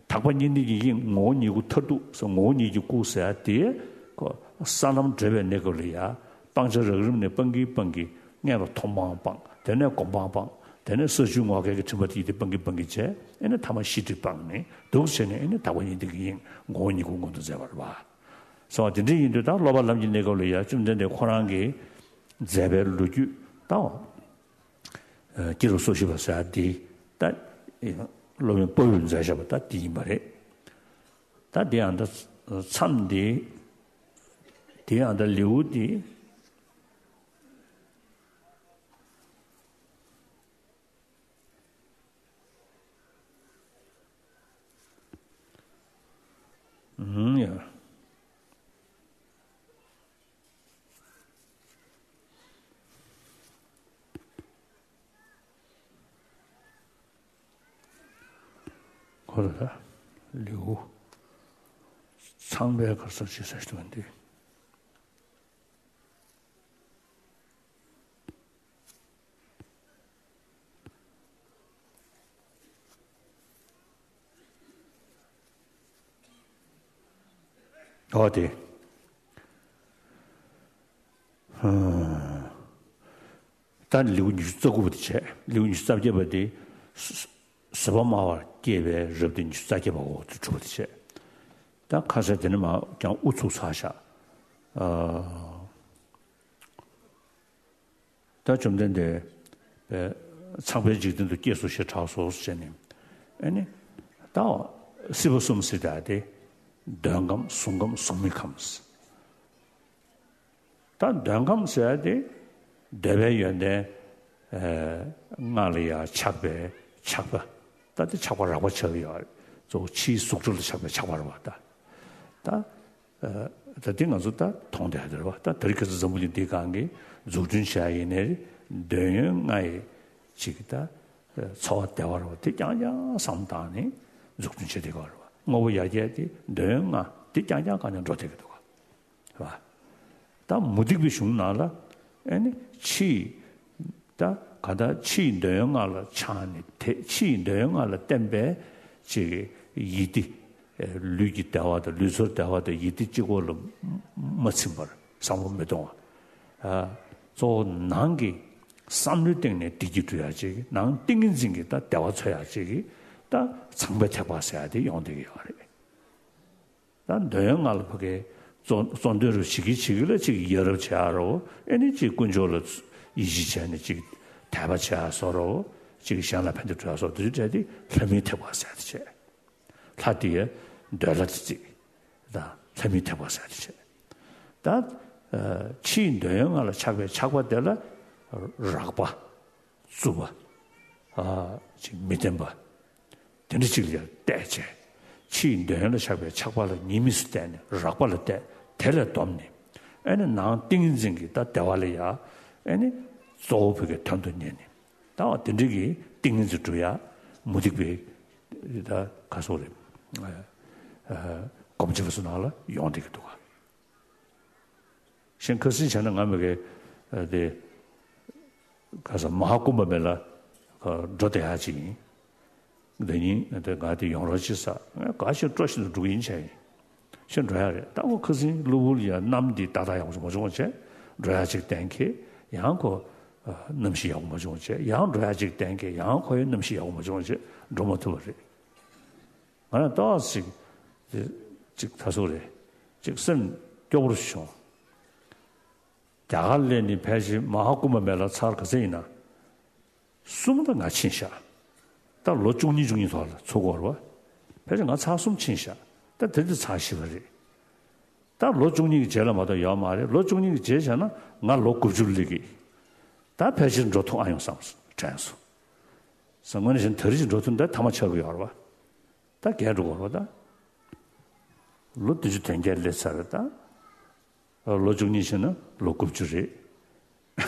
དག་པ་གཉིས་ལྡན་གྱི་དབྱིངས་ངོ་བོ་ཉིད་སྐུ་མཐར་ཐུག་ཟེར་ངོ་བོ་ཉིད་ཀྱི་སྐུ་ཟེར་ཡག་དེ་ཁོ་ས་ལམ་བགྲོད་པའི་གནས་སྐབས་ལ་ཡ་སྤང་བྱ་རགས་རིམ་ནས་སྤང་གིན་སྤང་གིན་མངོན་པ་མཐོང་སྤང་སྤངས། དེ་ནས་སྒོམ་སྤང་སྤངས། དེ་ནས་ས་བཅུ་ངོ་སྐལ་གྱི་ཁྲིད་པ་དེ་ཡི་དེ་སྤང་གིན་སྤང་གིན་བྱས། ཨེ་ནས་ཐ་མ་ཤེས་སྒྲིབ་སྤངས་ནས་འདུག་བྱས་ནས་ཨེ་ནས་དག་པ་གཉིས་ལྡན་གྱི་དབྱིངས་ངོ་བོ་ཉིད་སྐུ་མངོན་དུ་མཛད་པ་རེད་བ། སོང་བ་དེ་འདྲ་ཡིན་དུས་ད་སློབ་པ་ལམ་གྱི་གནས་སྐབས་ལ་ཡ་བཅོམ་ལྡན་འདས་ཁོ་རང་གིས་མཛད་པའི་ལོ་རྒྱུས་དང་། སྐྱེས་རབས་སོ་བཞི་པ་ཟེར་ཡག་འདི་ད་སློབ་དཔོན་དཔའ་བོས་མཛད་བཞག་པ་ད་འདི་ཡིན་པ་རེད། ད་འདི་ཡང་ད་མཚམས་འདི་འདི་ཡང་ད་ལེའུ་འདི། ཨུམ་ཡ། ཁོ་ལ་ལེའུ་ཚངས་པའི་གར་སོགས་ཅེས་ཟེར་ཞིག་འདུག་པ་འདི། འོ་དེ། ཧ། ད་ལེའུ་ཉི་ཤུ་རྩ་དགུ་པ་དེ་བྱས། ལེའུ་ཉི་ཤུ་རྩ་བརྒྱད་པ་དེ། བཟོད་པ་སྨྲ་བར་བསྐྱེད་པའི་རབ་སྡེ་ཉི་ཤུ་རྩ་བརྒྱད་པ་འོག་ཏུ་གྲུབ་པ་དེ་བྱས། ད་ཁ་སང་དེ་ནས་མར་ཀྱང་དབུ་ཚུགས་ཚར་བཞག་ཨ། ད་བཅོམ་ལྡན་འདས་པས་ཚངས་པའི་འཇིག་རྟེན་དུ་སྐྱེས་སོ་ཞེས་གྲགས་སོ་ཞེས་ནས། ཨ་ནི། ད་སྲིད་པ་གསུམ་ཟེར་ཡག་དེ། འདོད་ཁམས་གཟུགས་ཁམས་གཟུགས་མེད་ཁམས། ད་འདོད་ཁམས་ཟེར་ཡག་དེ། འདོད་པའི་ཡོན་ཏན། ལྔ་ལ་ཡང་ཆགས་པའི་ཆགས་པ། ད་དེ་ཆགས་པ་རགས་པ་ཆགས་ཡོད་རེད། གཙོ་བོ་ཕྱིའི་གཟུགས་སྒྲ་ལ་ཆགས་པའི་ཆགས་པ་རེད་བ་ད། ད། ད་དེ་ང་ཚོ་ད་མཐོང་བསྡད་ཡག་དེ་རེད་བ། ད་དེ་རིང་ཁ་སང་འཛམ་བུ་གླིང་འདིའི་སྒང་གི་འཛུགས་སྐྲུན་བྱས་ཡིན་ནའི་འདོད་ཡོན་ལྔ་ཡི་ཅིག་ད་འཚོ་བ་བདེ་བ་རེད་བ། དེ་རྐྱང་རྐྱང་བསམ་བཏང་ནས་འཛུགས་སྐྲུན་བྱས་བསྡད་ཡོད་རེད་བ། དངོས་པོ་ཡར་རྒྱས་དེ་འདོད་ཡོན་ལྔ་དེ་རྐྱང་རྐྱང་སྒང་ནས་འགྲོ་བསྡད་ཀྱི་འདུག་བ། ད་མུ་སྟེགས་པའི་གཞུང་ནང་ལ་ཨེ་ནི་ཕྱིའི་ད་ག་ད་ཕྱིའི་འདོད་ཡོན་ལྔ་ལ་ཆགས་ནས་དེ་ཕྱིའི་འདོད་ཡོན་ལྔ་ལ་བརྟེན་པའི་ཅིག་ཡིད་བདེ། ལུས་ཀྱི་བདེ་བ་དང་ལུས་ཚོར་བདེ་བ་དང་ཡིད་བདེ་གཅིག་པོ་ལ་མ་ཚིམ་པར་བསམ་བློ་མི་གཏོང་བ། གཙོ་བོ་ནང་གི་བསམ་བློའི་སྟེང་ནས་བདེ་སྐྱིད་སྒྲུབ་ཡག་ཅིག་གི་ནང་ཏིང་ངེ་འཛིན་གྱི་ད་བདེ་བ་འཚོལ་ཡག་ཅིག་གི་ད་ཚངས་པའི་ཐེག་པ་ཟེར་ཡག་དེ་ཡོང་བསྡད་ཀྱི་ཡོད་རེད། ད་འདོད་ཡོན་ལྔ་ལ་ཕ་གི་གཙོ་གཙོ་འདོན་རུ་བྱེད་ཀྱི་བྱེད་ཀྱི་ལ་ཅིག་ཡ་རབས་བྱེད་ཡག་རོ། ཨེ་ནི་ཅིག་དཀོན་མཆོག་ལ་ཡིད་ཆེས་བྱས་ནས་ཅིག་དད་པ་བྱེད་ཡག་བཟོ་རོ། ཅིག་གཞན་ལ་ཕན་བདེ་སྒྲུབ་ཡག་བཟོ་འདི་འདྲ་དེ་ལྷ་མིའི་ཐེག་པ་ཟེར་ཡག་དེ་བྱས། ལྷ་དེ་ཡ་འདོད་ལྷ་དེ་བརྩིས། ད་ལྷ་མིའི་ཐེག་པ་ཟེར་ཡག་དེ་བྱས། ད་ཕྱིའི་འདོད་ཡོན་ལྔ་ལ་ཆགས་པའི་ཆགས་པ་དེ་ལ་རགས་པ། རྩུབ་པ། ཅིག་མི་བརྟན་པ། དེ་འདྲ་ཅིག་ལ་བལྟས་བྱས། ཕྱིའི་འདོད་ཡོན་ལ་ཆགས་པའི་ཆགས་པ་ལ་ཉེས་དམིགས་སུ་བལྟས་ནས་རགས་པ་ལ་བལྟས། དེ་ལས་བསྡོམས་ནས། ཨེ་ནི་ནང་ཏིང་ངེ་འཛིན་གྱི་ད་བདེ་བ་ལ་ཡ། ཨེ་ནི་གཙོ་བོ་ཕ་གི་དོན་དུ་གཉེར་ནས། ད་བ་དེ་འདྲ་གི་ཏིང་ངེ་འཛིན་སྒྲུབ་ཡག་མུ་སྟེགས་པའི་ད་ག་སོགས་རེད། སྒོམ་བྱེད་པ་ཚོ་ནང་ལ་ཡོང་བསྡད་ཀྱི་འདུག་ག་གཞན་ཁ་སང་བྱས་ན་ང་མི་གེ་དེ་ག་ས་མ་ཧཱ་ཀུམ་བ་མེ་ལ་འགྲོ་བསྡད་ཡག་ཅིག་ཡིན། འདི་ཉིན་དེ་ང་དེ་ཡོང་རོགས་བྱེད་ས། ང་དགའ་ཞིང་སྤྲོ་བཞིན་དུ་འགྲོ་གི་ཡིན་བྱས་ཡིན། ཕྱིར་འགྲོ་ཡ་རེད། ད་ཁོ་ཁ་སང་གློ་བུར་ཡ་གནམ་འདི་ཏག་ཏག་ཡག་པོ་མ་བྱུང་བྱས། འགྲོ་ཡ་ཅིག་གཏན་འཁེལ། ཡང་ཁོ་ཨ་གནམ་གཤིས་ཡག་པོ་མ་བྱུང་བྱས། ཡང་འགྲོ་ཡ་ཅིག་གཏན་འཁེལ། ཡང་ཁོ་ཡི་གནམ་གཤིས་ཡག་པོ་མ་བྱུང་བྱས་འགྲོ་མ་ཐུབ་པ་རེད། ང་རང་ཏོག་ཙམ་ཅིག་ཅིག་ད་སོ་རེད། ཅིག་སེམས་སྐྱོ་པོ་བྱུང་། རྒྱ་གར་ལ་ནི་ཕལ་ཆེར་མ་ཧཱ་ཀུམ་བ་མེ་ལ་ཚར་ག་ཚོད་ཡིན་ན། གསུམ་ད་ང་ཕྱིན་ཤག་ད་ལོ་བཅུ་གཉིས་བཅུ་གཉིས་ཐོག་ལ་ཚུགས་ཀྱི་ཡོད་རེད་བ། ཕལ་ཆེར་ང་ཚར་གསུམ་ཕྱིན་ཤག་ད་དེ་དུས་ཚར་བཞི་པ་རེད། ད་ལོ་བཅུ་གཉིས་ཀྱི་རྗེས་ལ་མ་གཏོགས་ཡོད་མ་རེད། ལོ་བཅུ་གཉིས་ཀྱི་རྗེས་བྱས་ན་ང་ལོ་དགུ་བཅུ་སླེབས་ཀྱི། ད་ཕལ་ཆེར་འགྲོ་ཐུབ་ཨ་ཡོང་བསམ་སོང་། དྲན་སོང་། ས་དངོས་གནས་བྱས་ན་ད་རེས་ཀྱི་འགྲོ་ཐུབ་ན་ད་ཐ་མ་ཆགས་ཀྱི་ཡོད་རེད་བ། ད་རྒས་འགྲོ་གི་ཡོད་རེད་བ་ད། ལོ་བདུན་ཅུ་དོན་བརྒྱད་སླེབས་ཚར་རེད་ད། ལོ་བཅུ་གཉིས་ཕྱིན་ན་ལོ་དགུ་བཅུ་རེད།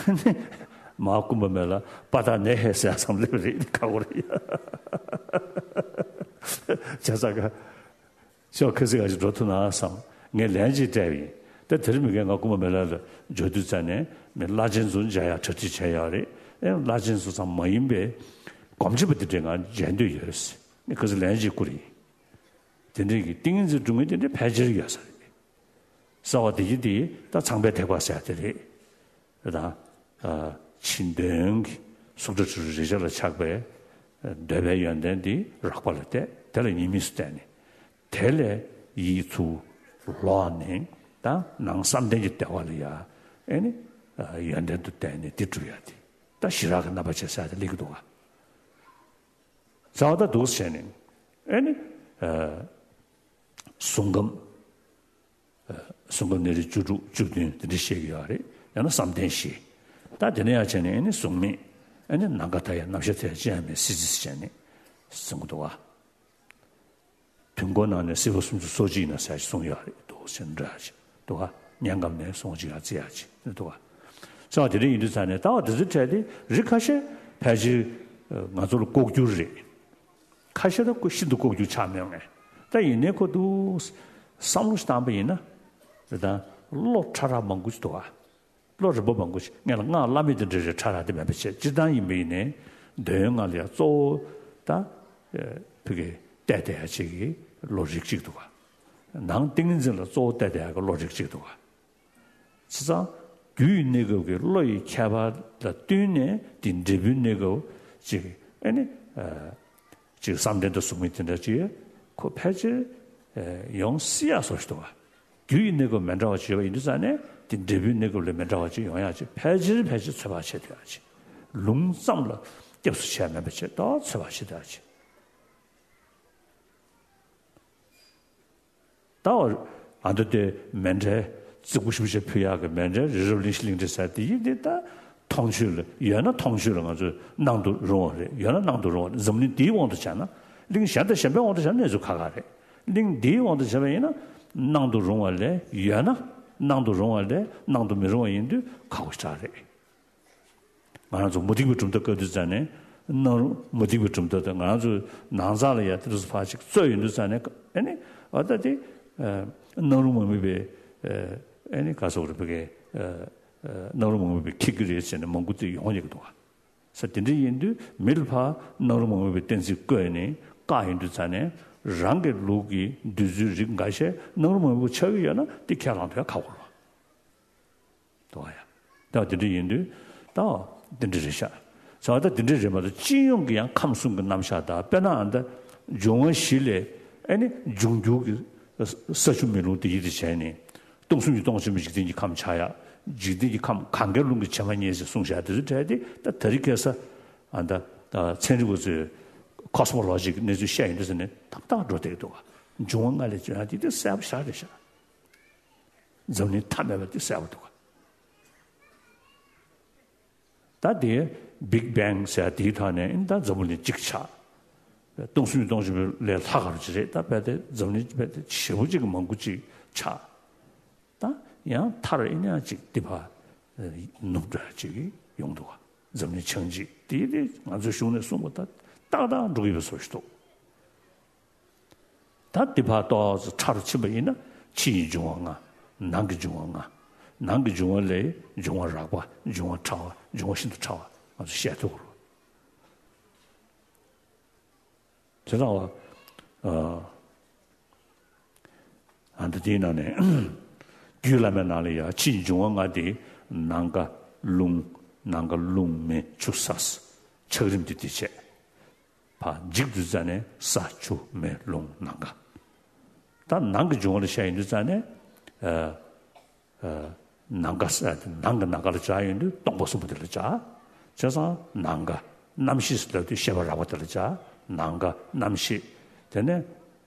མ་ཧཱ་ཀུམ་བ་མེ་ལ་པ་ཏ་ནེ་ཧེ་ཟེར་ཡ་ཙམ་སླེབས་རེད། ཁག་པོ་རེད་ཡ། བྱས་ཙང་ཀ་ཤོག་ཁ་སང་ང་ཅིག་འགྲོ་ཐུབ་ན་བསམ། ངས་ལན་ཅིག་སྤྲད་པ་ཡིན། ད་དེ་རིང་མི་རྒན་ང་ཀུམ་བ་མེ་ལ་ལ་འབྱོར་དུས་ཙ་ནས་མི་བླ་ཆེན་ཚོ་མཇལ་ཡ་གྲ་སྒྲིག་བྱས་ཡོད་རེད། ཨེ་བླ་ཆེན་ཚོ་ཙམ་མ་ཡིན་པའི་གོམས་ཆེན་པོ་དེ་འདྲས་ང་མཇལ་འདོད་ཡོད། ངས་ཁ་སང་ལན་ཅིག་བསྐུར་ཡིན། དེ་འདྲས་ཀྱི་ཏིང་ངེ་འཛིན་སྒྲུབ་མཁན་དེ་འདྲས་ཕལ་ཆེར་ཡོད་ས་རེད། གསལ་བ་དེ་ཡིན་དེ་ད་ཚངས་པའི་ཐེག་པ་ཟེར་དེ་རེད། དེ་དང་། ཕྱི་དོན་གྱི་གཟུགས་སྒྲ་དྲི་རོ་རེག་བྱ་ལ་ཆགས་པའི་འདོད་པའི་ཡོན་ཏན་འདི་རགས་པ་ལ་གཏད། དེ་ལ་ཡིད་གཉིས་སུ་བརྟེན་ནས། དེ་ལས་ཡིད་ཚུར་ལོག་ནས་ད་ནང་བསམ་གཏན་གྱི་བདེ་བ་ལ་ཡ། ཨེ་ནི། ཡོན་ཏན་དུ་བརྟེན་ནས་འདི་སྒྲུབ་ཡ་དེ། ད་ཞི་རགས་ཀྱི་རྣམ་པ་བྱས་ཟེར་དེ་སླེབས་ཀྱི་འདུག་ག་རྩ་བ་ད་འདུག་སེ་བྱས་ནས། ཨེ་ནི། གཟུང་ཁམས། གཟུང་ཁམས་ནི་རིགས་བཅུ་དྲུག་བཅུ་བདུན་དེ་འདྲ་བཤད་ཀྱི་ཡོད་རེད། ཡང་ན་བསམ་གཏན་བཞི། ད་དེ་ནས་ཡར་བྱས་ནས་ཨེ་ནི་གཟུགས་མེད། ཨེ་ནི་ནམ་མཁའ་མཐའ་ཡས་རྣམ་ཤེས་མཐའ་ཡས་ཅི་ཡང་མེད་སྲིད་རྩེ་བྱས་ནས་གཟུང་གི་འདུག་ག་དུས་འཁོར་ནང་ནས་སྲིད་པ་སུམ་ཅུ་སོ་གཅིག་ཡིན་ན་ཟེར་ཞིག་གསུངས་ཡོད་རེད་འདུག་ཟེར་འདྲ་ཞིག་འདུག་ག་དམྱལ་ཁམས་ནས་སོ་གཅིག་ཡར་རྩི་ཡག་ཅིག་འདུག་ག་ས་བ་དེ་འདྲ་ཡིན་དུས་ཙང་ནས་ལྟ་བ་དེ་ཚོའི་གྲས་དེ་རིགས་ཁ་ཤས་ཕལ་ཆེར་ང་ཚོ་ལ་ལྐོག་གྱུར་རེད། ཁ་ཤས་ལ་ཤིན་ཏུ་ལྐོག་གྱུར་ཆགས་མྱོང་ངས། ད་ཡིན་ནའི་ཁོ་འདུག་བསམ་བློ་ཞིག་བཏང་པ་ཡིན་ན། དེ་དང་བློ་ཕྲ་རགས་མང་པོ་ཞིག་འདུག་ག་བློ་རིམ་པ་མང་པོ་ཞིག་ངས་ལ་སྔགས་བླ་མེད་དེ་འདྲ་རེ་ཕྲ་རགས་དེ་མེད་པ་བྱས། སྤྱིར་བཏང་ཡིན་པ་ཡིན་ནའི་འདོད་ཡོན་ལྔ་ལ་ཡང་གཙོ་བོ་ད་ཕ་གི་གཏད་བསྡད་ཡ་ཅིག་གི་བློ་རིགས་གཅིག་འདུག་ག་ནང་ཏིང་ངེ་འཛིན་ལ་གཙོ་བོ་གཏད་བསྡད་ཡ་གི་བློ་རིགས་གཅིག་འདུག་ག་བྱས་ཙང་རྒྱུ་ཡི་གནས་སྐབས་ཀྱི་བློ་ཡི་ཁྱད་པར་ལ་བསྟུན་ནས་དེ་འབྲས་བུའི་གནས་སྐབས་ཅིག་ཨེ་ནི། ཅིག་བསམ་གཏན་དུ་གཟུགས་མེད་དེ་འདྲ་ཅིག་ཁོ་ཕལ་ཆེར་ཡོང་སྲིད་ཡག་བཟོ་ཞིག་འདུག་ག་རྒྱུ་ཡི་གནས་སྐབས་མི་འདྲ་བ་ཅིག་ཡོད་པ་ཡིན་དུས་ཙང་ནས་དེ་འབྲས་བུའི་གནས་སྐབས་ལས་མི་འདྲ་བ་ཅིག་ཡོང་ཡག་ཅིག་ཕལ་ཆེར་ཕལ་ཆེར་ཚོད་དཔག་བྱེད་ཐུབ་ཡག་ཅིག་ལུང་ཙམ་ལ་སྐྱབས་སུ་བྱས་མིན་པ་བྱས་ད་ཚོད་དཔག་བྱེད་ཐུབ་ཡག་ཅིག་ད་འོ། ཨ་མདོ་དེ་མཎྜལ་རྫིག་པོ་ཞེ་པོ་ཅིག་ཕུལ་ཡག་གི་མཎྜལ་རི་རབ་གླིང་བཞི་གླིང་ཕྲན་ཟེར་དེ་ཡིན་དེ་ད་མཐོང་ཆོས་ལ་ཡོད་ན་མཐོང་ཆོས་ལ་ང་ཚོས་སྣང་དུ་རུང་བ་རེད། ཡོད་ན་སྣང་དུ་རུང་བ་རེད། འཛམ་གླིང་འདིའི་དབང་དུ་བྱས་ན། གླིང་གཞན་དང་གཞན་པའི་དབང་དུ་བྱས་ན་གནས་ཚུལ་ཁག་ཁག་རེད། གླིང་འདིའི་དབང་དུ་བྱས་པ་ཡིན་ན་སྣང་དུ་རུང་བ་ལས་ཡོད་ན་སྣང་དུ་རུང་བ་ལས་སྣང་དུ་མི་རུང་བ་ཡིན་དུས་ཁག་པོ་ཞེ་དྲག་རེད། ང་རང་ཚོ་མུ་སྟེགས་པའི་གྲུབ་མཐའ་བཀའ་བསྡུ་བྱས་ནས་སྣང་རུང་མུ་སྟེགས་པའི་གྲུབ་མཐའ་དང་ང་རང་ཚོའི་ནང་ཚང་ལ་ཡང་དེ་འདྲ་ཚོ་ཕར་ཅིག་རྩོད་ཡོང་དུས་ཙང་ནས་ཨ་ནི་ཨ་ད་དེ་སྣང་རུང་མ་དམིགས་པའི་ཨ་ནི་ག་ཟེར་དགོས་རེད་བོད་སྐད་སྣང་རུང་མ་དམིགས་པའི་ཁྱི་གི་རེད་ཟེར་ནས་མང་པོ་དེ་ཡོང་ཡོང་གི་འདུག་ག་ས་དེ་འདྲ་ཡིན་དུས་མི་ལ་ཕར་སྣང་རུང་མ་དམིགས་པའི་གཏན་ཚིགས་བཀོད་ནས་བཀག་ཡོང་དུས་ཙང་ནས་རང་གི་ལུགས་ཀྱི་འདོད་ཚུལ་རིགས་འགའ་ཤས་སྣང་རུང་མ་དམིགས་པ་ཆགས་ཀྱི་ཡོད་ན་དེ་ཁས་བླངས་ཐུབ་ཡ་ཁག་པོ་རེད། འདུག་ག་ཡ། ད་དེ་འདྲ་ཡིན་དུས་ད་འདི་འདྲ་རེད་ཤག་ས་བ་ད་དེ་འདྲ་རེད་མ་གཏོགས་སྤྱི་ཡོངས་ཀྱི་ཡང་ཁམས་གསུམ་གྱི་རྣམ་གཞག་དང་དཔེར་ན་ཨ་ད་འབྱུང་བ་བཞི་ལས་ཨེ་ནི་འབྱུང་འགྱུར་གྱི་ས་ཆུ་མེ་རླུང་དེ་ཡིད་དུ་བྱས་ནས་སྟོང་གསུམ་གྱི་སྟོང་ཆེན་པོའི་འཇིག་རྟེན་གྱི་ཁམས་ཆགས་ཡ། འཇིག་རྟེན་གྱི་ཁམས་གང་གཱའི་ཀླུང་གི་བྱེ་མ་སྙེད་ཟེར་གསུངས་བཞག་དེ་ཚོ་གྲས་དེ་ད་དེ་རིང་ཁ་སང་ཨ་ད་ཚན་རིག་པ་ཚོས་ཁོ་སི་མོ་ལོ་ཇི་གི་གནས་ཚུལ་བཤད་ཡོང་དུས་ཙ་ནས་ཏག་ཏག་འགྲོ་བསྡད་ཀྱི་འདུག་ག་འབྱུང་བ་ལྔ་ལས་བྱུང་ཡ་དེ་དེ་གསལ་པོ་ཞེ་དྲག་རེད་ཤག་འཛམ་གླིང་མཐའ་མེད་པ་དེ་གསལ་པོ་འདུག་ག་ད་དེ་Big Bang ཟེར་དེའི་ཐོག་ནས་ད་འཛམ་བུ་གླིང་གཅིག་ཆགས། སྟོང་གསུམ་གྱི་སྟོང་ཆེན་པོ་ལས་ལྷག་ག་རེ་ཅིག་རེད། ད་དཔེ་དེ་འཛམ་གླིང་དཔེ་དེ་ཞེ་པོ་ཅིག་གི་མང་པོ་ཅིག་ཆགས། ད་ཡང་མཐར་ཨེ་ནི་ཡང་ཅིག་འདི་ཕར་ནུབ་འགྲོ་ཡ་ཅིག་ཡོང་འདུག་ག་འཛམ་གླིང་བྱང་ཆུབ་དེ་དེ་ང་ཚོའི་གཞུང་ནས་གསུངས་པ་ད་ཏག་ཏག་འགྲོ་གི་ཡོད་པའི་བཟོ་ཞིག་འདུག་ད་འདི་ཕར་ཏོག་ཙམ་ཕྲ་རུ་ཕྱིན་པ་ཡིན་ན་ཕྱི་ཡི་འབྱུང་བ་ལྔ། ནང་གི་འབྱུང་བ་ལྔ། ནང་གི་འབྱུང་བ་ལས་འབྱུང་བ་རགས་པ། འབྱུང་བ་ཕྲ་བ། འབྱུང་བ་ཤིན་ཏུ་ཕྲ་བ་ང་ཚོ་བཤད་ཐུབ་ཀྱི་རེད། དེ་ལྟ་བ། ཨ་ད་དེའི་ནང་ནས་རྒྱུད་བླ་མའི་ནང་ལ་ཡང་ཕྱིའི་འབྱུང་བ་ལྔ་དེ་ནམ་མཁའ་རླུང་། ནམ་མཁའ་རླུང་མེ་ཆུ་ས། ཆགས་རིམ་དེ་དེ་བྱས། ཕར་འཇིག་དུས་ཙ་ནས་ས་ཆུ་མེ་རླུང་ནམ་མཁའ། ད་ནང་གི་འབྱུང་བ་ལ་བཤད་ཡིན་དུས་ཙ་ནས། ཨ། ཨ། ནམ་མཁའ་ས། ནང་གི་ནམ་མཁའ་ལ་སྦྱར་ཡོང་དུས་སྟོང་པ་གསུམ་པོ་དེ་ལ་སྦྱར། བྱས་ཙང་ནམ་མཁའ། རྣམ་ཤེས་ཟེར་དུས་ཤེས་པ་རགས་པ་དེ་ལ་སྦྱར། ནམ་མཁའ་རྣམ་ཤེས། དེ་ནས།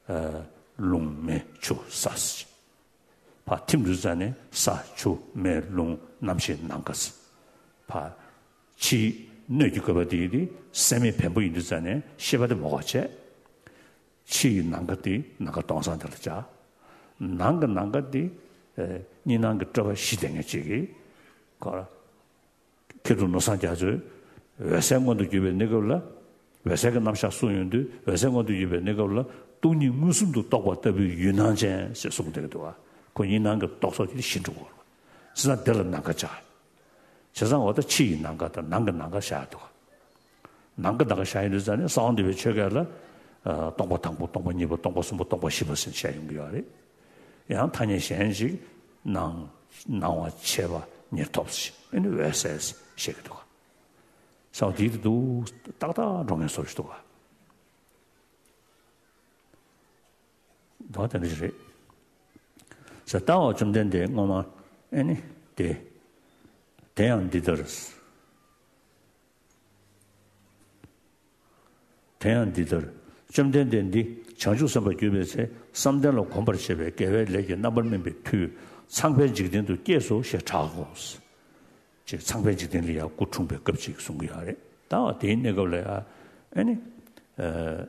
ཨ། རླུང་མེ་ཆུ་ས་ཟེར། ཕར་ཐིམ་དུས་ཙ་ནས་ས་ཆུ་མེ་རླུང་རྣམ་ཤེས་ནམ་མཁའ་ཟེར། ཕར་ཕྱིའི་སྣོད་ཀྱི་བཀོད་པ་དེ་ཡིན་ཏེ་སེམས་མེད་བེམ་པོ་ཡིན་དུས་ཙ་ནས་ཤེས་པ་དེ་མ་གོ་བྱས། ཕྱི་ཡི་ནམ་མཁའ་དེ་ནམ་མཁའ་སྟོང་སང་དེ་ལ་སྦྱར། ནང་གི་ནམ་མཁའ་དེ། ཨེ། གཉིས་སྣང་གི་སྤྲོས་པ་བཞི་ལྡན་མཁན་ཅིག་གིས། ཁོ་ར། མཁས་གྲུབ་ནོར་བཟང་རྒྱ་མཚོས། འོད་གསལ་མངོན་དུ་གྱུར་པའི་གནས་སྐབས་ལ། འོད་གསལ་གྱི་རྣམ་གཞག་གསུངས་ཡོང་དུས་འོད་གསལ་མངོན་དུ་གྱུར་པའི་གནས་སྐབས་ལ་སྟོང་ཉིད་མངོན་སུམ་དུ་རྟོགས་པ་ལྟ་བུའི་ཡུལ་སྣང་ཅན་ཞེས་གསུངས་བསྡད་ཀྱི་འདུག་བ། ཁོ་གཉིས་སྣང་གི་རྟོག་ཚོགས་དེ་ཞི་འགྲོ་གི་རེད། བྱས་ཙང་དེ་ལ་ནམ་མཁའ་སྦྱར། བྱས་ཙང་འོ་ད་ཕྱི་ཡི་ནམ་མཁའ་དང་ནང་གི་ནམ་མཁའ་བཞག་འདུག་ནང་གི་ནམ་མཁའ་བཞག་ཡོང་དུས་ཙ་ནས་གསང་བ་འདུས་པའི་ཆོས་སྐད་ལ། ཨ། སྟོང་པ་དང་པོ། སྟོང་པ་གཉིས་པ། སྟོང་པ་གསུམ་པ། སྟོང་པ་བཞི་པ་ཟེར་བཤད་ཡོང་གི་ཡོད་རེད། ཡང་ཐ་སྙད་གཞན་ཞིག་སྣང་། སྣང་བ་མཆེད་པ་ཉེར་ཐོབ་ཟེར། ཨ་ནི་འོད་གསལ་བཤད་ཀྱི་འདུག་གསང་བ་འདུས་ཏེ་འདུག་ཏག་ཏག་འགྲོ་མཁན་བཟོ་ཞིག་འདུག་འདུག་དེ་འདྲ་ཞིག་རེད། ཟེར། ལྟ་བ་བཅོམ་ལྡན་འདས་སྔོན་མ། ཨེ་ནི་དེ། དེ་ཡང་འདི་ལྟར། དེ་ཡང་འདི་ལྟར། བཅོམ་ལྡན་འདས་འདི་བྱང་ཆུབ་སེམས་དཔའ་གྱུར་པའི་ཚེ་བསམ་གཏན་ལ་གོམས་པར་བྱེད་པའི་དགེ་བའི་ལས་ཀྱི་རྣམ་པར་སྨིན་པའི་མཐུས་ཚངས་པའི་འཇིག་རྟེན་དུ་སྐྱེས་སོ་ཞེས་གྲག་གོ། ཅེས་ཚངས་པའི་འཇིག་རྟེན་ལ་ཡང་སྐུ་འཁྲུངས་པའི་སྐབས་ཅིག་གསུང་གི་ཡོད་རེད། ད་དེའི་གནས་སྐབས་ལ་ཡང་། ཨེ་ནི། ཨ།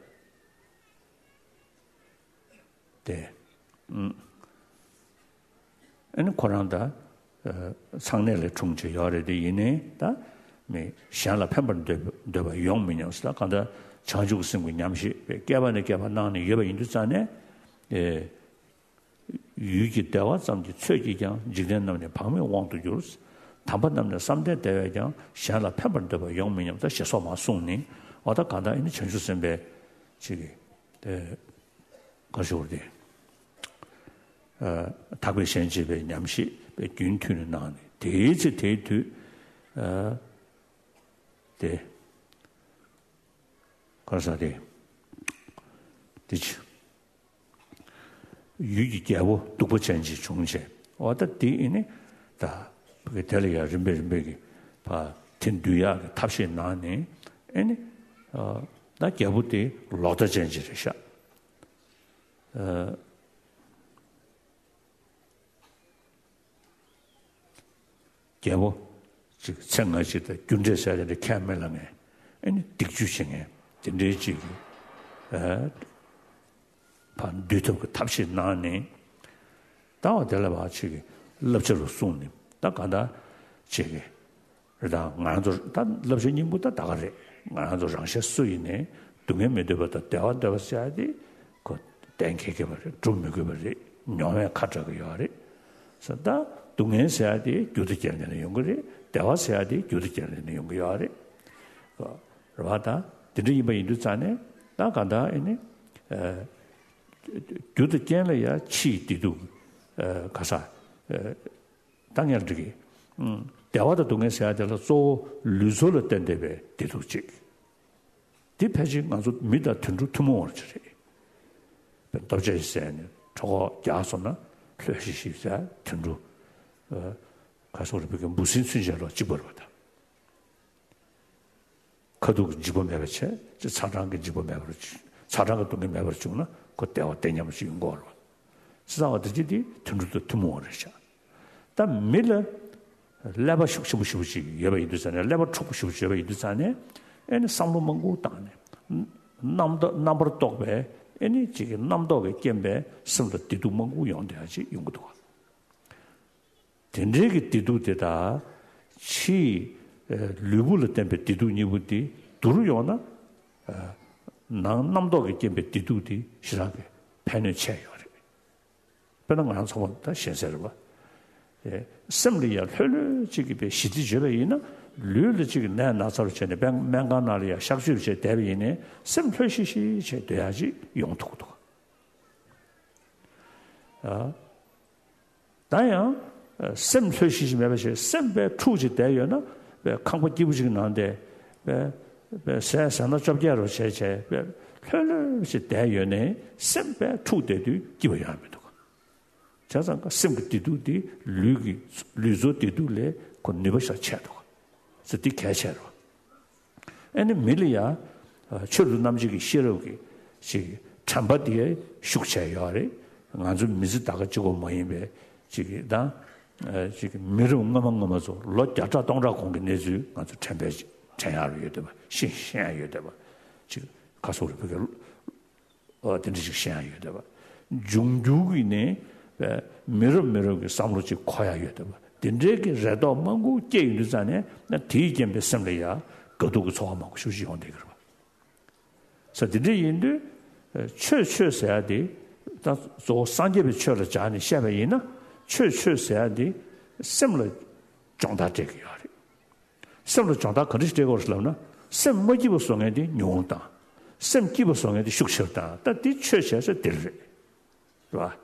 དེ། ཨ་ནི་ཁོ་རང་ད། ཨ། ཚངས་གནས་ལས་འཁྲུངས་བྱས་ཡོད་རེད་དེ། ཡིན་ནའི་ད་མི་གཞན་ལ་ཕན་པར་འདོད་འདོད་པ་ཡོང་མི་སྙམ་ཟེར། ད་གང་ལྟར་བྱང་ཆུབ་ཀྱི་སེམས་ཀྱི་ཉམས་ཞིབ་པའི་བསྐལ་པ་ནས་བསྐལ་པ་གནང་ནས་ཡོད་པ་ཡིན་དུས་ཙང་ནས། ཨེ། ཡུལ་གྱི་བདེ་བ་ཙམ་གྱི་ཚོད་ཀྱིས་ཀྱང་འཇིག་རྟེན་རྣམས་ནི་བག་མེད་དབང་དུ་འགྱུར། དམ་པ་རྣམས་ནི་བསམ་གཏན་བདེ་བས་ཀྱང་གཞན་ལ་ཕན་པར་འདོད་པ་ཡོང་མི་སྙམ། ད་ཞེས་སོགས་མར་གསུངས་ནས། འོ་ད་གང་ལྟར་ཨེ་ནི་བྱང་ཆུབ་སེམས་དཔའི་ཅིག་གི། ཨེ། ག་ཞུ་དགོས་རེད་དེ། ཨ། ཐེག་པའི་གཞན་གཅེས་པའི་ཉམས་ཞིབ་པའི་རྒྱུན་མཐུད་ནས་གནང་ནས། དེའི་ཚེ་དེའི་དུས། ཨ། དེ། ག་རེ་ཟེར་དེ། དེ་ཅི། ཡུལ་གྱི་རྒྱལ་པོ་གདུག་པ་ཅན་ཅིག་བྱུང་བྱས། འོ་ད་དེ་ཨེ་ནི། ད་དེ་ལ་ཡང་རིམ་པས་རིམ་པས་ཀྱི་ཕར་དེ་འདུལ་ཡག་གི་ཐབས་ཤེས་གནང་ནས། ཨེ་ནི། ཨ། ད་རྒྱལ་པོ་དེ་ལོག་ལྟ་ཅན་ཅིག་རེད་ཤག་ཨ། རྒྱལ་པོ་ཅིག་ཚེ་སྔ་ཕྱི་དང་རྒྱུ་འབྲས་ཟེར་དེ་འདྲ་ཁས་མི་ལེན་མཁན། ཨེ་ནི་སྡིག་སྤྱོད་བྱེད་མཁན་དེ་འདྲའི་ཅིག་གི། ཨ། ཕར་འདུལ་ཐབས་ཀྱི་ཐབས་ཤེས་གནང་ནས། ད་འོ་དེ་ལ་ཕར་ཅིག་གི་བསླབ་བྱ་རུ་གསུངས་ནས། ད་གང་ལྟར་ཅིག་གི་རེད། ད་ང་རང་ཚོ་ད་བསླབ་བྱ་སྙིང་པོ་ད་ད་ག་རེད། ང་རང་ཚོ་རང་གཞན་སུ་ཡིན་ནའི་སྡུག་བསྔལ་མི་འདོད་པ་དང་བདེ་བ་འདོད་པ་ཟེར་ཡ་དེ་ཁོ་གཏན་འཁེལ་དགོས་པ་རེད། སྒྲུབ་མི་དགོས་པ་རེད། མྱོང་བས་ཁ་གྲག་གི་ཡོད་རེད། ཟེར། ད་སྡུག་བསྔལ་ཟེར་ཡ་དེ་རྒྱུ་དང་རྐྱེན་ལས་ནས་ཡོང་གི་རེད། བདེ་བ་ཟེར་ཡ་དེ་རྒྱུ་དང་རྐྱེན་ལས་ནས་ཡོང་གི་ཡོད་རེད། རེད་བ། ད་དེ་འདྲ་ཡིན་པ་ཡིན་དུས་ཙང་ནས། ད་གང་ལྟར་ཨེ་ནི། ཨ། རྒྱུ་དང་རྐྱེན་ལ་ཡང་ཕྱིའི་བདེ་སྡུག་ཨ། ག་ས། ཨ། ད་ངས་འགྲིག་གི། ཨུམ། བདེ་བ་དང་སྡུག་བསྔལ་ཟེར་ཡ་དེ་ལ་གཙོ་བོ་ལུས་ཚོར་ལ་བརྟེན་བསྡད་པའི་བདེ་སྡུག་ཅིག་དེ་ཕལ་ཆེར་ང་ཚོ་མི་དང་དུད་འགྲོ་ཐུན་མོང་བ་ཅིག་རེད། དཔེར་ན་ལྟོ་ཆས་ཟེར་ནས་གྲོད་ཁོག་རྒྱགས་སོང་ན་ལྷོད་ཤིག་ཤིག་ཟེར། དུད་འགྲོ། ཨ། ག་སོགས་རེད། བོད་ཀྱི་འབུ་སྲིན་ཚུན་ཆད་ལ་གཅིག་པ་རེད་པ། ད་ཁ་ཐུག་གི་འཇིགས་པ་མེད་པ་བྱས། ཅིག་ཚ་གྲང་གི་འཇིགས་པ་མེད་པར་བྱས། ཚ་གྲང་གི་སྡུག་བསྔལ་མེད་པར་བྱུང་ན་ཁོ་བདེ་བ་བདེ་མཉམ་ཞིག་ཡོང་གི་རེད་པ། བྱས་ཙང་འོ་དེ་ཅི་དེ་དུད་འགྲོ་དང་ཐུན་མོང་བ་རེད་ཤག་ད་མི་ལ་ཀླད་པ་ཤུགས་ཆེན་པོ་ཞེ་པོ་ཅིག་ཡོད་པ་ཡིན་དུས་ཙང་ནས། ཀླད་པ་འཁྲུག་པོ་ཞེ་པོ་ཅིག་ཡོད་པ་ཡིན་དུས་ཙང་ནས། ཨེ་ནི་བསམ་བློ་མང་པོ་བཏང་ནས། རྣམ་རྟོག་རྣམ་པར་རྟོག་པའི། ཨེ་ནི་ཅིག་གི་རྣམ་རྟོག་གི་རྐྱེན་པས་སེམས་ལ་བདེ་སྡུག་མང་པོ་ཡོང་བསྡད་ཡ་ཅིག་ཡོང་གི་འདུག་ག་དེ་འདྲའི་གི་བདེ་སྡུག་དེ་དག་ཕྱིའི། ཨ། ལུས་པོ་ལ་བརྟེན་པའི་བདེ་སྡུག་གཉིས་པོ་དེ་བསྡུར་ཡོང་ན། ཨ། ནང་རྣམ་རྟོག་གི་རྐྱེན་པའི་བདེ་སྡུག་དེ་ཞེ་དྲག་གི་ཕན་གནོད་ཆེ་ཡོད་རེད། དཔེར་ན་ང་རང་ཚོ་མ་ད་གཞན་ཟེར་བ། ཨེ། སེམས་ལ་ཡ་ལྷོད་ལྷོད་ཅིག་གི་བའི་ཞི་བདེ་བརྗོད་པ་ཡིན་ན། ལུས་ལ་ཅིག་ནད་ན་ཚ་རུ་བྱས་ནས་སྨན་ཁང་ནང་ལ་ཡང་གཤག་བཅོས་བྱས་བསྡད་པ་ཡིན་ནའི་སེམས་ལྷོད་ཤིག་ཤིག་བྱས་སྡོད་ཡག་ཅིག་ཡོང་ཐུབ་ཀྱི་འདུག་ད་ཡང་སེམས་ལྷོད་ཤིག་ཤིག་མེད་པ་ཞིག་སེམས་དཔེ་འཁྲུག་ཅིག་བསྡད་ཡོད་ན་དཔེ་ཁང་པ་སྐྱིད་པོ་ཅིག་ནང་དེ་དཔེ་དཔེ་ཟས་ཟ་ན་བཅོ་བརྒྱད་རུ་བྱས་བྱས་དཔེ་ལྷོད་ལྷོད་ཅིག་བསྡད་ཡོད་ནའི་སེམས་དཔེ་འཁྲུག་བསྡད་དུས་སྐྱིད་པ་ཡོང་ཡ་མི་འདུག་བྱས་ཙང་ཀ་སེམས་ཀྱི་བདེ་སྡུག་དེ་ལུས་ཀྱི་ལུས་གཙོ་བདེ་སྡུག་ལས་ཁོ་ནུས་པ་ཤར་ཆེ་འདུག་ཟེར་འདི་གལ་ཆེ་རུ། ཨ་ནི་མི་ལ་ཡ་ཆོས་ལུགས་རྣམ་འབྱེད་ཀྱི་ཤེས་རབ་ཀྱི་ཅིག་དྲན་པ་དེ་ཤུགས་ཆེ་ཡོད་རེད། ང་ཚོ་མི་ཚེ་ད་ག་གཅིག་པོ་མ་ཡིན་པའི་ཅིག་དང་ཅིག་མི་རབས་སྔ་མ་སྔ་མ་ཚོ་ལོ་བརྒྱ་ཕྲག་སྟོང་ཕྲག་གོང་གི་གནས་ཚུལ་ང་ཚོ་དྲན་པའི་དྲན་ཡག་ཡོད་བསྡད་པ་ཤེས་ཤེས་ཡག་ཡོད་བསྡད་པ་ཅིག་ག་སོགས་རེད་བོད་ཀྱི། ཨོ་དེ་འདྲ་ཞིག་ཤེས་ཡག་ཡོད་བསྡད་པ། འབྱུང་འགྱུར་གྱི་ནི་མི་རབས་མི་རབས་ཀྱི་བསམ་བློ་ཅིག་འཁོར་ཡག་ཡོད་བསྡད་པ། དེ་འདྲའི་གི་རེ་དོགས་མང་པོ་སྐྱེ་ཡོང་དུས་ཙང་ནས་དེའི་རྐྱེན་པས་སེམས་ལ་ཡ་དགའ་སྡུག་གི་ཚོར་བ་མང་པོ་ཞེ་པོ་ཅིག་ཡོང་བསྡད་ཀྱི་རེད་པ། ས་དེ་འདྲ་ཡིན་དུས་ཆོས་ཆོས་ཟེར་ཡག་དེ་ད་གཙོ་བོ་སངས་རྒྱས་པའི་ཆོས་ལ་སྦྱར་ནས་བཤད་པ་ཡིན་ན་ཆོས་ཆོས་ཟེར་ཡག་དེ་སེམས་ལ་སྦྱོང་བརྡར་སྤྲད་ཀྱི་ཡོད་རེད། སེམས་ལ་སྦྱོང་བརྡར་ག་འདྲ་ཞིག་སྤྲད་དགོས་རེད་ལབ་ན། སེམས་མ་སྐྱིད་པ་བཟོ་མཁན་དེ་ཉུང་རུ་བཏང་། སེམས་སྐྱིད་པ་བཟོ་མཁན་དེ་ཤུགས་ཆེ་རུ་བཏང་། ད་འདི་ཆོས་བྱེད་ས་འདིར་རེད། རེད་བ།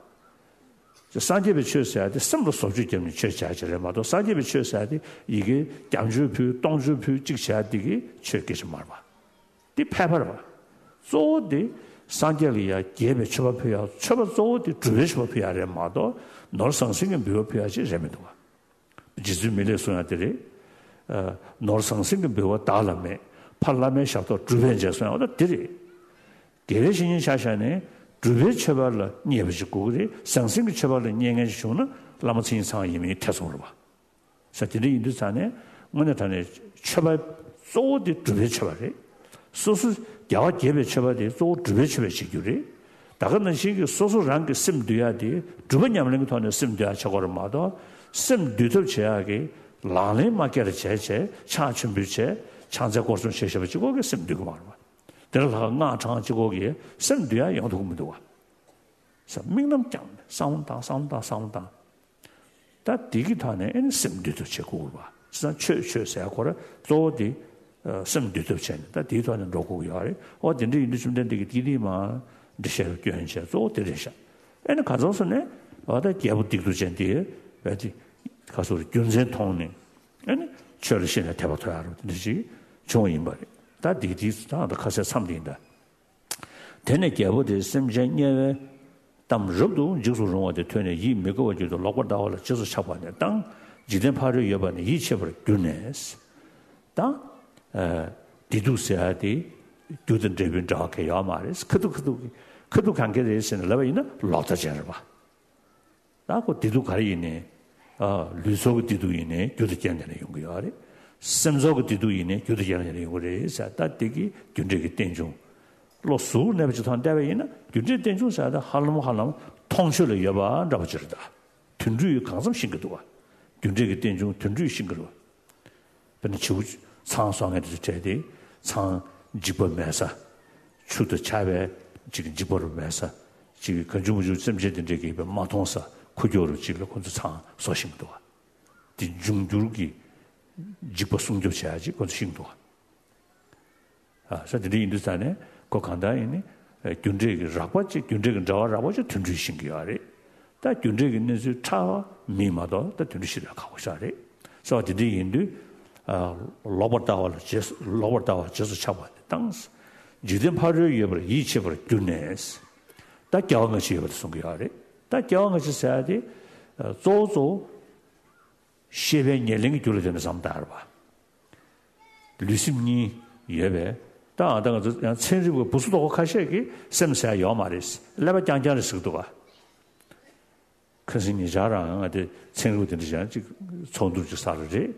སངས་རྒྱས་པའི་ཆོས་ཟེར་ཡག་དེ་སེམས་ལ་བཟོ་བཅོས་བརྒྱབ་ནས་ཆོས་བྱེད་ཡག་ཅིག་རེད་མ་གཏོགས་སངས་རྒྱས་པའི་ཆོས་ཟེར་ཡག་དེ་ཡི་གེ་བརྒྱ་མཆོད་ཕུལ་སྟོང་མཆོད་ཕུལ་གཅིག་བྱེད་ཡག་དེ་གི་ཆོས་སྐད་ཆ་མ་རེད་བ། འདི་ཕལ་པ་རེད་བ། གཙོ་བོ་དེ་སངས་རྒྱས་ལ་ཡ་རྒྱས་པའི་མཆོད་པ་ཕུལ་ཡག་མཆོད་པ་གཙོ་བོ་དེ་སྒྲུབ་པའི་མཆོད་པ་ཕུལ་ཡག་རེད་མ་གཏོགས་ནོར་ཟང་ཟིང་གི་འབུལ་བ་ཕུལ་ཡག་ཅིག་རེད་མི་འདུག་བ། རྗེ་བཙུན་མི་ལས་གསུང་ཡག་དེ་རེད། ཨ། ནོར་ཟང་ཟིང་གི་འབུལ་བ་བདག་ལ་མེད། ཕ་བླ་མའི་ཞབས་ཏོག་སྒྲུབ་པས་འཇལ་གསུང་ཡག་འོ་ད་དེ་རེད། དགེ་བའི་བཤེས་གཉེན་ཆ་བཞག་ནས་སྒྲུབ་པའི་མཆོད་པ་ལ་མཉེས་པ་ཞིག་དགོས་ཀྱི་རེད། ཟང་ཟིང་གི་མཆོད་པ་ལ་མཉེས་མཁན་ཞིག་བྱུང་ན་བླ་མ་མཚན་ཉིད་ཚང་ཡིན་མིན་ཐེ་ཚོམ་རེད་བ། ས་དེ་འདྲ་ཡིན་དུས་ཙང་ནས་དངོས་གནས་དྲང་གནས་མཆོད་པ་གཙོ་བོ་དེ་སྒྲུབ་པའི་མཆོད་པ་རེད། སོ་སོ་རྒྱལ་བ་དགྱེས་པའི་མཆོད་པ་དེ་གཙོ་བོ་སྒྲུབ་པའི་མཆོད་པ་བྱེད་རྒྱུ་རེད། ད་ག་ནང་བཞིན་གྱི་སོ་སོ་རང་གི་སེམས་འདུལ་ཡག་དེ་སྒྲུབ་པ་ཉམས་ལེན་གྱི་ཐོག་ནས་སེམས་འདུལ་ཡག་བྱེད་དགོས་རེད་མ་གཏོགས་སེམས་འདུལ་ཐབས་བྱེད་ཡག་གི་ལག་ལེན་མ་བཀལ་བྱས་བྱས་ཕྱག་མཆོད་འབུལ་བྱས་ཕྱག་འཚལ་སྐོར་གསུམ་བྱས་བྱས་པ་གཅིག་པོ་གིས་སེམས་འདུལ་གི་མ་རེད་པ། དེ་ལ་ལྷག་སྔགས་བགྲང་གཅིག་པོ་གིས་སེམས་འདུལ་ཡག་ཡོང་ཐུབ་ཀྱི་མི་འདུག་བ། ས་དམིགས་རྣམ་བསྐྱངས་ནས་བསམ་བློ་བཏང་བསམ་བློ་བཏང་བསམ་བློ་བཏང་། ད་འདི་གི་ཐོག་ནས་ཨེ་ནི་སེམས་འདུལ་ཐབས་བྱེད་དགོས་པ། བྱས་ཙང་ཆོས་ཆོས་ཟེར་ཁོ་ར་གཙོ་བོ་འདི་ཨ་སེམས་འདུལ་ཐབས་བྱས་ནས་ད་འདིའི་ཐོག་ནས་འགྲོ་དགོས་ཀྱི་ཡོད་རེད། ཨོ་དེ་འདྲ་ཡིན་དུས་བཅོམ་ལྡན་འདས་ཀྱིས་འདི་འདི་མ་འདི་བཤད་པ་སྐྱོན་བྱས་གཙོ་བོ་དེ་རེད་ཤག་ཨེ་ནི་ག་ཚོད་སོང་ནས་ཨ་ད་རྒྱལ་པོ་སྡིག་ཏོ་ཅན་དེ་བས་དེ་ག་ཚོད་རེད་རྒྱུ་མཚན་མཐོང་ནས་ཨེ་ནི་ཆོས་ལ་ཤེས་ནས་དད་པ་ཐོབ་ཡག་རེད་འདི་ཞིག་བྱུང་བ་ཡིན་པ་རེད། ད་འདི་འདི་ད་ད་ཁ་གསལ་མཚམས་འདི་ཡིན་ད། དེ་ནས་རྒྱལ་པོ་དེས་སེམས་ཅན་དམྱལ་བའི་གཏམ་རབ་ཏུ་འཇིགས་སུ་རུང་བ་དེ་ཐོས་ནས་ཡིད་མི་དགའ་བར་གྱུར་ཏེ་ལོག་པར་ལྟ་བ་ལ་རྗེས་སུ་ཆགས་པ་ནས་དང་འཇིག་རྟེན་ཕ་རོལ་ཡོད་པ་ནས་ཡིད་ཆེས་པར་གྱུར་ནས་དང་། ཨ། བདེ་སྡུག་ཟེར་ཡག་དེ་རྒྱུ་དང་འབྲས་བུའི་འབྲེལ་བ་གང་ཡང་ཡོད་མ་རེད། ཁ་ཐུག་ཁ་ཐུག་ཁ་ཐུག་གང་ག་རེད་ཟེར་ནས་ལབ་པ་ཡིན་ན་ལོག་ལྟ་ཅན་རེད་པ། ད་ཁོ་བདེ་སྡུག་ག་རེ་ཡིན་ནའི། ཨ། ལུས་སྲོག་གི་བདེ་སྡུག་ཡིན་ནའི་རྒྱུ་དང་རྐྱེན་དེ་ནས་ཡོང་གི་ཡོད་རེད། སེམས་ཚོགས་ཀྱི་བདེ་སྡུག་ཡིན་ནའི་རྒྱུ་དང་རྐྱེན་དེ་ནས་ཡོང་གི་རེད་ཟེར། ད་དེ་གི་རྒྱུ་འབྲས་ཀྱི་རྟེན་འབྱུང་། བློ་གཟུ་བོར་གནས་པ་ཅིག་ཐོག་བལྟས་པ་ཡིན་ན་རྒྱུ་འབྲས་རྟེན་འབྱུང་ཟེར་ཡག་དེ་ཧ་ལམ་ཧ་ལམ་མཐོང་ཆོས་ལ་ཡོད་པ་འདྲ་པོ་ཅིག་རེད་ད། དུད་འགྲོས་གང་འཚམ་ཤེས་ཀྱི་འདུག་བ། རྒྱུ་འབྲས་ཀྱི་རྟེན་འབྱུང་དུད་འགྲོས་ཤེས་ཀྱི་རེད་བ། དཔེར་ན་བྱིའུ་ཚང་བཟོ་མཁན་དེ་ཚོ་བྲལ་ཏེ་ཚང་འཇིགས་པ་མེད་ས། ཆུ་དང་ཆར་པའི་ཅིག་འཇིགས་པ་རུ་མེད་ས། ཅིག་གང་བྱུང་མང་བྱུང་སེམས་ཅན་དེ་འདྲས་ཀྱིས་མ་མཐོང་ས་ཁུག་ཀྱོག་རུ་ཅིག་ལ་ཁོ་ཚོ་ཚང་བཟོ་ཤེས་ཀྱི་འདུག་བ། དེ་འབྱུང་འགྱུར་གྱི་འཇིགས་པ་སྲུང་སྐྱོབ་བྱེད་ཡག་ཅིག་ཁོ་ཚོ་ཤེས་ཀྱི་འདུག་བ། ཨ། ས་དེ་འདྲ་ཡིན་དུས་ཙང་ནས་ཁོ་གང་ལྟར་ཡིན་ནི་རྒྱུ་འབྲས་ཀྱི་རགས་པ་ཅིག་རྒྱུ་འབྲས་ཀྱི་འབྲེལ་བ་རགས་པ་ཅིག་དུད་འགྲོས་ཤེས་ཀྱི་ཡོད་རེད། ད་རྒྱུ་འབྲས་ཀྱི་གནས་ཚུལ་ཕྲ་བ་མིན་མ་གཏོགས་ད་དུད་འགྲོས་ཤེས་པ་ཁག་པོ་ཞིག་རེད། ས་དེ་འདྲ་ཡིན་དུས་ཨ། ལོག་པར་ལྟ་བ་ལ་རྗེས་སུ་ལོག་པར་ལྟ་བ་རྗེས་སུ་ཆགས་པ་དེ་དང་། འཇིག་རྟེན་ཕ་རོལ་ཡོད་པར་ཡིད་ཆེས་པར་གྱུར་ནས། ད་སྐྱེ་བ་སྔ་ཕྱི་ཡོད་པ་དེ་གསུང་གི་ཡོད་རེད། ད་སྐྱེ་བ་སྔ་ཕྱི་ཟེར་ཡག་དེ་གཙོ་བོ་གཙོ་བོ། ཤེས་པའི་ཉེར་ལེན་གྱི་རྒྱུ་ལ་བརྟེན་ནས་བསམ་བཏང་ཡོད་རེད་པ། ལུས་སེམས་གཉིས་ཡོད་པས། ད་ཨ་ད་ང་ཚོ་ཡང་ཚན་རིག་པ་བུ་གསོ་དོག་པོ་ཁ་ཤས་ཀྱིས་སེམས་ཟེར་ཡག་ཡོད་མ་རེད། ཀླད་པ་རྐྱང་རྐྱང་རེད་ཟེར་གྱི་འདུག་ག་ཁ་སང་ཉེ་ཆར་རང་ང་དེ་ཚན་རིག་པ་དེ་འདྲ་ཅིག་ཡང་ཅིག་ཚོགས་འདུ་ཅིག་ཟེར་རེད།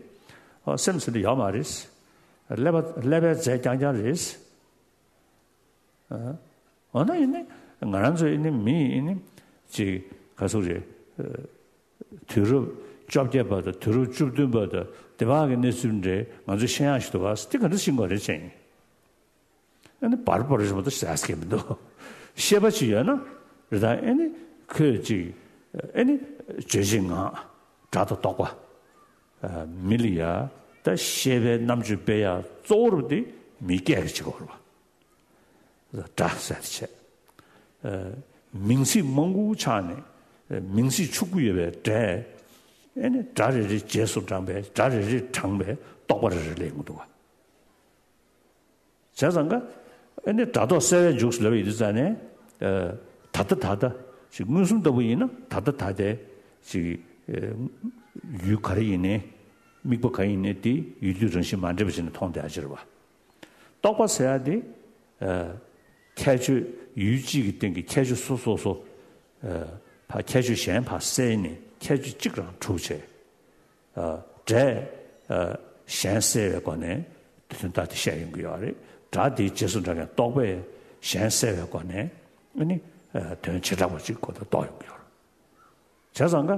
ཨ། སེམས་ཟེར་འདི་ཡོད་མ་རེད། ཀླད་པ་ཀླད་པའི་རྫས་རྐྱང་རྐྱང་རེད། ཨ། འོ་ན་ཡིན་ནི་ང་རང་ཚོ་ཡིན་ནི་མི་ཡིན་ནི་ཅིག་ག་ཚོད་རེད། ཨ། དུས་རབས་བཅོ་བརྒྱད་པ་དང་དུས་རབས་བཅུ་བདུན་པ་དང་དེ་བར་གྱི་གནས་ཚུལ་འདྲ་ང་ཚོས་ཤེས་ཡག་ཞིག་འདུག་ག་དེ་ག་འདྲ་ཤེས་དགོས་རེད་ཅེས་ཡིན། ཨ་ནི་བར་བར་རིས་མ་གཏོགས་ཟེར་ཡག་མི་འདུག་ཤེས་པ་ཅིག་ཡོད་ན་རེད་ད། ཨ་ནི་ཁོས་ཅིག་ཨ་ནི་རྗོད་བྱེད་ངག་སྒྲ་དང་རྟོག་པ། ཨ། མི་ལ་ཡ་ ད་ཤེས་པའི་རྣམ་དཔྱོད་སྤེལ་ཡ་གཙོ་བོར་དེ་མི་སྐད་ཀྱི་གཅིག་པ་རེད་བ། སྒྲ་ཟེར་དེ་བྱས། མིང་ཚིག་མང་པོ་ཆགས་ནས་མིང་ཚིག་ཕྱུག་པོ་ཡོད་པའི་སྒྲས་ཨེ་ནི་སྒྲ་རེ་རེ་རྗེས་སུ་འབྲངས་པའི་སྒྲ་རེ་རེ་དྲངས་པའི་རྟོག་པ་རེ་རེ་སླེབས་ཀྱི་འདུག་བ། བྱས་ཙང་ཀ་ཨེ་ནི་སྒྲ་རྟོག་གསལ་བས་འཇུག་ཟེར་ལབ་པ་ཡིན་དུས་ཙང་ནས། ད་ལྟ་ད་ལྟ་ཅིག་མངོན་སུམ་ལྟ་བུ་ཡིན་ན་ད་ལྟ་ད་ལྟའི་ཅིག་ཡུལ་ག་རེ་ཡིན་ནའི་དམིགས་པ་ག་ཡིན་ནའི་དེ་ཡུལ་དུས་རང་བཞིན་མ་འདྲེས་པ་བྱས་ནས་མཐོང་བསྡད་ཡ་ཅིག་རེད་བ། རྟོག་པ་ཟེར་ཡ་དེ་ཁྱད་ཆོས་ཡུལ་གཅིག་གི་སྟེང་གི་ཁྱད་ཆོས་སོ་སོ་སོ་ཕ་ཁྱད་ཆོས་གཞན་ཕར་བསལ་ནས་ཁྱད་ཆོས་གཅིག་རང་གྲུབ་བྱས། སྒྲས་གཞན་བསལ་བའི་སྒོ་ནས་དོན་དག་དེ་བཤད་ཡོང་གི་ཡོད་རེད། སྒྲ་དེའི་རྗེས་སུ་འབྲང་མཁན་རྟོག་པས་གཞན་བསལ་བའི་སྒོ་ནས་ཨ་ནི་དོན་བྱེ་བྲག་པ་གཅིག་ཁོ་ཐག་རྟོགས་ཡོང་གི་ཡོད་རེད། བྱས་ཙང་ཀ་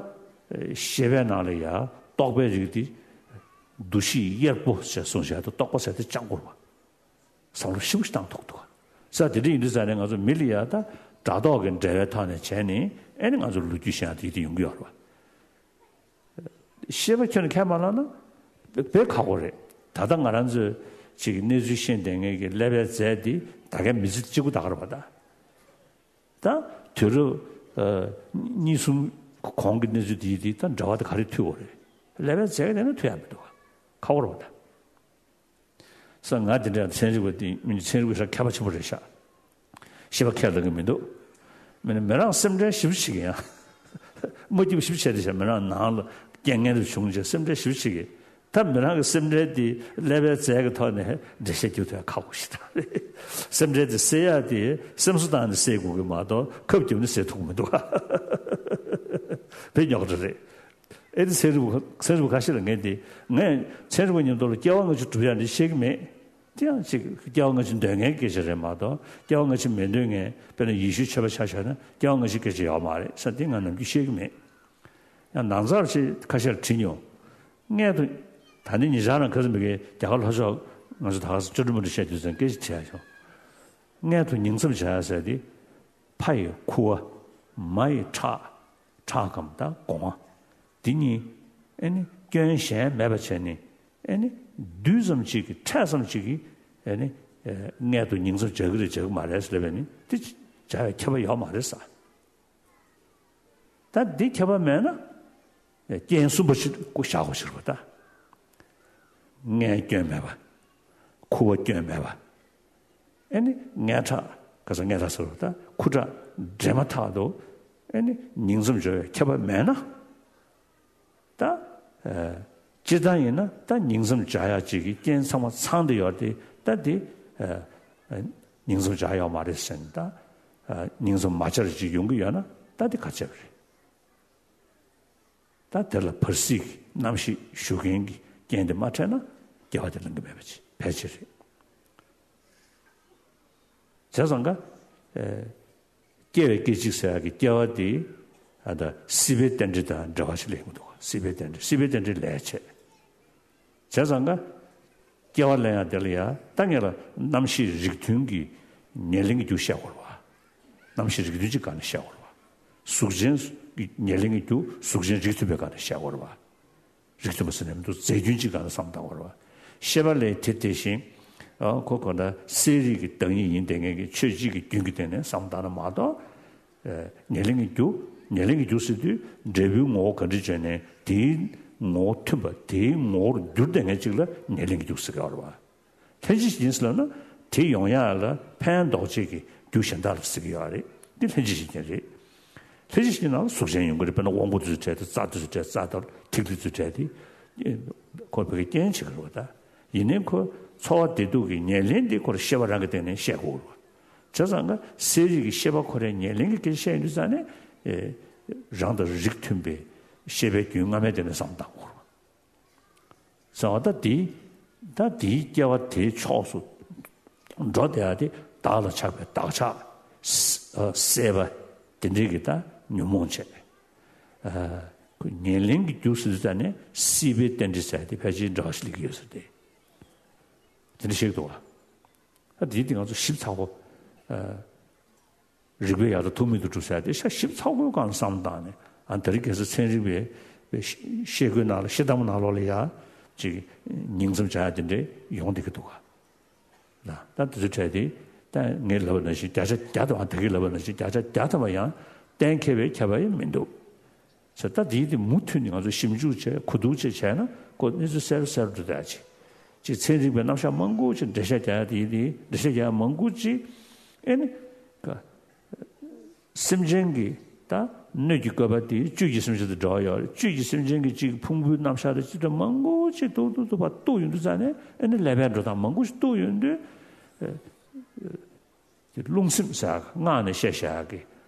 ཤེས་པའི་ནང་ལ་ཡང་རྟོག་པའི་རིགས་དེ་འདུ་ཤེས་གཡེར་པོ་ཞེས་གསུངས་བཞག་ཏུ་རྟོག་པ་ཟེར་དེ་སྤྱང་པོ་རེད་བ། བསམ་བློ་ཞིབ་ཞིབ་བཏང་ཐུབ་འདུག་ས་དེ་འདྲ་ཡིན་དུས་ཙང་ནས་ང་ཚོ་མི་ལ་ཡ་ད་སྒྲ་རྟོག་གི་འབྲེལ་བའི་ཐོག་ནས་བྱས་ནས་ཨེ་ནི་ང་ཚོ་ལོ་རྒྱུས་ཤེས་ཡ་དེ་དེ་ཡོང་གི་ཡོད་རེད་བ། ཤེས་པ་ཁྱོན་ནས་ཁས་མ་བླངས་ན་དཔེ་ཁག་པོ་རེད། ད་ལྟ་ང་རང་ཚོས་ཅིག་གནས་ཚུལ་ཤེས་ལྡན་མཁན་གྱི་ཀླད་པའི་རྫས་དེ་ད་གའི་མི་ཚེ་གཅིག་པུ་ད་ག་རེད་བ་ད། ད་དུས་རབས་གཉིས་གསུམ་གོང་གི་གནས་ཚུལ་དེ་དེ་ད་འབྲེལ་བ་དེ་ག་རེ་མཐུད་དགོས་རེད། ཀླད་པའི་རྫས་ཀྱི་དེ་ན་མཐུད་ཡ་མི་འདུག་བ། ཁག་པོ་རེད་བ་ད། ས་ང་དེ་འདྲ་ཚན་རིག་པ་དེ་མི་ཚན་རིག་པ་ཤ་མཁས་པ་ཆེན་པོ་རེད་ཤག་ཤེས་པ་ཁས་ལེན་གི་མི་འདུག་མི་ནི་མི་རང་སེམས་ཁྲལ་ཞིབ་ཞིག་ཡང་མ་སྐྱིད་པ་ཞིབ་བྱས་དེ་ཤ་མི་རང་ནང་ལ་རྐྱེན་ངན་རེ་བྱུང་རྗེས་སེམས་ཁྲལ་ཞིབ་ཞིག་གི་ད་མི་རང་གི་སེམས་ཁྲལ་དེ་ཀླད་པའི་རྫས་ཀྱི་ཐོག་ནས་འགྲེལ་བཤད་རྒྱུ་དེ་ཁག་པོ་ཞིག་དང་རེད། སེམས་ཁྲལ་དེ་སེལ་ཡག་དེ་སེམས་གསོ་བཏང་ནས་སེལ་དགོས་གི་མ་གཏོགས་ཁབ་རྒྱབ་ནས་སེལ་ཐུབ་གི་མི་འདུག་དཔེ་རྙོག་དྲ་རེད། ཨེ་དེ་ཚན་རིག་པ་ཚན་རིག་པ་ཁ་ཤས་ལ་ངས་དེ་ངས་ཚན་རིག་པ་མཉམ་དུ་ལ་སྐྱེ་བ་སྔ་ཕྱི་གྲུབ་ཡག་འདི་ཤེས་ཀྱི་མེད། དེ་ཡང་ཅིག་སྐྱེ་བ་སྔ་ཕྱི་འདོད་མཁན་སྐད་ཆ་རེད་མ་གཏོགས་སྐྱེ་བ་སྔ་ཕྱི་མི་འདོད་མཁན་དཔེར་ན་ཡེ་ཤུའི་ཆོས་པ་ཆ་བཞག་ན་སྐྱེ་བ་སྔ་ཕྱི་སྐད་ཆ་ཡོད་མ་རེད་ས་དེ་ང་ནམ་རྒྱུན་ཤེས་ཀྱི་མེད། ཡང་ནང་ཚར་ཆེ་ཁ་ཤས་ལ་དྲིས་མྱོང་། སྔས་མཐོ། ད་ནི་ཉེ་ཆར་རང་ཁ་སང་མི་དགེ་རྒྱ་གར་ལྷོ་ཕྱོགས་ང་ཚོ་ད་ག་ས་ཅོ་ཏྲི་མོ་ཏྲི་བཤད་དུས་ཙང་སྐད་ཆ་དྲིས་ཡ་བྱུང་། སྔས་མཐོ་ཉིང་མཚམས་བྱ་ཡ་ཟེར་ཏེ། ཕ་ཡི་ཁུ་བ། མ་ཡི་ཁྲག་ཁྲག་གམ་དང་སྒོ་ང་། འདི་གཉིས་ཨེ་ནི་སྐྱོན་གཞན་མེད་པ་བྱས་ནས་ཨེ་ནི་རྡུལ་ཙམ་གཅིག་གིས་འཕྲད་ཙམ་གཅིག་གིས་ཨེ་ནི་སྔས་མཐོ་ཉིང་མཚམས་བྱ་གི་རེད་བྱ་གི་མ་རེད་ཟེར་ལབ་པས་ནི་དེ་བྱ་བའི་ཁྱབ་པ་ཡོད་མ་རེད་ས། ད་འདི་ཁྱབ་པ་མེད་ན། རྐྱེན་གསུམ་པ་ཞིག་བཞག་དགོས་ཞིག་རེད་པ་ད། མངལ་སྐྱོན་མེད་པ། ཁུ་བ་སྐྱོན་མེད་པ། ཨེ་ནི་མངལ་ཁྲག་ག་ས་མངལ་ཁྲག་ཟེར་བ་ད་ཁུ་ཁྲག་འདྲེས་མ་ཐག་ཏུ་ཨེ་ནི་ཉིང་མཚམས་སྦྱོར་བའི་ཁྱབ་པ་མེད་ན། ད། སྤྱིར་བཏང་ཡིན་ན་ད་ཉིང་མཚམས་སྦྱར་ཡག་ཅིག་གི་རྐྱེན་ཚང་མ་ཚང་བསྡད་ཡོད་དེ་ད་དེ། ཉིང་མཚམས་སྦྱར་ཡོད་མ་རེད་ཟེར་ནས་ད། ཉིང་མཚམས་མ་སྦྱར་ཅིག་ཡོང་གི་ཡོད་ན་ད་དེ་ག་ཅེ་རེད། ད་དེ་ལ་བར་སྲིད་ཀྱི་རྣམ་ཤེས་ཞུགས་མཁན་གྱི་རྐྱེན་དེ་མ་འཕྲད་ན་སྐྱེ་བ་དེ་ལེན་གྱི་མེད་པ་ཅིག་ཕལ་ཆེར་རེད། བྱས་ཙང་ཀ། སྐྱེ་བའི་སྐད་ཅིག་ཟེར་ཡག་གི་སྐྱེ་བ་དེ་ཨ་ད་སྲིད་པའི་རྟེན་འབྲེལ་དང་འབྲེལ་བ་ཞིག་ལེན་གྱི་འདུག་སྲིད་པའི་རྟེན་འབྲེལ་སྲིད་པའི་རྟེན་འབྲེལ་ལས་བྱེད། བྱས་ཙང་ཀ། སྐྱེ་བ་ལེན་ཡག་དེ་ལ་ཡ་ད་ངེད་ལ་རྣམ་ཤེས་རིགས་མཐུན་གྱི་ཉེར་ལེན་གྱི་རྒྱུ་བཤད་དགོས་རེད་བ། རྣམ་ཤེས་རིགས་མཐུན་གཅིག་སྒང་ནས་བཤད་དགོས་རེད་བ། གཟུགས་ཅན་གྱི་ཉེར་ལེན་གྱི་རྒྱུ་གཟུགས་ཅན་རིགས་མཐུན་པའི་སྒང་ནས་བཤད་དགོས་རེད་བ། རིགས་མཐུན་པ་ཟེར་ནས་མི་འདུག་རྫས་རྒྱུན་གཅིག་སྒང་ལ་བསམ་བཏང་བ་རེད་བ། ཤེས་པ་ལས་དེ་དེ་བཞིན། ཨ་ཁོ་གོ་ན་གསལ་རིག་གི་བདག་ཉིད་ཡིན་བསྡད་མཁན་གྱི་ཆོས་གཅིག་གི་རྒྱུན་གྱི་སྟེང་ནས་བསམ་བཏང་ན་མ་གཏོགས། ཨ་ཉེར་ལེན་གྱི་རྒྱུ། ཉེར་ལེན་གྱི་རྒྱུ་ཟེར་དུས་འབྲས་བུའི་ངོ་བོ་ག་འདྲ་བྱས་ནས་དེའི་ངོ་བོ་མཐུན་པ་དེའི་ངོ་བོར་གྱུར་བསྡད་མཁན་གཅིག་ལ་ཉེར་ལེན་གྱི་རྒྱུ་ཟེར་གྱི་ཡོད་རེད་བ། ལྷན་ཅིག་བྱེད་ཀྱིན་ཟེར་ལབ་ན་དེ་ཡོང་ཡག་ལ་ཕན་འདོགས་བྱེད་ཀྱི་རྒྱུ་གཞན་དག་ལ་ཟེར་གྱི་ཡོད་རེད། འདི་ལྷན་ཅིག་བྱེད་ཀྱིན་རེད། ལྷན་ཅིག་བྱེད་ཀྱིན་ནང་ལ་གཟུགས་ཅན་ཡོང་གི་རེད། དཔེར་ན་དབང་པོ་དེ་ཚོ་བྲལ་ཏེ་རྩ་དེ་ཚོ་བྲལ་རྩ་དང་ཐིག་ལེ་དེ་ཚོ་བྲལ་ཏེ། ཁོ་བོད་ཀྱི་རྐྱེན་བྱེད་ཀྱི་རེད་བ་ད། ཡིན་ནའི་ཁོ་ཚོར་བ་བདེ་སྡུག་གི་ཉེར་ལེན་དེ་ཁོར་ཤེས་པ་རང་གི་སྟེང་ནས་བཤད་དགོས་རེད་བ། བྱས་ཙང་ཀ་གསལ་རིག་གི་ཤེས་པ་ཁོ་རའི་ཉེར་ལེན་གྱི་སྐད་ཆ་བཤད་ཡོང་དུས་ཙང་ནས། རང་དང་རིགས་མཐུན་པའི་ཤེས་པའི་རྒྱུན་སྔ་མའི་སྟེང་ནས་བསམ་བཏང་དགོས་རེད་བ། ཟེར་བ་ད་དེའི་ད་དེའི་སྐྱེ་བ་དེའི་ཕྱོགས་སུ་འགྲོ་བསྡད་ཡ་དེ་བདག་ལ་ཆགས་པའི་བདག་ཆགས་ཨ་སྲེད་པ་དེ་འདྲའི་གི་ད་ཉོན་མོངས་བྱས། ཨ་ཁོ་ཉེར་ལེན་གྱི་རྒྱུ་ཟེར་དུས་ཙང་ནས་སྲིད་པའི་རྟེན་འབྲེལ་ཟེར་ཡ་དེ་ཕལ་ཆེར་འདྲ་བ་ཞིག་སླེབས་ཀྱི་ཡོད་ཟེར་ཏེ། དེ་འདྲ་ཞིག་འདུག་བ། ཨ་དེའི་སྟེང་ང་ཚོ་ཞིབ་ཚགས་པོ། ཨ། རིགས་པས་ཡར་དང་ཐུག་མེད་དུ་གྲུབ་ཟེར་ཏེ་ཤ་ཞིབ་ཚགས་པོའི་སྒང་ལ་བསམ་བཏང་ནས་ཨ་ད་རེས་ཁ་སང་ཚན་རིག་པའི་པའི་ཤེས་བཀོད་ནང་ལ་ཤེས་ལྡན་ནང་ལོགས་ལ་ཡ་ ཅིག་ཉིང་མཚམས་བྱ་ཡ་དེ་འདྲས་ཡོང་བསྡད་ཀྱི་འདུག་ག་ལ། ད་དེ་ཚོའི་གྲས་དེ་ད་ངས་ལབ་པ་ནང་བཞིན་བརྒྱ་ཆ་བརྒྱ་ཐམ་པ། ད་གིན་ལབ་པ་ནང་བཞིན་བརྒྱ་ཆ་བརྒྱ་ཐམ་པ་ཡང་གཏན་འཁེལ་བའི་ཁྱབ་པ་ཡང་མི་འདུག་ཟེར། ད་དེའི་དེ་མུ་མཐུད་ནས་ང་ཚོ་ཞིབ་འཇུག་བྱས། གོ་བསྡུར་བྱས་བྱས་ན་ཁོ་གནས་ཚུལ་གསལ་པོ་གསལ་པོ་འགྲོ་བསྡད་ཅིག་ཅིག་ཚན་རིག་པའི་རྣམ་གཞག་མང་པོ་ཅིག་འགྲེལ་བཤད་རྒྱག་ཡ་དེ་ཡིན། དེ་འགྲེལ་བཤད་རྒྱག་ཡ་མང་པོ་ཅིག་ཨེ་ནི་ཀ་སེམས་ཅན་གྱི་ད་སྣོད་ཀྱི་བཀོད་པ་དེ་བཅུད་ཀྱི་སེམས་ཅན་དང་འབྲེལ་བ་ཡོད་རེད། བཅུད་ཀྱི་སེམས་ཅན་གྱི་གཅིག་ཕུང་པོའི་རྣམ་གཞག་དང་ཅི་འདྲ་མང་པོ་ཅིག་ཏུག་ཏུག་ཏུག་ཕར་གཏུགས་ཡོང་དུས་ཙ་ནས། ཨེ་ནི་ཀླད་པའི་འགྲོ་སྟངས་མང་པོ་ཞིག་གཏུགས་ཡོང་དུས། ཨེ། རླུང་སེམས་ཟེར་ཡག་གི། སྔགས་ནས་བཤད་བཤད་ཡག་གི་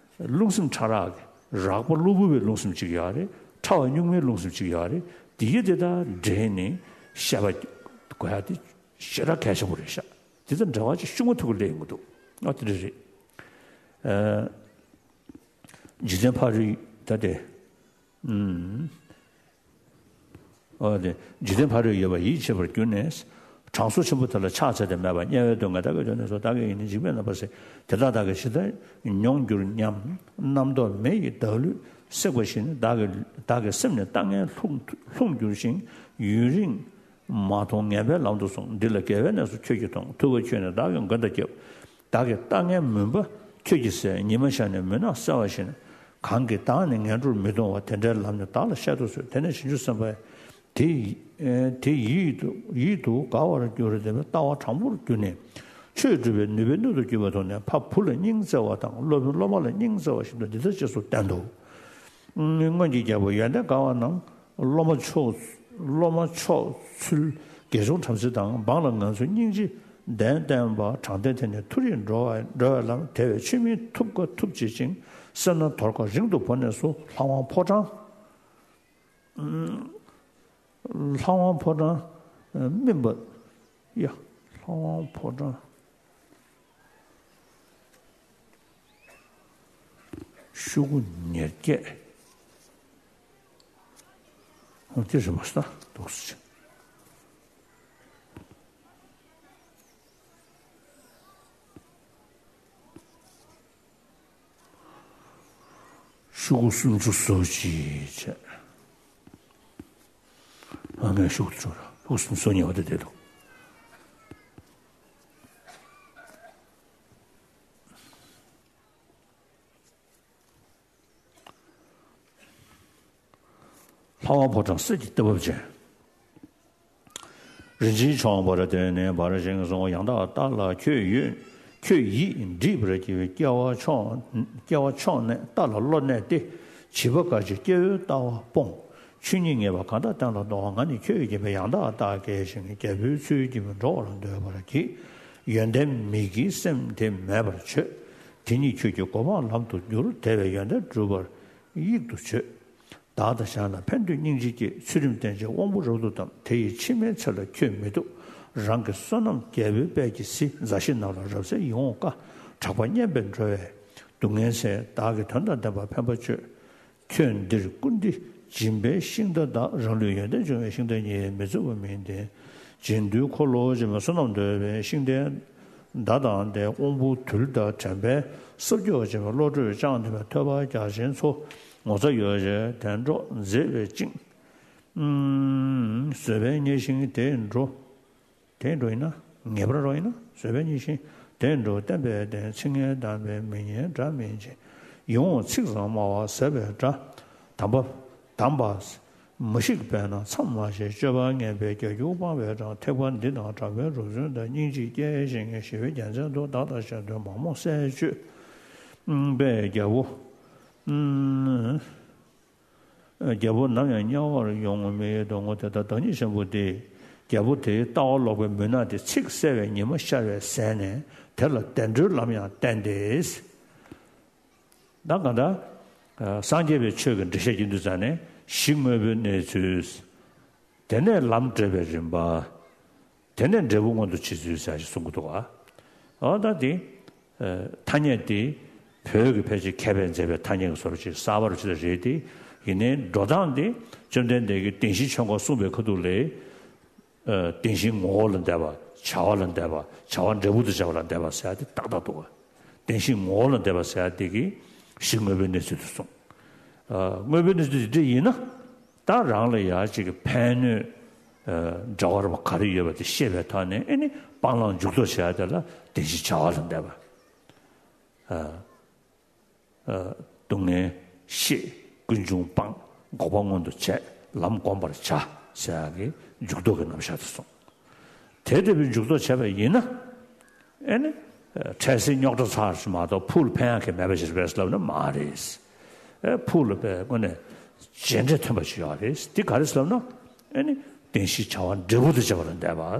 རླུང་སེམས་ཕྲ་རགས་ཀྱི། རགས་པ་གློ་བུར་བའི་རླུང་སེམས་གཅིག་ཡོད་རེད། ཕྲ་བ་གཉུག་མའི་རླུང་སེམས་གཅིག་ཡོད་རེད། དེ་གཉིས་དེ་དང་འབྲེལ་ནས་བཤད་པ་དགོས་ཡ་དེ་ཞེ་དྲག་གལ་ཆེན་པོ་རེད་ཤག་དེ་དང་འབྲེལ་བ་ཅིག་ཤུགས་མ་ཐུག་གི་སླེབས་ཡོང་གི་འདུག་ཨ། དེ་འདྲ་རེད། ཨ། འཇིག་རྟེན་ཕ་རོལ། ད་དེ། ཨུམ། ཨོ་དེ། འཇིག་རྟེན་ཕ་རོལ་ཡོད་པ་ཡིད་ཆེས་པར་གྱུར་ནས། གྲང་ཟུག་ཆེན་པོ་དེ་ལ་ཕྱག་འཚལ་ཏེ་སྨྲས་པ། དམྱལ་བའི་སྡུག་བསྔལ་བདག་གིས་མྱོང་ནས་སུ། བདག་གིས་ཡིན་ན་འཇིགས་པས་ན་བར་སྲིད་དེ་དག་བདག་གིས་ཇི་ལྟར་མྱོང་འགྱུར་སྙམ། རྣམ་རྟོག་མེ་ཡིས་བདག་ལུས་བསྲེགས་པ་བཞིན། བདག་གི། བདག་གི་སེམས་ནི་ལྟ་ངན་ལྷུང་ལྷུང་འགྱུར་ཞིང་། ཡུན་རིང་མ་མཐོང་ངན་པའི་ལམ་དུ་སོང་། འདི་ལ་དགེ་བའི་གནས་སུ་ཁྱོད་ཀྱིས་མཐོང་། ཐུབ་པ་ཁྱོད་ནི་བདག་གི་མགོན་དང་ཁྱབ། བདག་གི་ལྟ་ངན་མུན་པ་ཁྱོད་ཀྱིས་བསལ། ཉི་མ་ཤར་ནས་མུན་ནག་བསལ་བ་བཞིན། གང་གིས་བདག་ནི་ངན་འགྲོར་མི་ལྟུང་བ། དེ་འདྲའི་ལམ་ནི་བདག་ལ་བཤད་དུ་གསོལ། དེ་ནས་བྱང་ཆུབ་སེམས་དཔའ་དེ་ཡི་དེ་ཡི་དུ་ཡིད་དུ་དགའ་བར་གྱུར། དེ་ལྟ་བ་དྲང་པོར་གྱུར་ནས། ཆོས་སྒྲུབ་པའི་ནུས་པའི་སྣོད་དུ་གྱུར་པ་དང་ནི། ཕ་བུ་ལ་སྙིང་བརྩེ་བ་དང་། སློབ་སློབ་མ་ལ་སྙིང་བརྩེ་བ་བཞིན་དུ་འདི་ལྟར་རྗེས་སུ་བསྟན་ཏོ། སྔོན་གྱི་རྒྱལ་པོ་ཡོན་ཏན་དགའ་བ་རྣམས། སློབ་མ་མཆོག་སློབ་མ་མཆོག་ཚུལ་དགེ་སྦྱོང་བྲམ་ཟེ་དང་། འབངས་ལ་ངང་ཚུལ་སྙིང་རྗེ་ལྡན་བསྟན་པ། དྲང་བདེན་དེ་ནི་མཐོ་རིས་འགྲོ་བ་འགྲོ་བའི་ལམ། དེ་བས་ཆོས་མིན་ཐུབ་དཀའ་ཐུབ་བྱེད་ཅིང་། སེར་སྣ་དོར་དཀའ་རིང་དུ་བོར་ནས་སུ། ལྷ་དབང་ཕོ་བྲང་། ལྷ་དབང་ཕོ་བྲང་སྨིན་པ། ཡ། ལྷ་དབང་ཕོ་བྲང་། ཤོག་གུ་ཉེར་བརྒྱད། འོ་དེ་རེད་མ་ཤེས་ན་འདུག་སེ། ཤོག་གུ་སུམ་ཅུ་སོ་གཅིག་བྱས། ཨ། ངས་ཤོག་གུ་ཤོག་གུ་སུམ་ཅུ་སོ་གཉིས་པ་དེ་བལྟས་འདུག་ལྷ་དབང་ཕོ་བྲང་གསེར་གྱི་རྟ་བབས་ཅན། རིན་ཆེན་མཆོག་འབར་དོན་ནི་འབར་ཞིང་གསུང་། ཡང་དག་ལྟ་ལ་ཁྱོད་ཡོད། ཁྱོད་ཡིད་འདྲིས་པར་བགྱི་བའི་སྐྱེ་བ་མཆོག་སྐྱེ་བ་མཆོག་གནས་རྟ་ལ་བློ་གནས་ཏེ། བྱིས་པ་དགའ་བྱེད་སྐྱེ་བོའི་ལྟ་བ་སྤོང་། ཆོས་ཉིད་ངེས་པ་གང་དག་གཏན་ལ་འདོང་བ། ང་ནི་ཁྱོད་ཀྱིས་བགྱིས་པའི་ཡང་དག་ལྟ་དགེ་ཞིང་། རྒྱལ་པོའི་ཚུལ་གྱིས་འགྲོ་བར་འདོད་པར་བགྱི། ཡོན་ཏན་མིག་གི་སེམས་དེ་མེད་པར་བྱོས། དེ་ཉིད་ཁྱོད་ཀྱི་གོ་འཕང་ལམ་དུ་འགྱུར། དེ་བས་ཡོན་ཏན་སྒྲུབ་པར་དབྱིག་ཏུ་བྱོས། བདག་དང་གཞན་ལ་ཕན་འདོད་སྙིང་རྗེ་སྐྱེས། ཚུལ་ཁྲིམས་བསྟེན་ཅིང་དབང་པོ་རབ་ཏུ་གཏམས། དེ་ཡི་ཕྱི་མའི་ཚེ་ལ་ཁྱོད་མི་ཐུབ། རང་གི་བསོད་ནམས་རྒྱལ་པོའི་དཔལ་གྱིས་གཟིགས། མཛའ་བཤེས་རྣམས་ལ་རབ་གསལ་ཡིད་འོང་བཀའ། གྲགས་པ་སྙན་པས་འགྲོ་བའི་སྡུག་བསྔལ་སེལ། བདག་གི་དོན་དང་ལྡན་པ་ཕན་པར་སྤྱོད། ཁྱོད་འདིར་སྐུ་འདི་སྦྱིན་པའི་ཤིང་རྟ་བདག་རང་ལུས་ཡོན་ཏན་འབྱུང་བའི་ཤིང་རྟ་ཉིད། མི་རྩུབ་པ་མིང་ལྡན་འབྱིན་འདུལ་འཁོར་ལོ་འབྱེད་པའི་བསོད་ནམས་འདོད་པའི་ཤིང་རྟའི་མདའ་དང་ལྡན། དབང་པོ་དུལ་དང་དྲན་པས་སྲབ་སྐྱོགས་འབྱིན་པའི་བློ་གྲོས་ཅང་ལྡན་པའི་ཐོས་པ་རྒྱ་ཆེན་མཚོ། ངོ་ཚ་ཡོ་བྱད་དལ་འགྲོ་མཛེས་པའི་བཅིངས། བཟོད་པས་མཉེས་ཤིང་དེ་འགྲོ། དེ་འགྲོ་ཡིན་ན། ངེས་པར་རོ་ཡིན་ན། བཟོད་པས་མཉེས་ཤིང་དེ་འགྲོ། བསྟན་པའི་བདེན་ཚིག་ངན་གདམས་པས་མི་ཉན་དགྲ་མིན་ཅིང་། ཡིད་འོང་ཚིག་བཟང་སྨྲ་བ་ཟད་པའི་དགྲ། དམ་པ་དམ་པ་མ་ཞིག་པས་ན་མཚམས་མ་བཞག་སྤྱོད་པ་ངན་པས་རྒྱལ་རྒྱུག་སྤངས་པའི་དགྲ། ཐེག་པ་འདི་དང་གྲགས་པའི་རབ་བརྩོན་དང་། སྙིང་རྗེས་སྐྱེས་ཤིང་ཞི་བའི་རྒྱལ་མཚན་དུ། བདག་དང་གཞན་དོན་མ་རྨོངས་གསལ་སྤྱོད་པས་རྒྱལ་པོ། རྒྱལ་པོ་ནམ་ཡང་དམྱལ་བར་ཡོང་མི་འདོད་ངོ་། དེ་ལྟར་བདག་ཉིད་ཆེན་པོ་དེས། རྒྱལ་པོ་དེའི་ལྟ་བ་ལོག་པའི་མུན་ནག་དེ་ཚིག་གསལ་བའི་ཉི་མ་ཤར་བས་གཟས་ནས། དེ་ལ་བདེ་འགྲོའི་ལམ་ཡང་བསྟན་ཏེ། ད་གང་ལྟར་སངས་རྒྱས་པའི་ཆོས་ཀྱི་འགྲེལ་བཤད་ཀྱི་དུས་ཙམ་ནས་གཞི་དངོས་པོའི་གནས་ཚུལ། དེ་ནས་ལམ་འབྲས་པའི་རིམ་པ། དེ་ནས་འབྲས་བུ་མངོན་དུ་བྱེད་ཚུལ་ཟེར་ཞིག་གསུང་གི་འདུག་ག་འོ་ད་དེ། ཐ་སྙད་དེ་བོད་ཀྱི་ཕལ་ཆེར་མཁས་པས་མཛད་པའི་ཐ་སྙད་ཀྱི་བཟོ་འདྲ་ཅིག་གསར་པ་རུ་ཅིག་རེད་དེ། ཡིན་ནའི་འགྲོ་སྟངས་དེ་བཅོམ་ལྡན་འདས་ཀྱིས་བདེན་བཞིའི་ཆོས་འཁོར་གསུངས་པའི་ཁ་ཐུག་ལས། བདེན་བཞིའི་ངོ་བོ་ལ་འདས་པ། བྱ་བ་ལ་འདས་པ། བྱ་བ་འབྲས་བུ་དང་བྱ་བ་ལ་འདས་པ་ཟེར་ཡ་དེ་ཏག་ཏག་འདུག་ག་བདེན་བཞིའི་ངོ་བོ་ལ་འདས་པ་ཟེར་ཡ་དེ་གིས་གཞི་དངོས་པོའི་གནས་ཚུལ་དུ་གསུངས། དངོས་པོའི་གནས་ཚུལ་དེ་འདྲ་ཡིན་ན། ད་རང་ལ་ཡ་གཅིག་གི་ཕན་གནོད་ འབྲེལ་བ་རབ་ག་རེ་ཡོད་པ་དེ་ཤེས་པའི་ཐོག་ནས་ཨེ་ནི་སྤང་བླང་འཇུག་ལྡོག་བྱེད་ཡ་དེ་ལ་བདེན་བཞིའི་བྱ་བ་ལ་འདས་པ། སྡུག་བསྔལ་ཤེས། ཀུན་འབྱུང་སྤང་། འགོག་པ་མངོན་དུ་བྱས། ལམ་བསྒོམ་པར་བྱ་ཟེར་ཡ་གི་འཇུག་ལྡོག་གི་རྣམ་གཞག་དེ་གསུངས། དེ་ལྟ་བུའི་འཇུག་ལྡོག་བྱས་པ་ཡིན་ན། ཨེ་ནི། འཕྲལ་སེལ་རྙོག་དྲ་ཚར་ཞིག་མ་གཏོགས་ཕུགས་ལ་ཕན་ཡག་གི་མེད་པ་ཞིག་རེད་ལབ་ན་མ་རེད། ཨེ་ཕུགས་ལ་དཔེ་དངོས་གནས་རྗེས་འབྲས་ཐོན་པ་ཞིག་ཡོད་རེད། འདི་ག་རེ་ལབ་ན། ཨེ་ནི། བདེན་བཞིའི་བྱ་བ་འབྲས་བུ་དང་བཅས་པ་ལ་འདས་པ།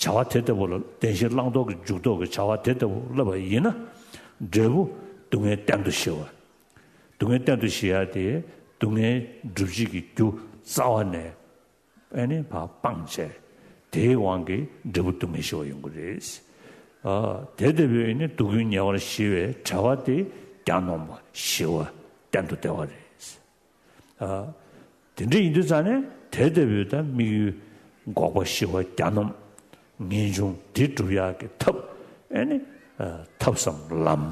བྱ་བ་དེ་ལྟ་བུ་ལ་བདེན་བཞིའི་བླང་དོར་གྱི་འཇུག་ལྡོག་གི་བྱ་བ་དེ་ལྟ་བུ་སླབ་པ་ཡིན་ན། འབྲས་བུ་སྡུག་བསྔལ་གཏན་དུ་ཞི་བ། སྡུག་བསྔལ་གཏན་དུ་ཞི་ཡ་དེ་སྡུག་བསྔལ་སྒྲུབ་བྱེད་ཀྱི་རྒྱུ་རྩ་བ་ནས། ཨེ་ནི་ཕར་སྤངས་བྱས། དེའི་དབང་གིས་འབྲས་བུ་སྡུག་བསྔལ་ཞི་བ་ཡོང་གི་རེད། ཨ་དེ་ལྟ་བུའི་ཨེ་ནི་སྡུག་ཀུན་ཉེ་བར་ཞི་བའི་བྱ་བ་དེ་གྱ་ནོམ་པ་ཞི་བ་གཏན་དུ་བདེ་བ་རེད། ཨ་དེ་འདྲ་ཡིན་དུས་ཙང་ནས་དེ་ལྟ་བུའི་ད་དམིགས་ཡུལ་འགོག་པ་ཞི་བ་གྱ་ནོམ་ངེས་འབྱུང་དེ་སྒྲུབ་ཡག་གི་ཐབས་ཨེ་ནི་ཨ་ཐབས་སམ་ལམ།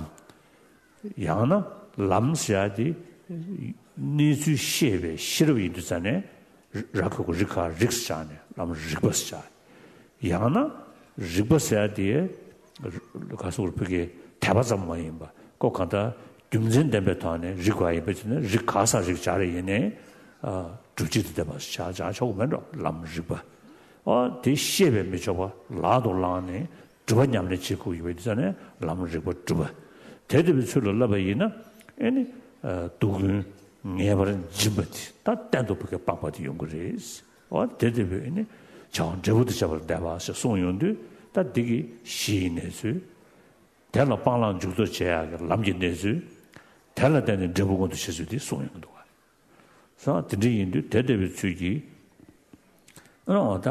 ཡང་ན་ལམ་ཟེར་ཡ་དེ་གནས་ཚུལ་ཤེས་པའི་ཤེས་རབ་ཡིན་དུས་ཙང་ནས་ར་ཁོ་གོ་རི་ཁ་རིགས་སུ་བྱ་ནས་ལམ་རིག་པ་ཟེར་བྱ། ཡང་ན་རིག་པ་ཟེར་ཡ་དེ་ག་སོགས་ཕ་གིའི་དད་པ་ཙམ་མ་ཡིན་པ་ཁོ་གང་ལྟར་རྒྱུ་མཚན་ལྡན་པའི་ཐོག་ནས་རིག་པ་ཡིན་པ་ཅིག་ནས་རིག་ག་ས་རིག་བྱ་རེ་ཡིན་ནའི་སྒྲུབ་བྱེད་དེ་བསྟན་པ་ཟེར་བྱ་བྱ་ཆོག་གི་མེད་འགྲོ། ལམ་རིག་པ། ཨོ་དེ་ཤེས་པས་མི་ཆོག་པ་ལག་ཏུ་བླངས་ནས། སྒྲུབ་པ་ཉམས་ལེན་བྱེད་དགོས་ཡོད་པའི་དུས་ཙང་ནས་ལམ་རིག་པ་སྒྲུབ་པ། དེ་ལྟ་བུའི་ཚུལ་ལ་བསླབ་པ་ཡིན་ན་ཨེ་ནི། སྡུག་ཀུན་ངེས་པར་འབྱིན་པ་དེ་ད་གཏན་དུ་བུ་གའི་སྤངས་པ་དེ་ཡོང་གི་རེད། འོ་དེ་ལྟ་བུའི་ཨེ་ནི་བྱ་བ་འབྲས་བུ་དང་བཅས་པར་འདས་པ་ཞེས་གསུངས་ཡོང་དུས་ད་འདི་གི་གཞི་ཡི་གནས་ཚུལ། དེ་ལ་སྤང་བླང་འཇུག་ལྡོག་བྱེད་ཡག་གི་ལམ་གྱི་གནས་ཚུལ། དེ་ལ་བརྟེན་ནས་འབྲས་བུ་མངོན་དུ་བྱེད་ཚུལ་དེ་གསུངས་ཡོང་གི་འདུག་ག། སོང་དེ་འདྲ་ཡིན་དུས་དེ་ལྟ་བུའི་ཚུལ་གྱིས། ཨ་འོ་ད་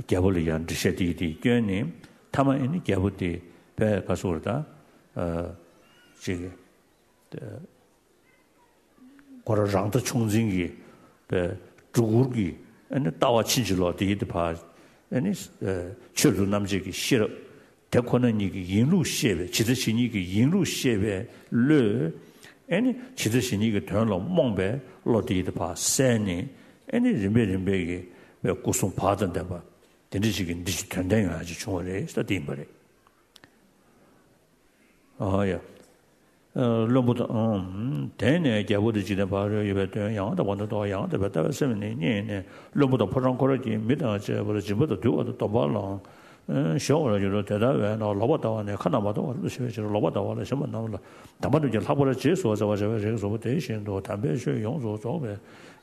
རྒྱལ་པོ་ལ་ཡང་འགྲེལ་བཤད་དེ་ཡི་དེ་སྐྱོན་ནི་མཐའ་མ་ཨེ་ནི་རྒྱལ་པོ་དེ་བས་ག་སོ་ར་ད་ཅིག་ཁོ་ར་རང་ལྟ་ཆུང་འཛིན་གྱི་བས་སྒྲུ་གུར་གྱི་ཨེ་ནི་ལྟ་བ་ཕྱིན་ཅི་ལོག་དེ་ཡི་དེ་ཕར་ཨེ་ནི་ཆོས་སུ་རྣམ་འབྱེད་ཀྱི་ཤེས་རབ། དེ་ཁོ་ན་ཉིད་ཀྱི་ཡིན་ལུགས་ཤེས་པའི་ཇི་ལྟ་ཇི་སྙེད་ཀྱི་ཡིན་ལུགས་ཤེས་པའི་བློས། ཨེ་ནི་ཇི་ལྟ་ཇི་སྙེད་ཀྱི་དོན་ལ་རྨོངས་པའི་བློ་དེ་ཡི་དེ་ཕར་བསལ་ནས་ཨེ་ནི་རིམ་པས་རིམ་པས་ཀྱི་བའི་སྐུ་གསུམ་བག་དང་ལྡན་པ་དེ་འདྲ་ཞིག་གི་འདི་ཞིག་དོན་ལྡན་ཡོང་ཡ་ཅིག་བྱུང་བ་རེད་ཟེར་ད་དེ་ཡིན་པ་རེད། ཨ་ཡ། བློན་པོ་དང་། དེ་ནས་རྒྱལ་པོ་དེ་འཇིག་རྟེན་པར་ཡོད་པའི་དོན་ཡང་དག་པར་མཐོང་དང་ཡང་དག་པའི་ལྟ་བའི་སེམས་ནི་རྙེད་ནས་བློན་པོ་དང་ཕོ་བྲང་ཁོ་ར་གྱིས་མི་དང་བཅས་པར་སྦྱིན་པ་དང་འདུད་པ་དང་སྡོམ་པ་བླངས། ཞོག་པར་འགྱུར་རོ། དེ་ལྟ་བས་ན་ལོག་པར་ལྟ་བ་ནི་ཁ་ན་མ་ཐོ་བ་ལྟ་བུ་ཞེས་པའི་ཕྱིར་ལོག་པར་ལྟ་བ་ལ་ཞེན་པ་རྣམས་ལ་དམ་པ་རྣམས་ཀྱིས་ལྷག་པར་རྗེས་སུ་བརྩེ་བར་བྱ་བའི་རིགས་སུ་དེ་བཞིན་དུ་དམ་པའི་ཆོས་ཡོངས་སུ་རྫོགས་པའི་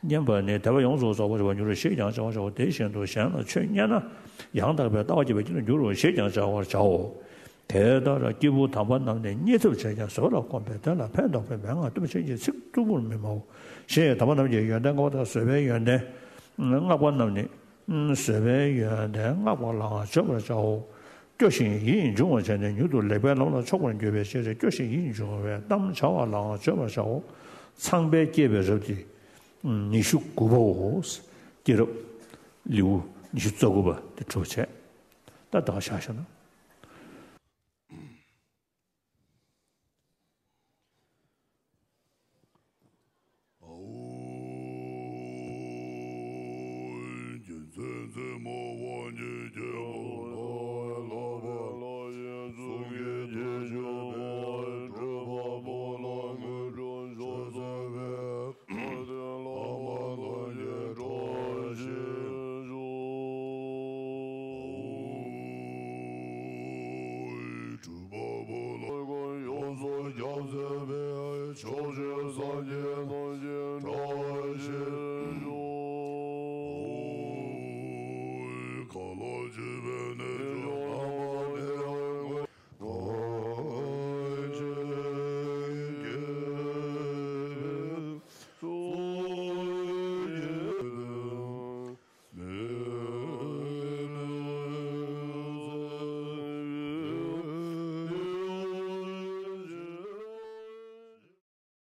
བསྙེན་པ་ནི་དད་པ་ཡོངས་སུ་རྫོགས་པར་བྱ་བ་ཉིད་རེད། ཞེས་ཀྱང་བྱ་བར་བྱའོ། དེ་བཞིན་དུ་གཞན་ལ་ཆོས་བསྙད་ན་ཡང་དག་པའི་ལྟ་བ་སྐྱེ་བའི་རྒྱུ་དུ་འགྱུར་རོ། ཞེས་ཀྱང་བྱ་བར་བྱའོ། དེ་ལྟར་སྐྱེས་བུ་དམ་པ་རྣམས་ནི་བརྙས་ཐབས་བྱས་ཀྱང་བཟོད་པ་ལ་གོམས་པས་དེ་ལ་ཕན་འདོགས་པའི་མན་ངག་ལྟ་བུ་ཅན་གྱི་ཚིག་རྟུལ་པོར་མི་སྨྲའོ། ཞེས་དམ་པ་རྣམས་ཀྱི་ཡོན་ཏན་བསྔགས་པ་དང་བཟོད་པའི་ཡོན་ཏན་བསྔགས་པ་རྣམས་ནི། བཟོད་པའི་ཡོན་ཏན་བསྔགས་པ་ལའང་བརྗོད་པར་བྱའོ། སྐྱོ་ཞིང་ཡིད་འབྱུང་བར་བྱས་ནས་མྱུར་དུ་ལེགས་པའི་ལམ་ལ་ཕྱོགས་པར་འགྱུར་བའི་ཕྱིར། སྐྱོ་ཞིང་ཡིད་འབྱུང་བའི་གཏམ་བྱ་བ་ལའང་བརྗོད་པར་བྱའོ། ཚངས་པས་བསྐྱེད་པའི་རབ་ཏུ་ཉི་ཤུ་དགུ་པའོ། སྐྱེས་རབས་ལེའུ་ཉི་ཤུ་རྩ་དགུ་པ་དེ་གྲུབ་བྱས། ད་ད་བཞག་བཞག་ན།